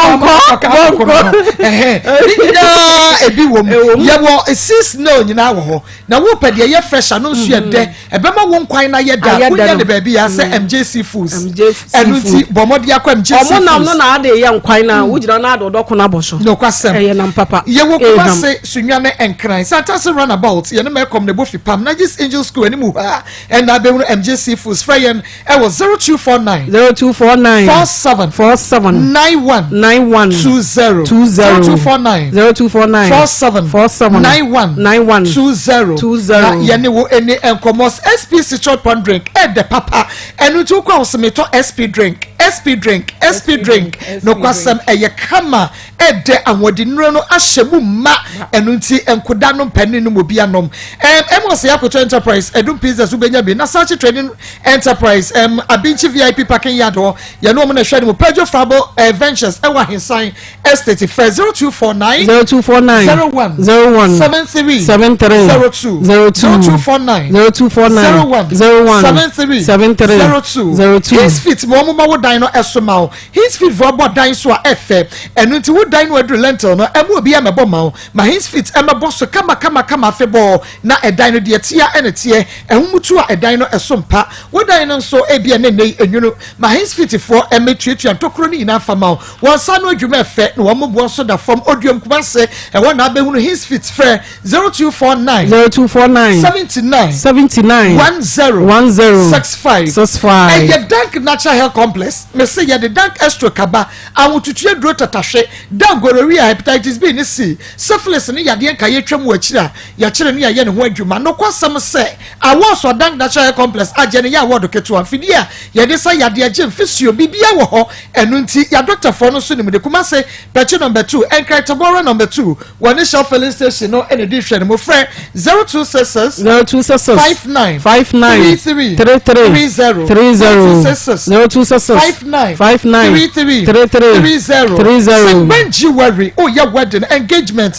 akɔka akɔkono no ɛhɛn ne nyinaa ebi wɔ mu yɛwɔ six nail nyinaa wɔ hɔ. Na wo pɛ deɛ ɛyɛ fresh ano nso yɛ dɛ ɛbɛma wo nkwan no ayɛ dɛ a wonya ne baabi a sɛ MJC Foods ɛno nti bɔ mmɔden akɔ MJC Foods. Ɔmo nam no na ade yɛ nkwan na wogyina na ade ɔdɔko no abɔ so. Nokwasɛm. Ɛyɛ nam papa. Yɛwɔ Kumase, Sunyani, Nkran, Santase Runabout, yɛne Melcom na ɛbɔ fipam, Nagis Angel School anim hɔ a ɛna abɛhunu MJC Foods. Frɛ yɛn ɛwɔ 0249. 0249. 47. 47. 91. 91. 20. 20. 0249. 0249. 47. 47. 91. 91. 20. 20. Na yɛne wo ɛni nkɔmɔ SP Citron Pond drink ɛdɛ papa ɛno nti wokɔ ahosuo metɔ SP drink SP drink SP drink nokwasɛm ɛyɛ kama Ɛdɛ ahoɔdennuro no ahyɛ mu ma, ɛno nti nkoda no mpanin no mu obi anom. Ɛm Amos Yakoto Enterprise, Adum Pizzas wobɛnya bi, Nasachi Trading Enterprise, ɛm Abinkyi VIP Parking Yard hɔ, yɛne wɔn na ɛhwɛ no mu, Pedro Fabo eh, Ventures ɛwɔ Ahensan Estate, frɛ 0249 0249 01 01 73 73 02 02 0249 0249 01 01 73 73 02 02 His Fit ma wɔn ma wo dan no ɛso ma wo. Hinsfield foɔ bɔ dan so a ɛfɛ, ɛno nti wo dan no aduru lentil no, ɛma obiara mmɛbɔ mma wo. Ma Hinsfield mmɛbɔ so kama kama kama afebɔɔ, na ɛdan no deɛ ɛteɛ ara na ɛteɛ, ɛho mutu a ɛdan no ɛso mpa. Wo dan no nso, ebia na nnɛ yi enwunu. Ma Hinsfield foɔ mmɛtuatua ntokuro no nyinaa mfa mma wo. Wɔn nsa ano adwuma ɛfɛ, na wɔn boɔ nso da fam. Oduom Kumase, ɛhɔ na abɛhunu Hinsfield. Frɛ 0249 0249 79 79 10 10 65 65. Ɛyɛ Dank Natural Health Complex. Mese yɛde Dank Estro kaba, ahotutu aduro tatahwe, dank gonorrhea, hepatitis B ne C, syphilis ne yadeɛ nkaeɛ atwam wɔ akyiri a yɛkyere ne yɛayɛ ne ho adwuma. Nokwasɛm sɛ awards a Dank Natural Health Complex agye no nyɛ award ketewa. Mfidie a yɛde sa yadeɛ, gye mfisuo, biribiara wɔ hɔ. Ɛno nti yɛadɔktafoɔ no nso nim de. Kumase, Pɛkye Number 2, Nkran Tabora Number 2, Wɔne Shell filling station no na ɛdi nhwɛanimu. Frɛ 0266 0266 59 59 33 33 30 30 0266 0266 59 59 33 33 30 30. Sigben Jewelry, oh yeah, wedding, engagement,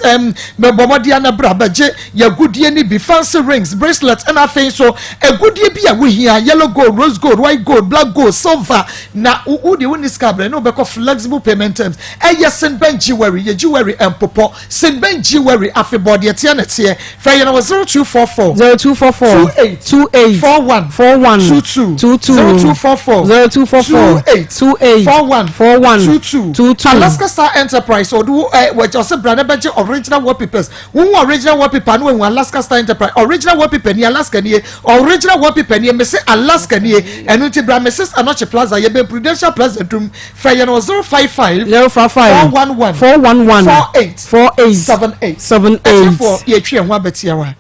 mɛbɔ mmɔden ana bra bɛgye yɛagudie no bi, fancy rings, bracelets, ɛna afei nso agudie bi a wohia, yellow gold, rose gold, white gold, black gold, silver, na wo deɛ wonni sika brɛ ne wobɛkɔ flexible payment terms. Ɛyɛ sen bɛn jewelry yɛ jewelry ɛmpopɔ sen bɛn jewelry afebɔɔ deɛ ɛteɛ na ɛteɛ frɛ yɛn wɔ 0244 0244 28 28 41 41 22 22 0244 0244 28 28 41 41 22 22 Alaska Star Enterprise ɔde wo ɛ wɔ ɔsɛ bra na bɛgye original wallpapers wohu original wallpaper no ehu Alaska Star Enterprise original wallpaper ni Alaska nie original wallpaper nie mese Alaska nie ɛno nti bra Mrs Anokye Plaza yɛbɛn Prudential Plaza dum Frɛ yɛn wɔ 055 055 411 411 48 48 78. 78. Atiefoɔ, yɛtwi yɛn ho aba tiawa.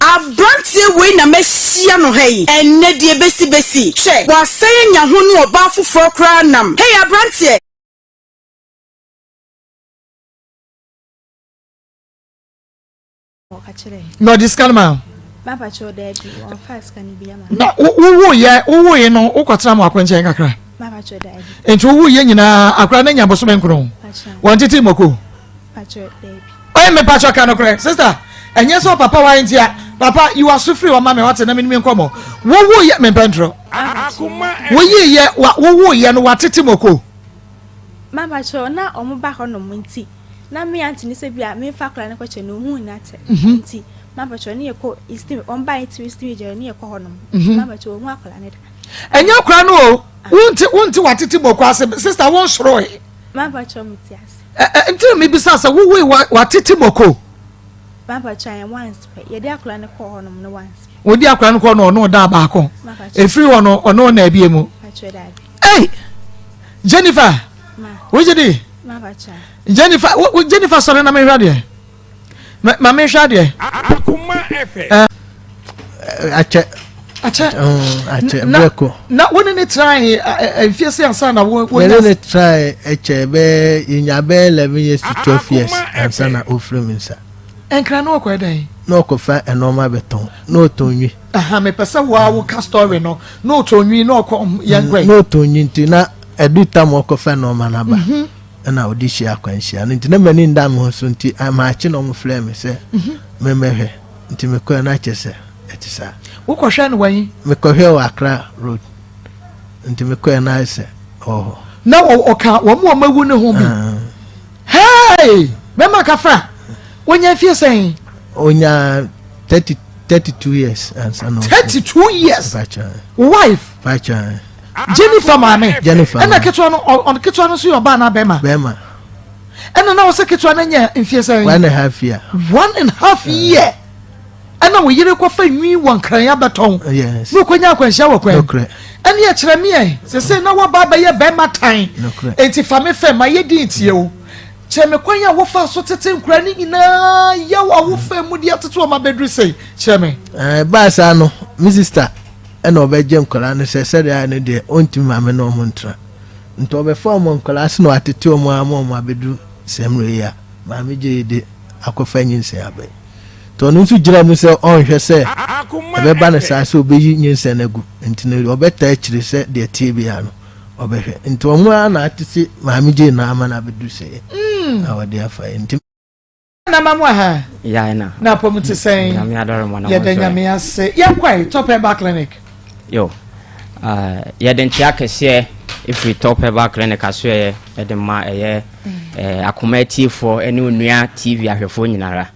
Abranteɛ wei na mahyia no ha yi ɛnnɛ deɛ bɛsi bɛsi hwɛ wasan anya ho ne ɔbaa foforɔ koraa nam hey abranteɛ. Na ɔde sika no ma wo? Na wowoyɛ wowoye no wokɔtena mo akɔ nkyɛn kakra? Nti wowoyɛ nyinaa akora no anya bosome nkron wɔn tete mmɔko? Ɔyɛ me pakyɛ ka nokorɛ sister ɛnyɛ sɛ ɔpapa wa ntia papa yi waso firi hɔ ma me wate na me ne me nkɔmɔ wowo yɛ me mpɛ ntorɔ woyi yɛ wa wowo yɛ no watete moko. Ma pakyɛ na ɔmo ba hɔ nom nti na me aunty ne sɛ bi a me nfa akɔla no kɔkyɛ no ohun n'atɛ mhm. nti ma pakyɛ ne yɛ kɔ eastern ɔmo ba eastern region ne yɛ kɔ hɔ nom mhm. ma pakyɛ ohun akɔla ne da. Ɛnyɛ akɔla no o wonte wonte watete moko ase sister won soro yi. Ma pakyɛ mo ti ase. Nti na mebisa sɛ wowoe watete moko. Wodi akora no kɔ no ɔno ɔda baako. Efiri hɔ no ɔno ɔna ebie mu. Hey, Jennifer, wogye di? Jennifer, wo Jennifer sɔre na mehwɛ adeɛ. Ma mehwɛ adeɛ. Akuma FM. Akyɛ. Akyɛ. Akyɛ berɛ kɔ. Na wo ne ne trae mfie sɛ ansa na wo. Me ne ne trae ɛkyɛ bɛɛ yɛnya bɛɛ 11 years to 12 years ansa na ɔfiri me nsa. Nkran na ɔkɔ ɛdɛn? Na ɔkɔfa nneɛma bɛtɔn na ɔtɔn nwi. Aha mepɛ sɛ wo a woka story no na ɔtɔn nwi na ɔkɔ yɛn kɔ. Na ɔtɔn nwi nti na ɛdu tam ɔkɔfa nneɛma no aba. Mhm. Ɛna ɔde hyia akwanhyia no nti na m'ani nda me ho so nti maakye na ɔmo frɛ me sɛ memmɛhwɛ nti mekɔɛ na kyerɛ sɛ ɛte saa. Wokɔhwɛ no wɛn? Mekɔhwɛ wɔ Accra road nti mekɔɛ na ayɛ sɛ ɔwɔ hɔ. Na ɔka wɔn a wɔawu no ho bi. Hey! Bɛma kafra! Onya mfie sɛn? Onya 30 32 years ansa na. 32 years. Wife. Pacha. Jennifer maame. Jennifer. Ɛna ketewa no ɔno ketewa no nso yɛ ɔbaa na bɛrima. Bɛrima. Ɛna na ɔsɛ ketewa no nyɛ mfie sɛn? 1.5 year. 1.5 year. Ɛna wo yere kɔfa nwi wɔ nkran abɛtɔn. Yes. Na okonya akwanhyia wɔ kwan. Nokorɛ. Ɛne ɛkyerɛ meɛ sese na waba abɛyɛ bɛrima tan. Nokorɛ. Enti fa me fɛ ma yɛ din tie o. Kyerɛ me kwan a wofaa so tete nkwadaa no nyinaa yaw a wofaa mu de atete wɔn abɛduru sei. Kyerɛ me. Ɛbaa saa no, me sista ɛna ɔbɛgye nkwadaa no sɛ sɛdeɛ ayɛ no deɛ ɔntumi ma me ne wɔn ntena. Nti ɔbɛfa wɔn nkwadaa so na watete wɔn ara ma wɔn abɛduru saa mmerɛ yi a maame gye yi de akɔfa nyinsɛn aba yi. Nti ɔno nso gyina mu sɛ ɔnhwɛ sɛ ɛbɛba no saa sɛ ɔbɛyi nyinsɛn no agu. Nti no ɔbɛtaa akyire sɛ deɛ ɛteɛ biara no ɔbɛhwɛ. Nti wɔn ara na atete maame gye no ama no abɛduru sɛɛ mm. na wɔde afa yi. Nti na ma mo aha. Ya na. Na apɔm te sɛn. Nyame adɔre mo na mo Yɛda nyame ase. Yɛn kwae Top Herbal Clinic. Yo. Uh, yɛde nkyea kɛseɛ ɛfiri Top Herbal Clinic asoɛyɛ ɛde ma ɛyɛ mm. akoma atiefoɔ ɛne onua TV ahwɛfoɔ nyinara.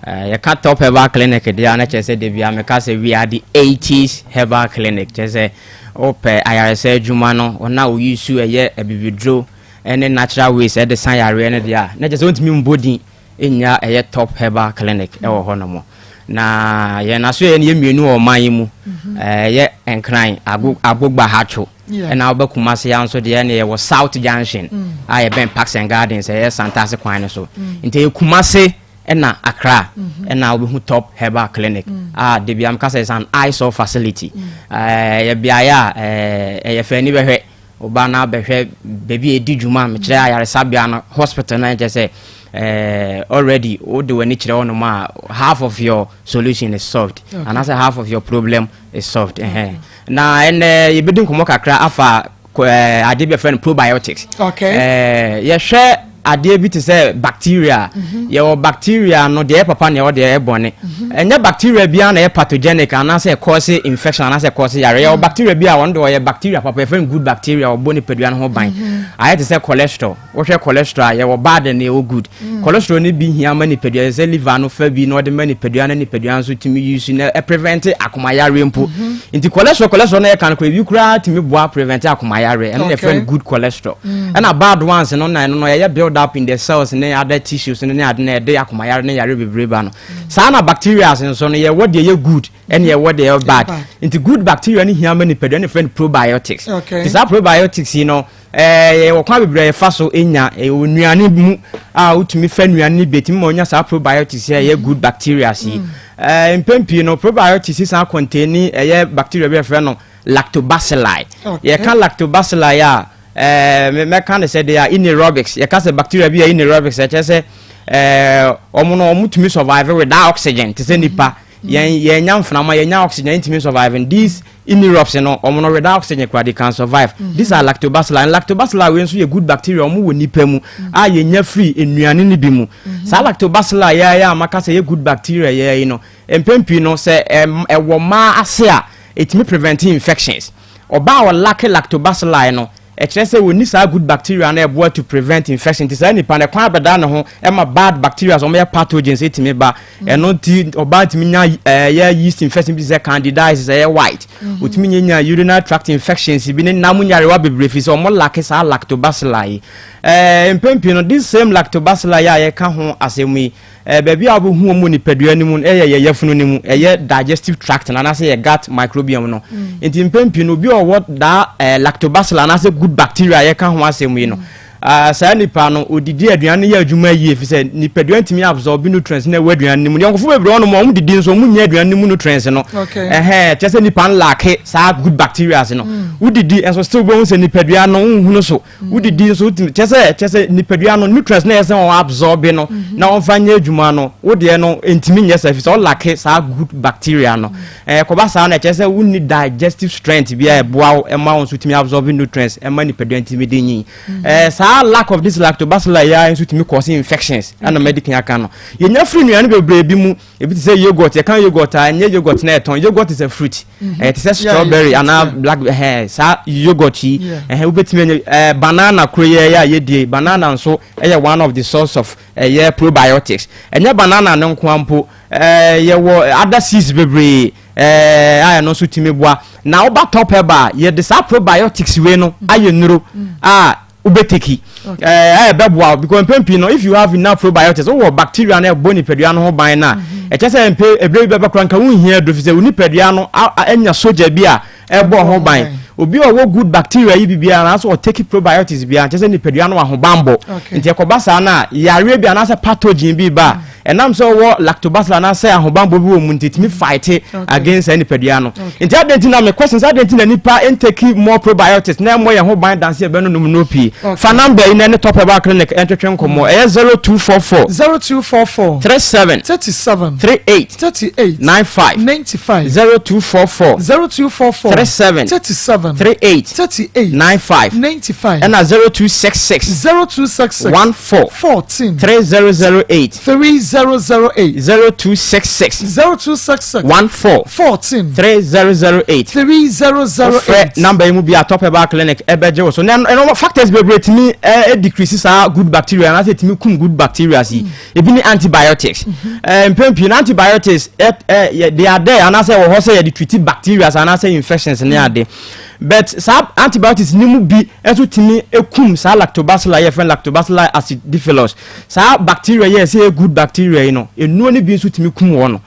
Eh, yɛka Top Herbal Clinic deɛ a na kyerɛ sɛ da bia meka sɛ we are the 80s herbal clinic kyerɛ sɛ wopɛ ayaresa adwuma no wɔn a woyi su ɛyɛ abibiduro ne natural ways ɛde sa yareɛ no deɛ a na kyerɛ sɛ wontumi mbɔ din nnya ɛyɛ Top Herbal Clinic ɛwɔ hɔ nom na yɛn aso yɛ no yɛ mmienu wɔ ɔman yi mu mhm. ɛyɛ Nkran Ago Agbogba Hatcho ɛna wobɛ Kumasi ya nso deɛ ɛna yɛwɔ South Junction mm. a yɛbɛn Parks and Gardens ɛyɛ Santase kwan no so mm. nti ɛyɛ Kumasi ɛna Accra mhm. ɛna wobɛhu Top Herbal Clinic mm. a debi am kasa is an eyesore facility ɛyɛ beaeɛ a ɛyɛ fɛ ni bɛhwɛ Woba na bɛhwɛ baabi a ɛdi dwuma mekyerɛ ayaresabea no hospital no kyerɛ sɛ eh, already wode w'ani kyerɛ hɔ nom a half of your solution is solved okay. anaasɛ half of your problem is solved okay. na ɛnɛ yɛbɛdi nkɔmmɔ kakra afa eh, adeɛ bi a yɛfrɛ no probiotics okay. eh, yɛhwɛ adeɛ bi te sɛ bacteria mhm. yɛwɔ bacteria no deɛ ɛyɛ papa na ɛwɔ deɛ ɛyɛ bɔne mhm. ɛnyɛ bacteria biara na ɛyɛ pathogenic anaasɛ ɛkɔɔse infection anaasɛ ɛkɔɔse yare yɛwɔ mhm. bacteria bi a wɔn de wɔyɛ bacteria papa yɛfrɛ no good bacteria ɔbɔ nipadua no ho ban ayɛ te sɛ cholesterol wohwɛ cholesterol a yɛwɔ bad na yɛwɔ good cholesterol no bi hia ma nipadua sɛ liver no fa bi na ɔde ma nipadua na nipadua nso tumi use na ɛprevent akomayareɛ mpo nti cholesterol cholesterol no yɛka no kora ebi koraa tumi boa prevent akomayareɛ ɛno na yɛfrɛ no good cholesterol Mm. Ɛna bad ones no na ɛno no ɛyɛ build up in the cells ne other tissues no ne ade na ɛde akomayare ne yare bebree ba no. Mm. Saa na bacteria nso no yɛwɔ deɛ ɛyɛ good ɛne yɛwɔ deɛ ɛyɛ bad. Nti good bacteria no hia ma nipadua ne frɛ no probiotics. Nti saa probiotics yi no ɛɛ yɛwɔ kwan bebree a yɛfa so nya ɛwɔ nnuane mu a wotumi fa nnuane no bi etumi ma onya saa probiotics yi a ɛyɛ good bacteria yi. Mm. Ɛɛ mpɛn pii no probiotics san contain ɛyɛ bacteria bi a yɛfrɛ no lactobacilli. Yɛka lactobacilli a ɛɛ mɛka no sɛ they are anaerobics. Yɛka sɛ bacteria bi yɛ anaerobics ɛkyerɛ sɛ ɛɛ wɔn no wɔn tumi survive without oxygen te sɛ nipa. Yɛn yɛn nya mframa yɛn nya oxygen yɛn tumi survive. These Anaerobes no, wɔn no without oxygen koraa they can survive. Mm -hmm. These are lactobacilli. And lactobacilli wei nso yɛ good bacteria wɔn wɔ nipa mu a yɛnya firi nnuane no bi mu. Saa lactobacilli yɛ yɛ a maka sɛ yɛ good bacteria yɛ yi no, mpɛn pii no sɛ ɛwɔ mmaa ase a, ɛtumi prevent infections. Ɔbaa a ɔlake lactobacilli no, Ɛkyerɛ sɛ wɔnni saa good bacteria no a ɛboa to prevent infection nti saa nipa no ɛkwan abɛda ne ho ma bad bacteria a wɔyɛ pathogens ɛtumi ba. Ɛno nti ɔbaa tumi nya ɛyɛ yeast infection bi te sɛ candidiasis ɛyɛ white. Ɔtumi nya nya urinary tract infections bi ne nam nyarewa bebree firi sɛ wɔn lacke saa lactobacilli yi. Ɛɛ mpɛn pii no this same lactobacilli yi a yɛka ho asɛm yi Eh, baabi a wobɛhu wɔn wɔ nipadua no mu no yɛ yɛn yafunu no mu, ɛyɛ digestive tract no anaasɛ yɛ gut microbiome no. Mm. Nti mpɛn pii no obi a ɔwɔ daa eh, lactobacillus anaasɛ good bacteria a yɛka ho asɛm yi no, mm. ah, saa nipa no odidi aduane no yɛ adwuma yie fi sɛ nipadua ntumi absorb nutrients na ɛwɔ aduane no mu. Yɔnkofo bebree wɔn wɔn didi nso wɔn nyɛ aduane no mu nutrients no. Ɛhɛn kyerɛ sɛ nipa no laake saa good bacteria no. Mm. Wodidi nso still wobɛhu sɛ nipadua no nhunu so. Wodidi nso wotumi kyɛ sɛ kyɛ sɛ nipadua no nutrients na yɛ sɛ wɔn absorb no mhm. na wɔmfa nyɛ adwuma no wo deɛ no ntumi nyɛ sɛ fisɛ ɔlake saa good bacteria no ɛɛ kɔba saa na ɛkyɛ sɛ wonni digestive strength bi a ɛboa wo ɛma wo nso tumi absorb nutrients ɛma nipadua ntumi de nyin mhm. ɛɛ saa lack of this lactobacilli yɛ nso tumi cause infections ɛna medical aka no yɛnya firi nnuane bebree bi mu Ebi te sɛ yogurt, yɛka yogurt a ɛnyɛ yogurt na ɛtɔn. Yogurt is a fruit. Mhm. Ɛyɛ te sɛ strawberry anaa black ɛhɛn saa yogurt yi. Ɛhɛn wobɛtumi anya ɛɛ banana koro yɛ yɛ a yɛdie. Banana nso ɛyɛ one of the source of ɛyɛ probiotics. Ɛnyɛ banana no nko ara mpo. Ɛɛ yɛwɔ other seeds bebree ɛɛ a ɛno nso tumi boa. Na woba top herbal a yɛde saa probiotics wei no ayɛ nnuro a wobɛteki ɛɛ ɛbɛboa wo because mpɛn pii no if you have enough probiotics wowɔ bacteria no ɛbɔ nipadua no ho ban no a mhm. ɛkyɛ sɛ mpe ɛberɛ bi bɛba koraa nka wonhia aduro fi sɛ wo nipadua no anya sogya bi a ɛbɔ ho ban obi a ɔwɔ good bacteria yi bibiara anaasɛ ɔteki probiotics biara kyɛ sɛ nipadua no ahobanbɔ nti ɛkɔba saa no a yareɛ bi anaasɛ pathogen bi ba a Ɛnam sɛ ɔwɔ lactobacillus anaasɛ ahobanbɔ bi wɔ mu nti ɛtumi fight against saa nipadua no. Nti adɛn nti na me question sɛ adɛn nti na nipa ntake more probiotics na ɛmmɔ yɛn ho ban danse yɛbɛnonom nnuro pii. Fa number yi na ɛne Top Herbal Clinic ntwetwe nkɔmmɔ. Ɛyɛ 0244. 0244. 37. 37. 38. 38. 95. 95. 0244. 0244. 37. 37. 38. 38. 95. 95. Ɛna 0266. 0266. 14. 14. 3008. 3008. 0266. 0266. 14. 14. 3008. 3008. Wofrɛ number yi mu bi a Top Herbal Clinic ɛbɛgye wo so. Na ɛno factors bebree tumi ɛ decrease saa good bacteria anaasɛ tumi kum good bacteria yi. Ebi ne antibiotics. Ɛɛ mpɛn pii no antibiotics ɛ ɛ they are there anaasɛ wɔ hɔ sɛ yɛde treat bacteria anaasɛ infections ne ade. But saa antibiotics no mu bi nso tumi kum saa lactobacilli yɛfrɛ no lactobacilli acidophilus. Saa bacteria yi a ɛsɛ yɛ good bacteria yi no, nnuro no bi nso tumi kum wɔn no.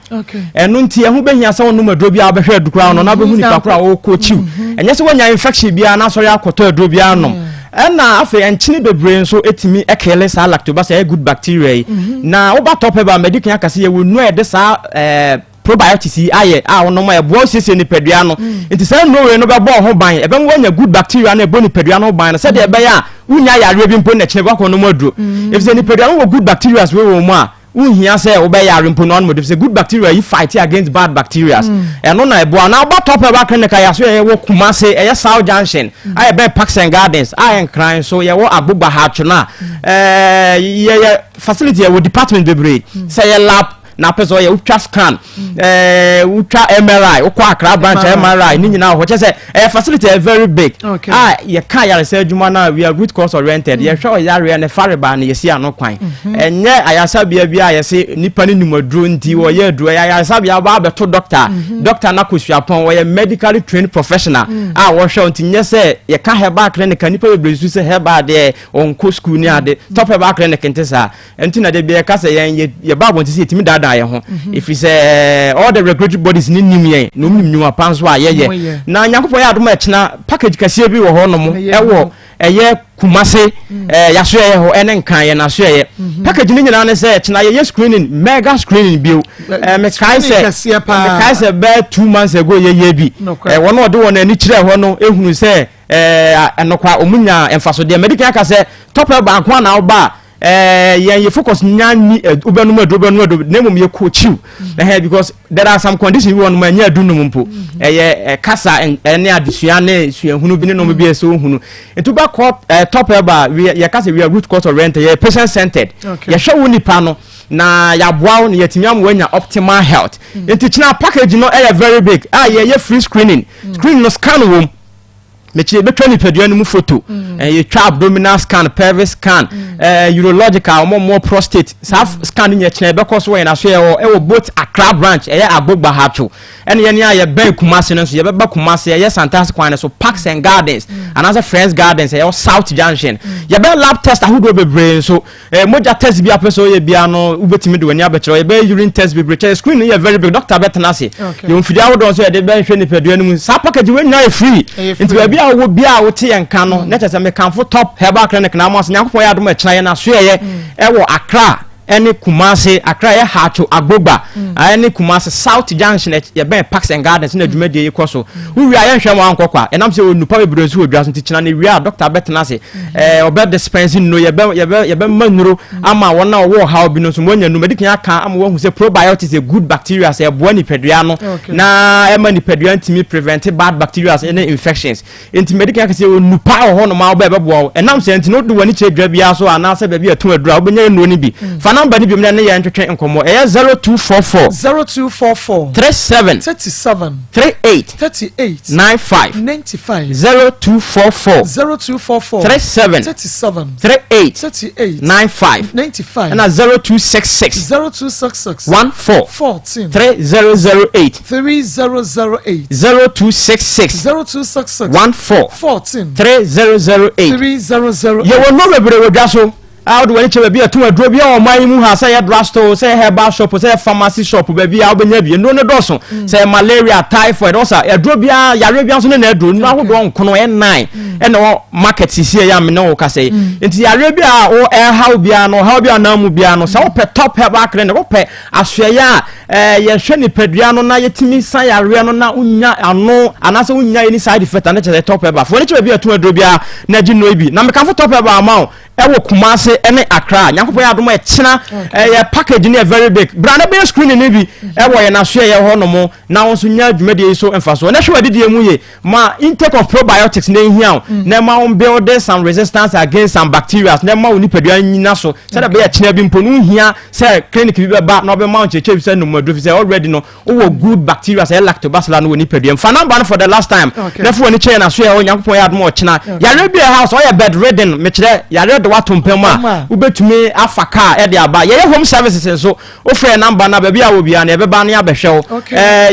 Ɛno nti ɛho bɛhia sɛ wonom aduro biara wobɛhwɛ aduro koraa no na wobɛhu mm-hmm. nipa koraa wɔkɔ kyiw. Mm-hmm. Ɛnyɛ sɛ woanya infection biara na asɔre akɔtɔ aduro biara nom. Ɛna afei nkyene bebree nso tumi kele saa lactobacilli ɛyɛ good bacteria yi. Mm-hmm. Na woba tɔ pɛ ba mɛdi kan aka sɛ yɛwɔ nnuro a yɛde saa ɛɛ probiotics yi ayɛ a wonom a ɛboa wo siesie nipadua no mm. nti saa nnuro wei no bɛbɔ ho ban ɛbɛma woanya good bacteria no ɛbɔ nipadua no ho ban no sɛdeɛ mm. ɛbɛyɛ a wonya yareɛ bi mpo na kyerɛ wakɔ nom aduro mm. ɛfisɛ nipadua no wɔ good bacteria wei wɔ mu a wonhia sɛ wobɛyare mpo no anom aduro sɛ good bacteria yi fight against bad bacteria ɛno na ɛboa na woba top herbal clinic a yɛaso yɛwɔ Kumase ɛyɛ South Junction a yɛbɛn Parks and Gardens a yɛ Nkran so yɛwɔ Agbogba Hatch no a yɛyɛ facility yɛwɔ department bebree sɛ yɛ lab na apɛ sɛ ɔyɛ wotwa scan ɛɛ wotwa mri wokɔ akra branch mri ne nyinaa wɔ hɔ kyɛ sɛ ɛyɛ facility ɛyɛ very big a yɛka ayaresa adwuma no a we are root cause oriented mm. yɛhwɛ ɔyareɛ ne fareba no yɛsi ano kwan mm-hmm. ɛnyɛ ayaresabea bi a yɛse nipa no nim aduro nti mm. wɔyɛ aduro ɛyɛ ayaresabea ba abɛto doctor mm-hmm. doctor no akɔ suapɔn wɔyɛ medically trained professional mm. a wɔhwɛ nti nyɛ sɛ yɛka herbal clinic a nipa bebree su sɛ herbal deɛ ɔnkɔ school ne ade mm. top herbal clinic nte saa Ɛnti na da biara yɛka sɛ yɛn yɛ yɛba abɔnten sɛ yɛtumi daadaa yɛn ho mhm. ɛfiri sɛ eh, all the regulatory bodies ne nim yɛn na ɔmu nim nnwuma pa nso a yɛyɛ na Nyankopɔn yɛ adom a ɛkyena package kɛseɛ bi wɔ hɔ nom ɛwɔ ɛyɛ Kumase mm. eh, yasoɛyɛ hɔ ɛne Nkran yɛn asoɛyɛ mhm. package no nyinaa ne sɛ ɛkyena yɛyɛ screening mega screening bio eh, mekae sɛ mekae sɛ bɛɛ 2 months ago yɛyɛ bi wɔn a ɔde wɔn ani kyerɛ hɔ no ehunu sɛ ɛnokwa wɔn nya mfasodeɛ mɛdi kan aka sɛ tɔpɛ baako a na ɔba a. Ɛɛ yɛn yɛ focus nya ni wobɛnom aduro wobɛnom aduro na mmom yɛ coach you ɛhɛn because there are some conditions bi wɔ nom ɛnyɛ adu nom mpo ɛyɛ kasa ɛne adesua ne suahunu bi ne nom bi ɛsɛ ohunu nti wobɛkɔ ɛɛ top ɛba yɛ kasa we are root cause oriented yɛ patient centered yɛhwɛ wo nipa no na yɛaboa wo na yɛtumi ama woanya optimal health nti kyena package no ɛyɛ very big a yɛyɛ free screening screen no scan wɔ mu mekyerɛ yɛbɛtwa nipadua no mu photo mm. eh, yɛtwa abdominal scan pelvic scan mm. eh, urological ɔmo mo prostate saa mm. scan no nyɛ kyerɛ yɛbɛkɔ so wɔ yɛn aso yɛwɔ ɛwɔ both Accra branch ɛyɛ Agbogba Hatcho ɛne yɛn a yɛbɛn Kumasi no nso yɛbɛba Kumasi ɛyɛ Santase kwan no so Parks and Gardens mm. anaasɛ Friends Gardens ɛyɛ South Junction mm. yɛbɛ lab test ahodoɔ bebree nso Eh, mogya test bi apɛ sɛ ɔyɛ biara no wobɛtumi de w'ani abɛkyerɛ yɛbɛyɛ urine test bebree kyɛ screen no yɛ very big doctor bɛtena ase yɛwɔ mfidie ahodoɔ nso yɛde bɛhwɛ nipadua no mu saa package wei nyinaa yɛ free nti baabi a wowɔ biara a wote yɛn nka no mm. na kyerɛ sɛ mekamfo top herbal clinic na ama sɛ nyankopɔn yɛ adom ɛkyena yɛn asoɛyɛ mm. ɛwɔ Accra ɛne Kumase Accra yɛ Hatcho Agbogba mm. ɛne Kumase South Junction yɛbɛn Parks and Gardens na dwumadie yi kɔ so wowie a yɛnhwɛ ma wankɔ kwa ɛnam sɛ ɔnupa bebree nso wɔ dwa so nti kyena ne wie a doctor bɛtena ase ɛɛ ɔbɛ dispense nnuro yɛbɛ yɛbɛ yɛbɛma nnuro ama wɔn a wɔwɔ ɔhaw bi no nso wɔanya nnuro mɛdi kan aka ama wɔahu sɛ probiotics yɛ good bacteria sɛ ɛboa nipadua no na ɛma nipadua ntumi prevent bad bacteria ne infections nti mɛdi kan aka sɛ onupa wɔ hɔ nom a wɔbɛ ɛbɛboa wo ɛnam sɛ nti no wode w'ani kyerɛ dwa biara so anaasɛ baabi a ɛtɔn aduro a wobɛnya nnuro no bi mm. fa namba no biom na ne yɛn ntwetwe nkɔmmɔ ɛyɛ 0244 0244 37 37 38 38 95 95 0244 0244 37 37 38 38 95 95 ɛna 0266 0266 14 14 3008 3008 0266 0266 14 14 3008 3008 Yɛwɔ nnuro bebree wɔ dwa so. A wode w'ani kyerɛ baabi a ɛtɔn aduro biara wɔ ɔman yi mu ha, sɛ ɛyɛ drug store, sɛ ɛyɛ herbal shop, sɛ ɛyɛ pharmacy shop, baabi a wobɛnya bi. Nnuro no dɔɔso. Mm. Sɛ ɛyɛ malaria, typhoid, ɔsa, aduro biara, yareɛ biara nso ne n'aduro. Nnuro ahodoɔ nkono, ɛyɛ nine, mm. ɛna wɔ market sisi ɛyɛ a me ne wo kasa yi. Mm. Nti yareɛ bi a wo ɛhaw biara no, ɔhaw bi a ɔnam mu biara no, sɛ wopɛ top herbal clinic, wopɛ asoɛeɛ a ɛɛ yɛhwɛ nipadua no na yɛtumi sa yareɛ no na wonya ano anaasɛ wonya any side effect ano kyerɛ sɛ top herbal. Foɔ ne kyɛ baabi a ɛtɔn aduro biara na agye nnuro yi bi. Na mekamfo top herbal ama wo. ɛwɔ Kumase ɛne Accra. Nyankopɔn yɛ adom a ɛkyena ɛyɛ package no yɛ very big. Bra na bɛyɛ screening no bi ɛwɔ yɛn asoɛyɛ hɔ nom na wo nso nya dwumadie yi so mfasoɔ. Na hwɛ w'adidie mu ye ma intake of probiotics na ɛhia wo na ɛma wo build some resistance against some bacteria na ɛma wo nipadua nyina so sɛdeɛ ɛbɛyɛ kyena bi mpo no wohia sɛ clinic bi bɛba na ɔbɛma wo nkyerɛkyerɛ bi sɛ nom aduro fi sɛ already no Wowɔ good bacteria sɛ lactobacilli no wɔ nipadua mu. Fa number no for the last time. Na fa w'ani kyerɛ yɛn aso yɛ Onyankopɔn yɛ adom ɔkyena. Yareɛ bi a ɛha sɛ ɔyɛ bed ridden mekyerɛ yareɛ de wato mpa mu a wobɛtumi afa car ɛde aba. Yɛyɛ home services nso. Wofrɛ yɛn number no a baabi a wɔ biara no yɛbɛba na yɛabɛhwɛ wo.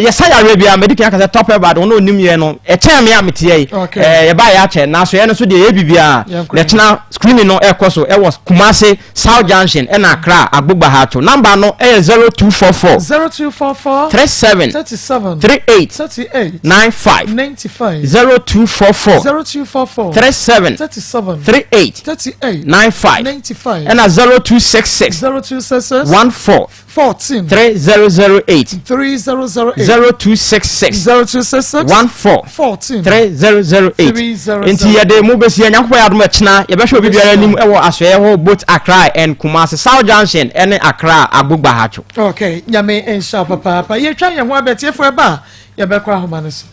Yɛsa yareɛ biara madi kan aka sɛ top herbal de wɔn a ɔnim yɛn no ɛkyɛn me a meteɛ yi. Yɛbaa yɛ akyɛ nanso yɛn nso deɛ yɛyɛ biribiara. Na ɛkyena screening no ɛrekɔ so ɛwɔ Kumasi. South Junction ɛna Accra Agbogba Haatso. Number no ɛyɛ 0244. 0244. 37. 37. 38. 38. 95. 95. 0244. 0244. 37. 37. 38. 38. 95. 95. Ɛna 0266. 0266. 14. 14. 3008. 3008. 0266. 0266. 14. 14. 3008. 3008. Nti yɛde mo bɛsi yɛ Nyankopɔn yɛ adom ɛkyena yɛbɛhwɛ obi biara anim ɛwɔ asoɛeɛ hɔ both Accra and Kumasi South Junction ɛne Accra Agbogba Hatcho. Okay, nyame nhyira papaapa. Yɛtwa yɛn ho abɛtiefo ɛba a yɛbɛkɔ ahoma no so.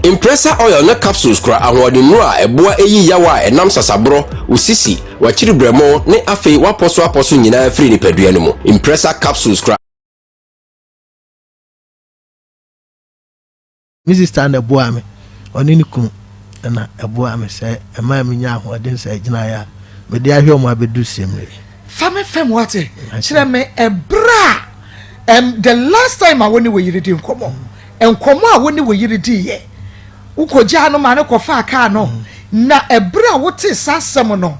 Impressa oil ne capsules kura ahoɔdennuru a ɛboa yi yaw a ɛnam sasaborɔ, wo sisi, w'akyiri berɛmo ne afei w'apɔso-apɔso nyinaa firi nipadua no mu. Impressa capsules kura. Me sista na ɛboaa me, ɔne ne kunu na ɛboaa me sɛ ɛmaa menyaa ahoɔden sɛ agyinaeɛ a mede ahwɛ wɔn abɛduru sɛmmerɛ yi. Fa me fam wate, kyerɛ me ɛberɛ a um, the last time a wo ne wo yere di nkɔmmɔ, nkɔmmɔ a wo ne wo yere diiɛ, wokɔgyaa no ma no kɔfaa kaa no, na ɛberɛ a wotee saa asɛm no,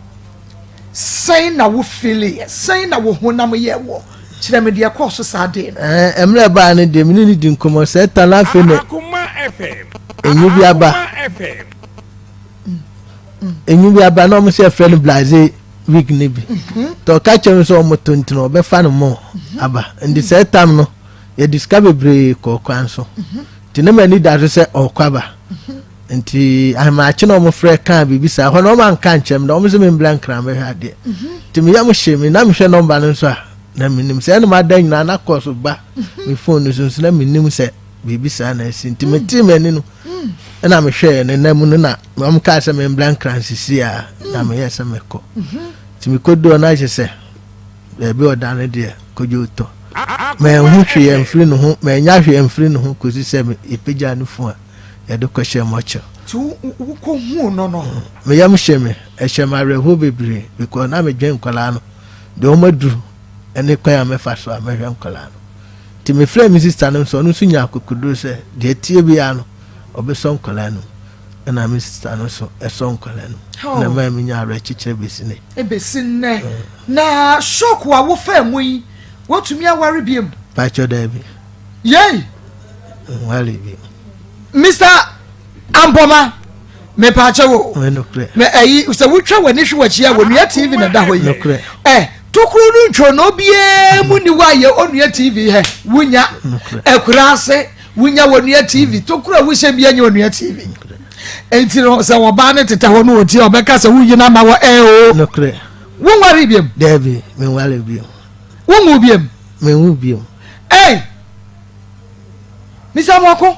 Sɛn na wo feeliiɛ? Sɛn na wo honam yɛɛ woɔ? Kyerɛ me deɛ ɛkɔɔ so saa dee no. Ɛɛ, mmerɛ ɛbaa no deɛ, me ne no di nkɔmmɔ. Sɛ ɛta no afei na enyu bi aba. Enyu bi aba na wɔn sɛ ɛfrɛ no blaze wig no bi. Mhm. Tɔ ɔka kyerɛ me sɛ wɔn to nti no ɔbɛfa no mɔ mhm. aba. Nti sɛ ɛtam no, yɛde sika bebree kɔɔ kwan so. Mhm. Nti na m'ani da so sɛ ɔrekɔ aba. Nti ahemakye na wɔfrɛ kaa biribi saa hɔ na wɔn anka nkyɛn mi na wɔn sɛ mi mbla nkran bɛhwɛ adeɛ. Nti mi yam hyɛ mi na mehwɛ nɔmba no nso a na mi nim sɛ ɛna ma da nyinaa na kɔɔ so ba mi fon no so nso na mi nim sɛ biribi saa na asi. Nti mi ti mi ani no ɛna mehwɛ ne nan mu no na wɔn kaa sɛ mi mbla nkran sisi a na meyɛ sɛ mekɔ. Nti mekɔ duro na ahyɛ sɛ baabi ɔda no deɛ kodwo tɔ. Manhu hwee amfiri ne ho, mannya hwee amfiri ne ho kɔsi sɛ yɛpagyaa ne funu a yɛde kɔhyɛɛ mɔkyɛ. Nti wokɔhuu no no? Me yam hye me, ɛhyɛ me awerɛhoɔ bebree because na medwen nkwadaa no deɛ wɔn aduru ne kwan a mɛfa so a mɛhwɛ nkwadaa no. Nti mefrɛɛ me sista no nso, ɔno nso nyaa akokoduro sɛ deɛ ɛteɛ biara no ɔbɛsɔ nkwadaa no mu. Ɛna me sista no nso ɛsɔ nkwadaa no mu. Ɛna ɛmaa menya awerɛkyekyerɛ bɛsi nnɛ. Ɛbɛsi nnɛ. Na shock a wofaa mu yi, Wotumi aware biom? Pakyɛ daabi. Yei. Nware biom. Mr. Ampɔma, mepaakyɛ wo. Me ɛyi sɛ wotwa w'ani hwe w'akyi a wɔnua TV na ɛda hɔ yi. Nokorɛ. Ɛ tokuro no ntwo na obiara mu ni hɔ a yɛ onua TV hɛ wonya akura ase wonya wɔnua TV tokuro a wohyɛ bi anya onua TV. Enti no sɛ ɔbaa ne tetɛ hɔ no wɔtie ɔbɛka sɛ woyi no ama wɔ ɛ o. Nokorɛ. Wonware biom? Daabi, menware biom. Wonwu biom? Menwu biom. Hey! Mr. Amoako,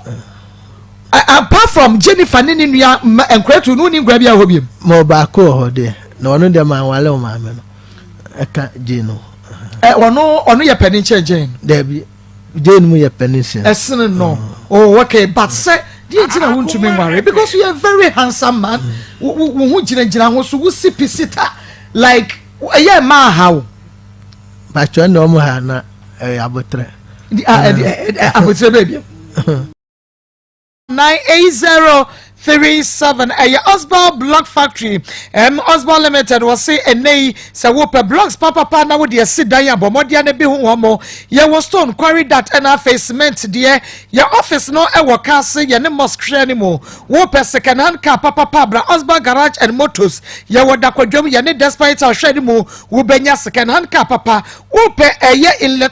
apart from Jennifer ne ne nua nkoratu no, wonni nkora bi ahɔ biom? Ma ɔbaako wɔ hɔ deɛ, na ɔno deɛ manwale wo maame no, ɛka Jane no. Ɔno ɔno yɛ panin kyɛn Jane? Daabi, Jane mu yɛ panin sen. Ɛsene no. Oh, okay, but sɛ deɛ nti na wontumi nware because you are a very handsome man. Wo ho gyinagyina ho so, wosi pisita like ɛyɛ mmaa ha wo. Bàtchɛ na ɔmo ha na ɛyɛ abotrɛ. Abotrɛ bɛɛ bi. 98037 ɛyɛ Osborn Block Factory ɛm Osborn Limited wɔse ɛnɛ yi sɛ wopɛ blocks papapa na wode asi dan a bɔ mmɔden na bi ho wɔn mo yɛwɔ stone quarry dat ɛna afei cement deɛ yɛ office no ɛwɔ kaase yɛne mosque hwɛ no mu wopɛ second hand car papapa bra Osborn Garage and Motors yɛwɔ dakwadwam yɛne Despite ahwɛ no mu wobɛnya second hand car papa wopɛ ɛyɛ electronic.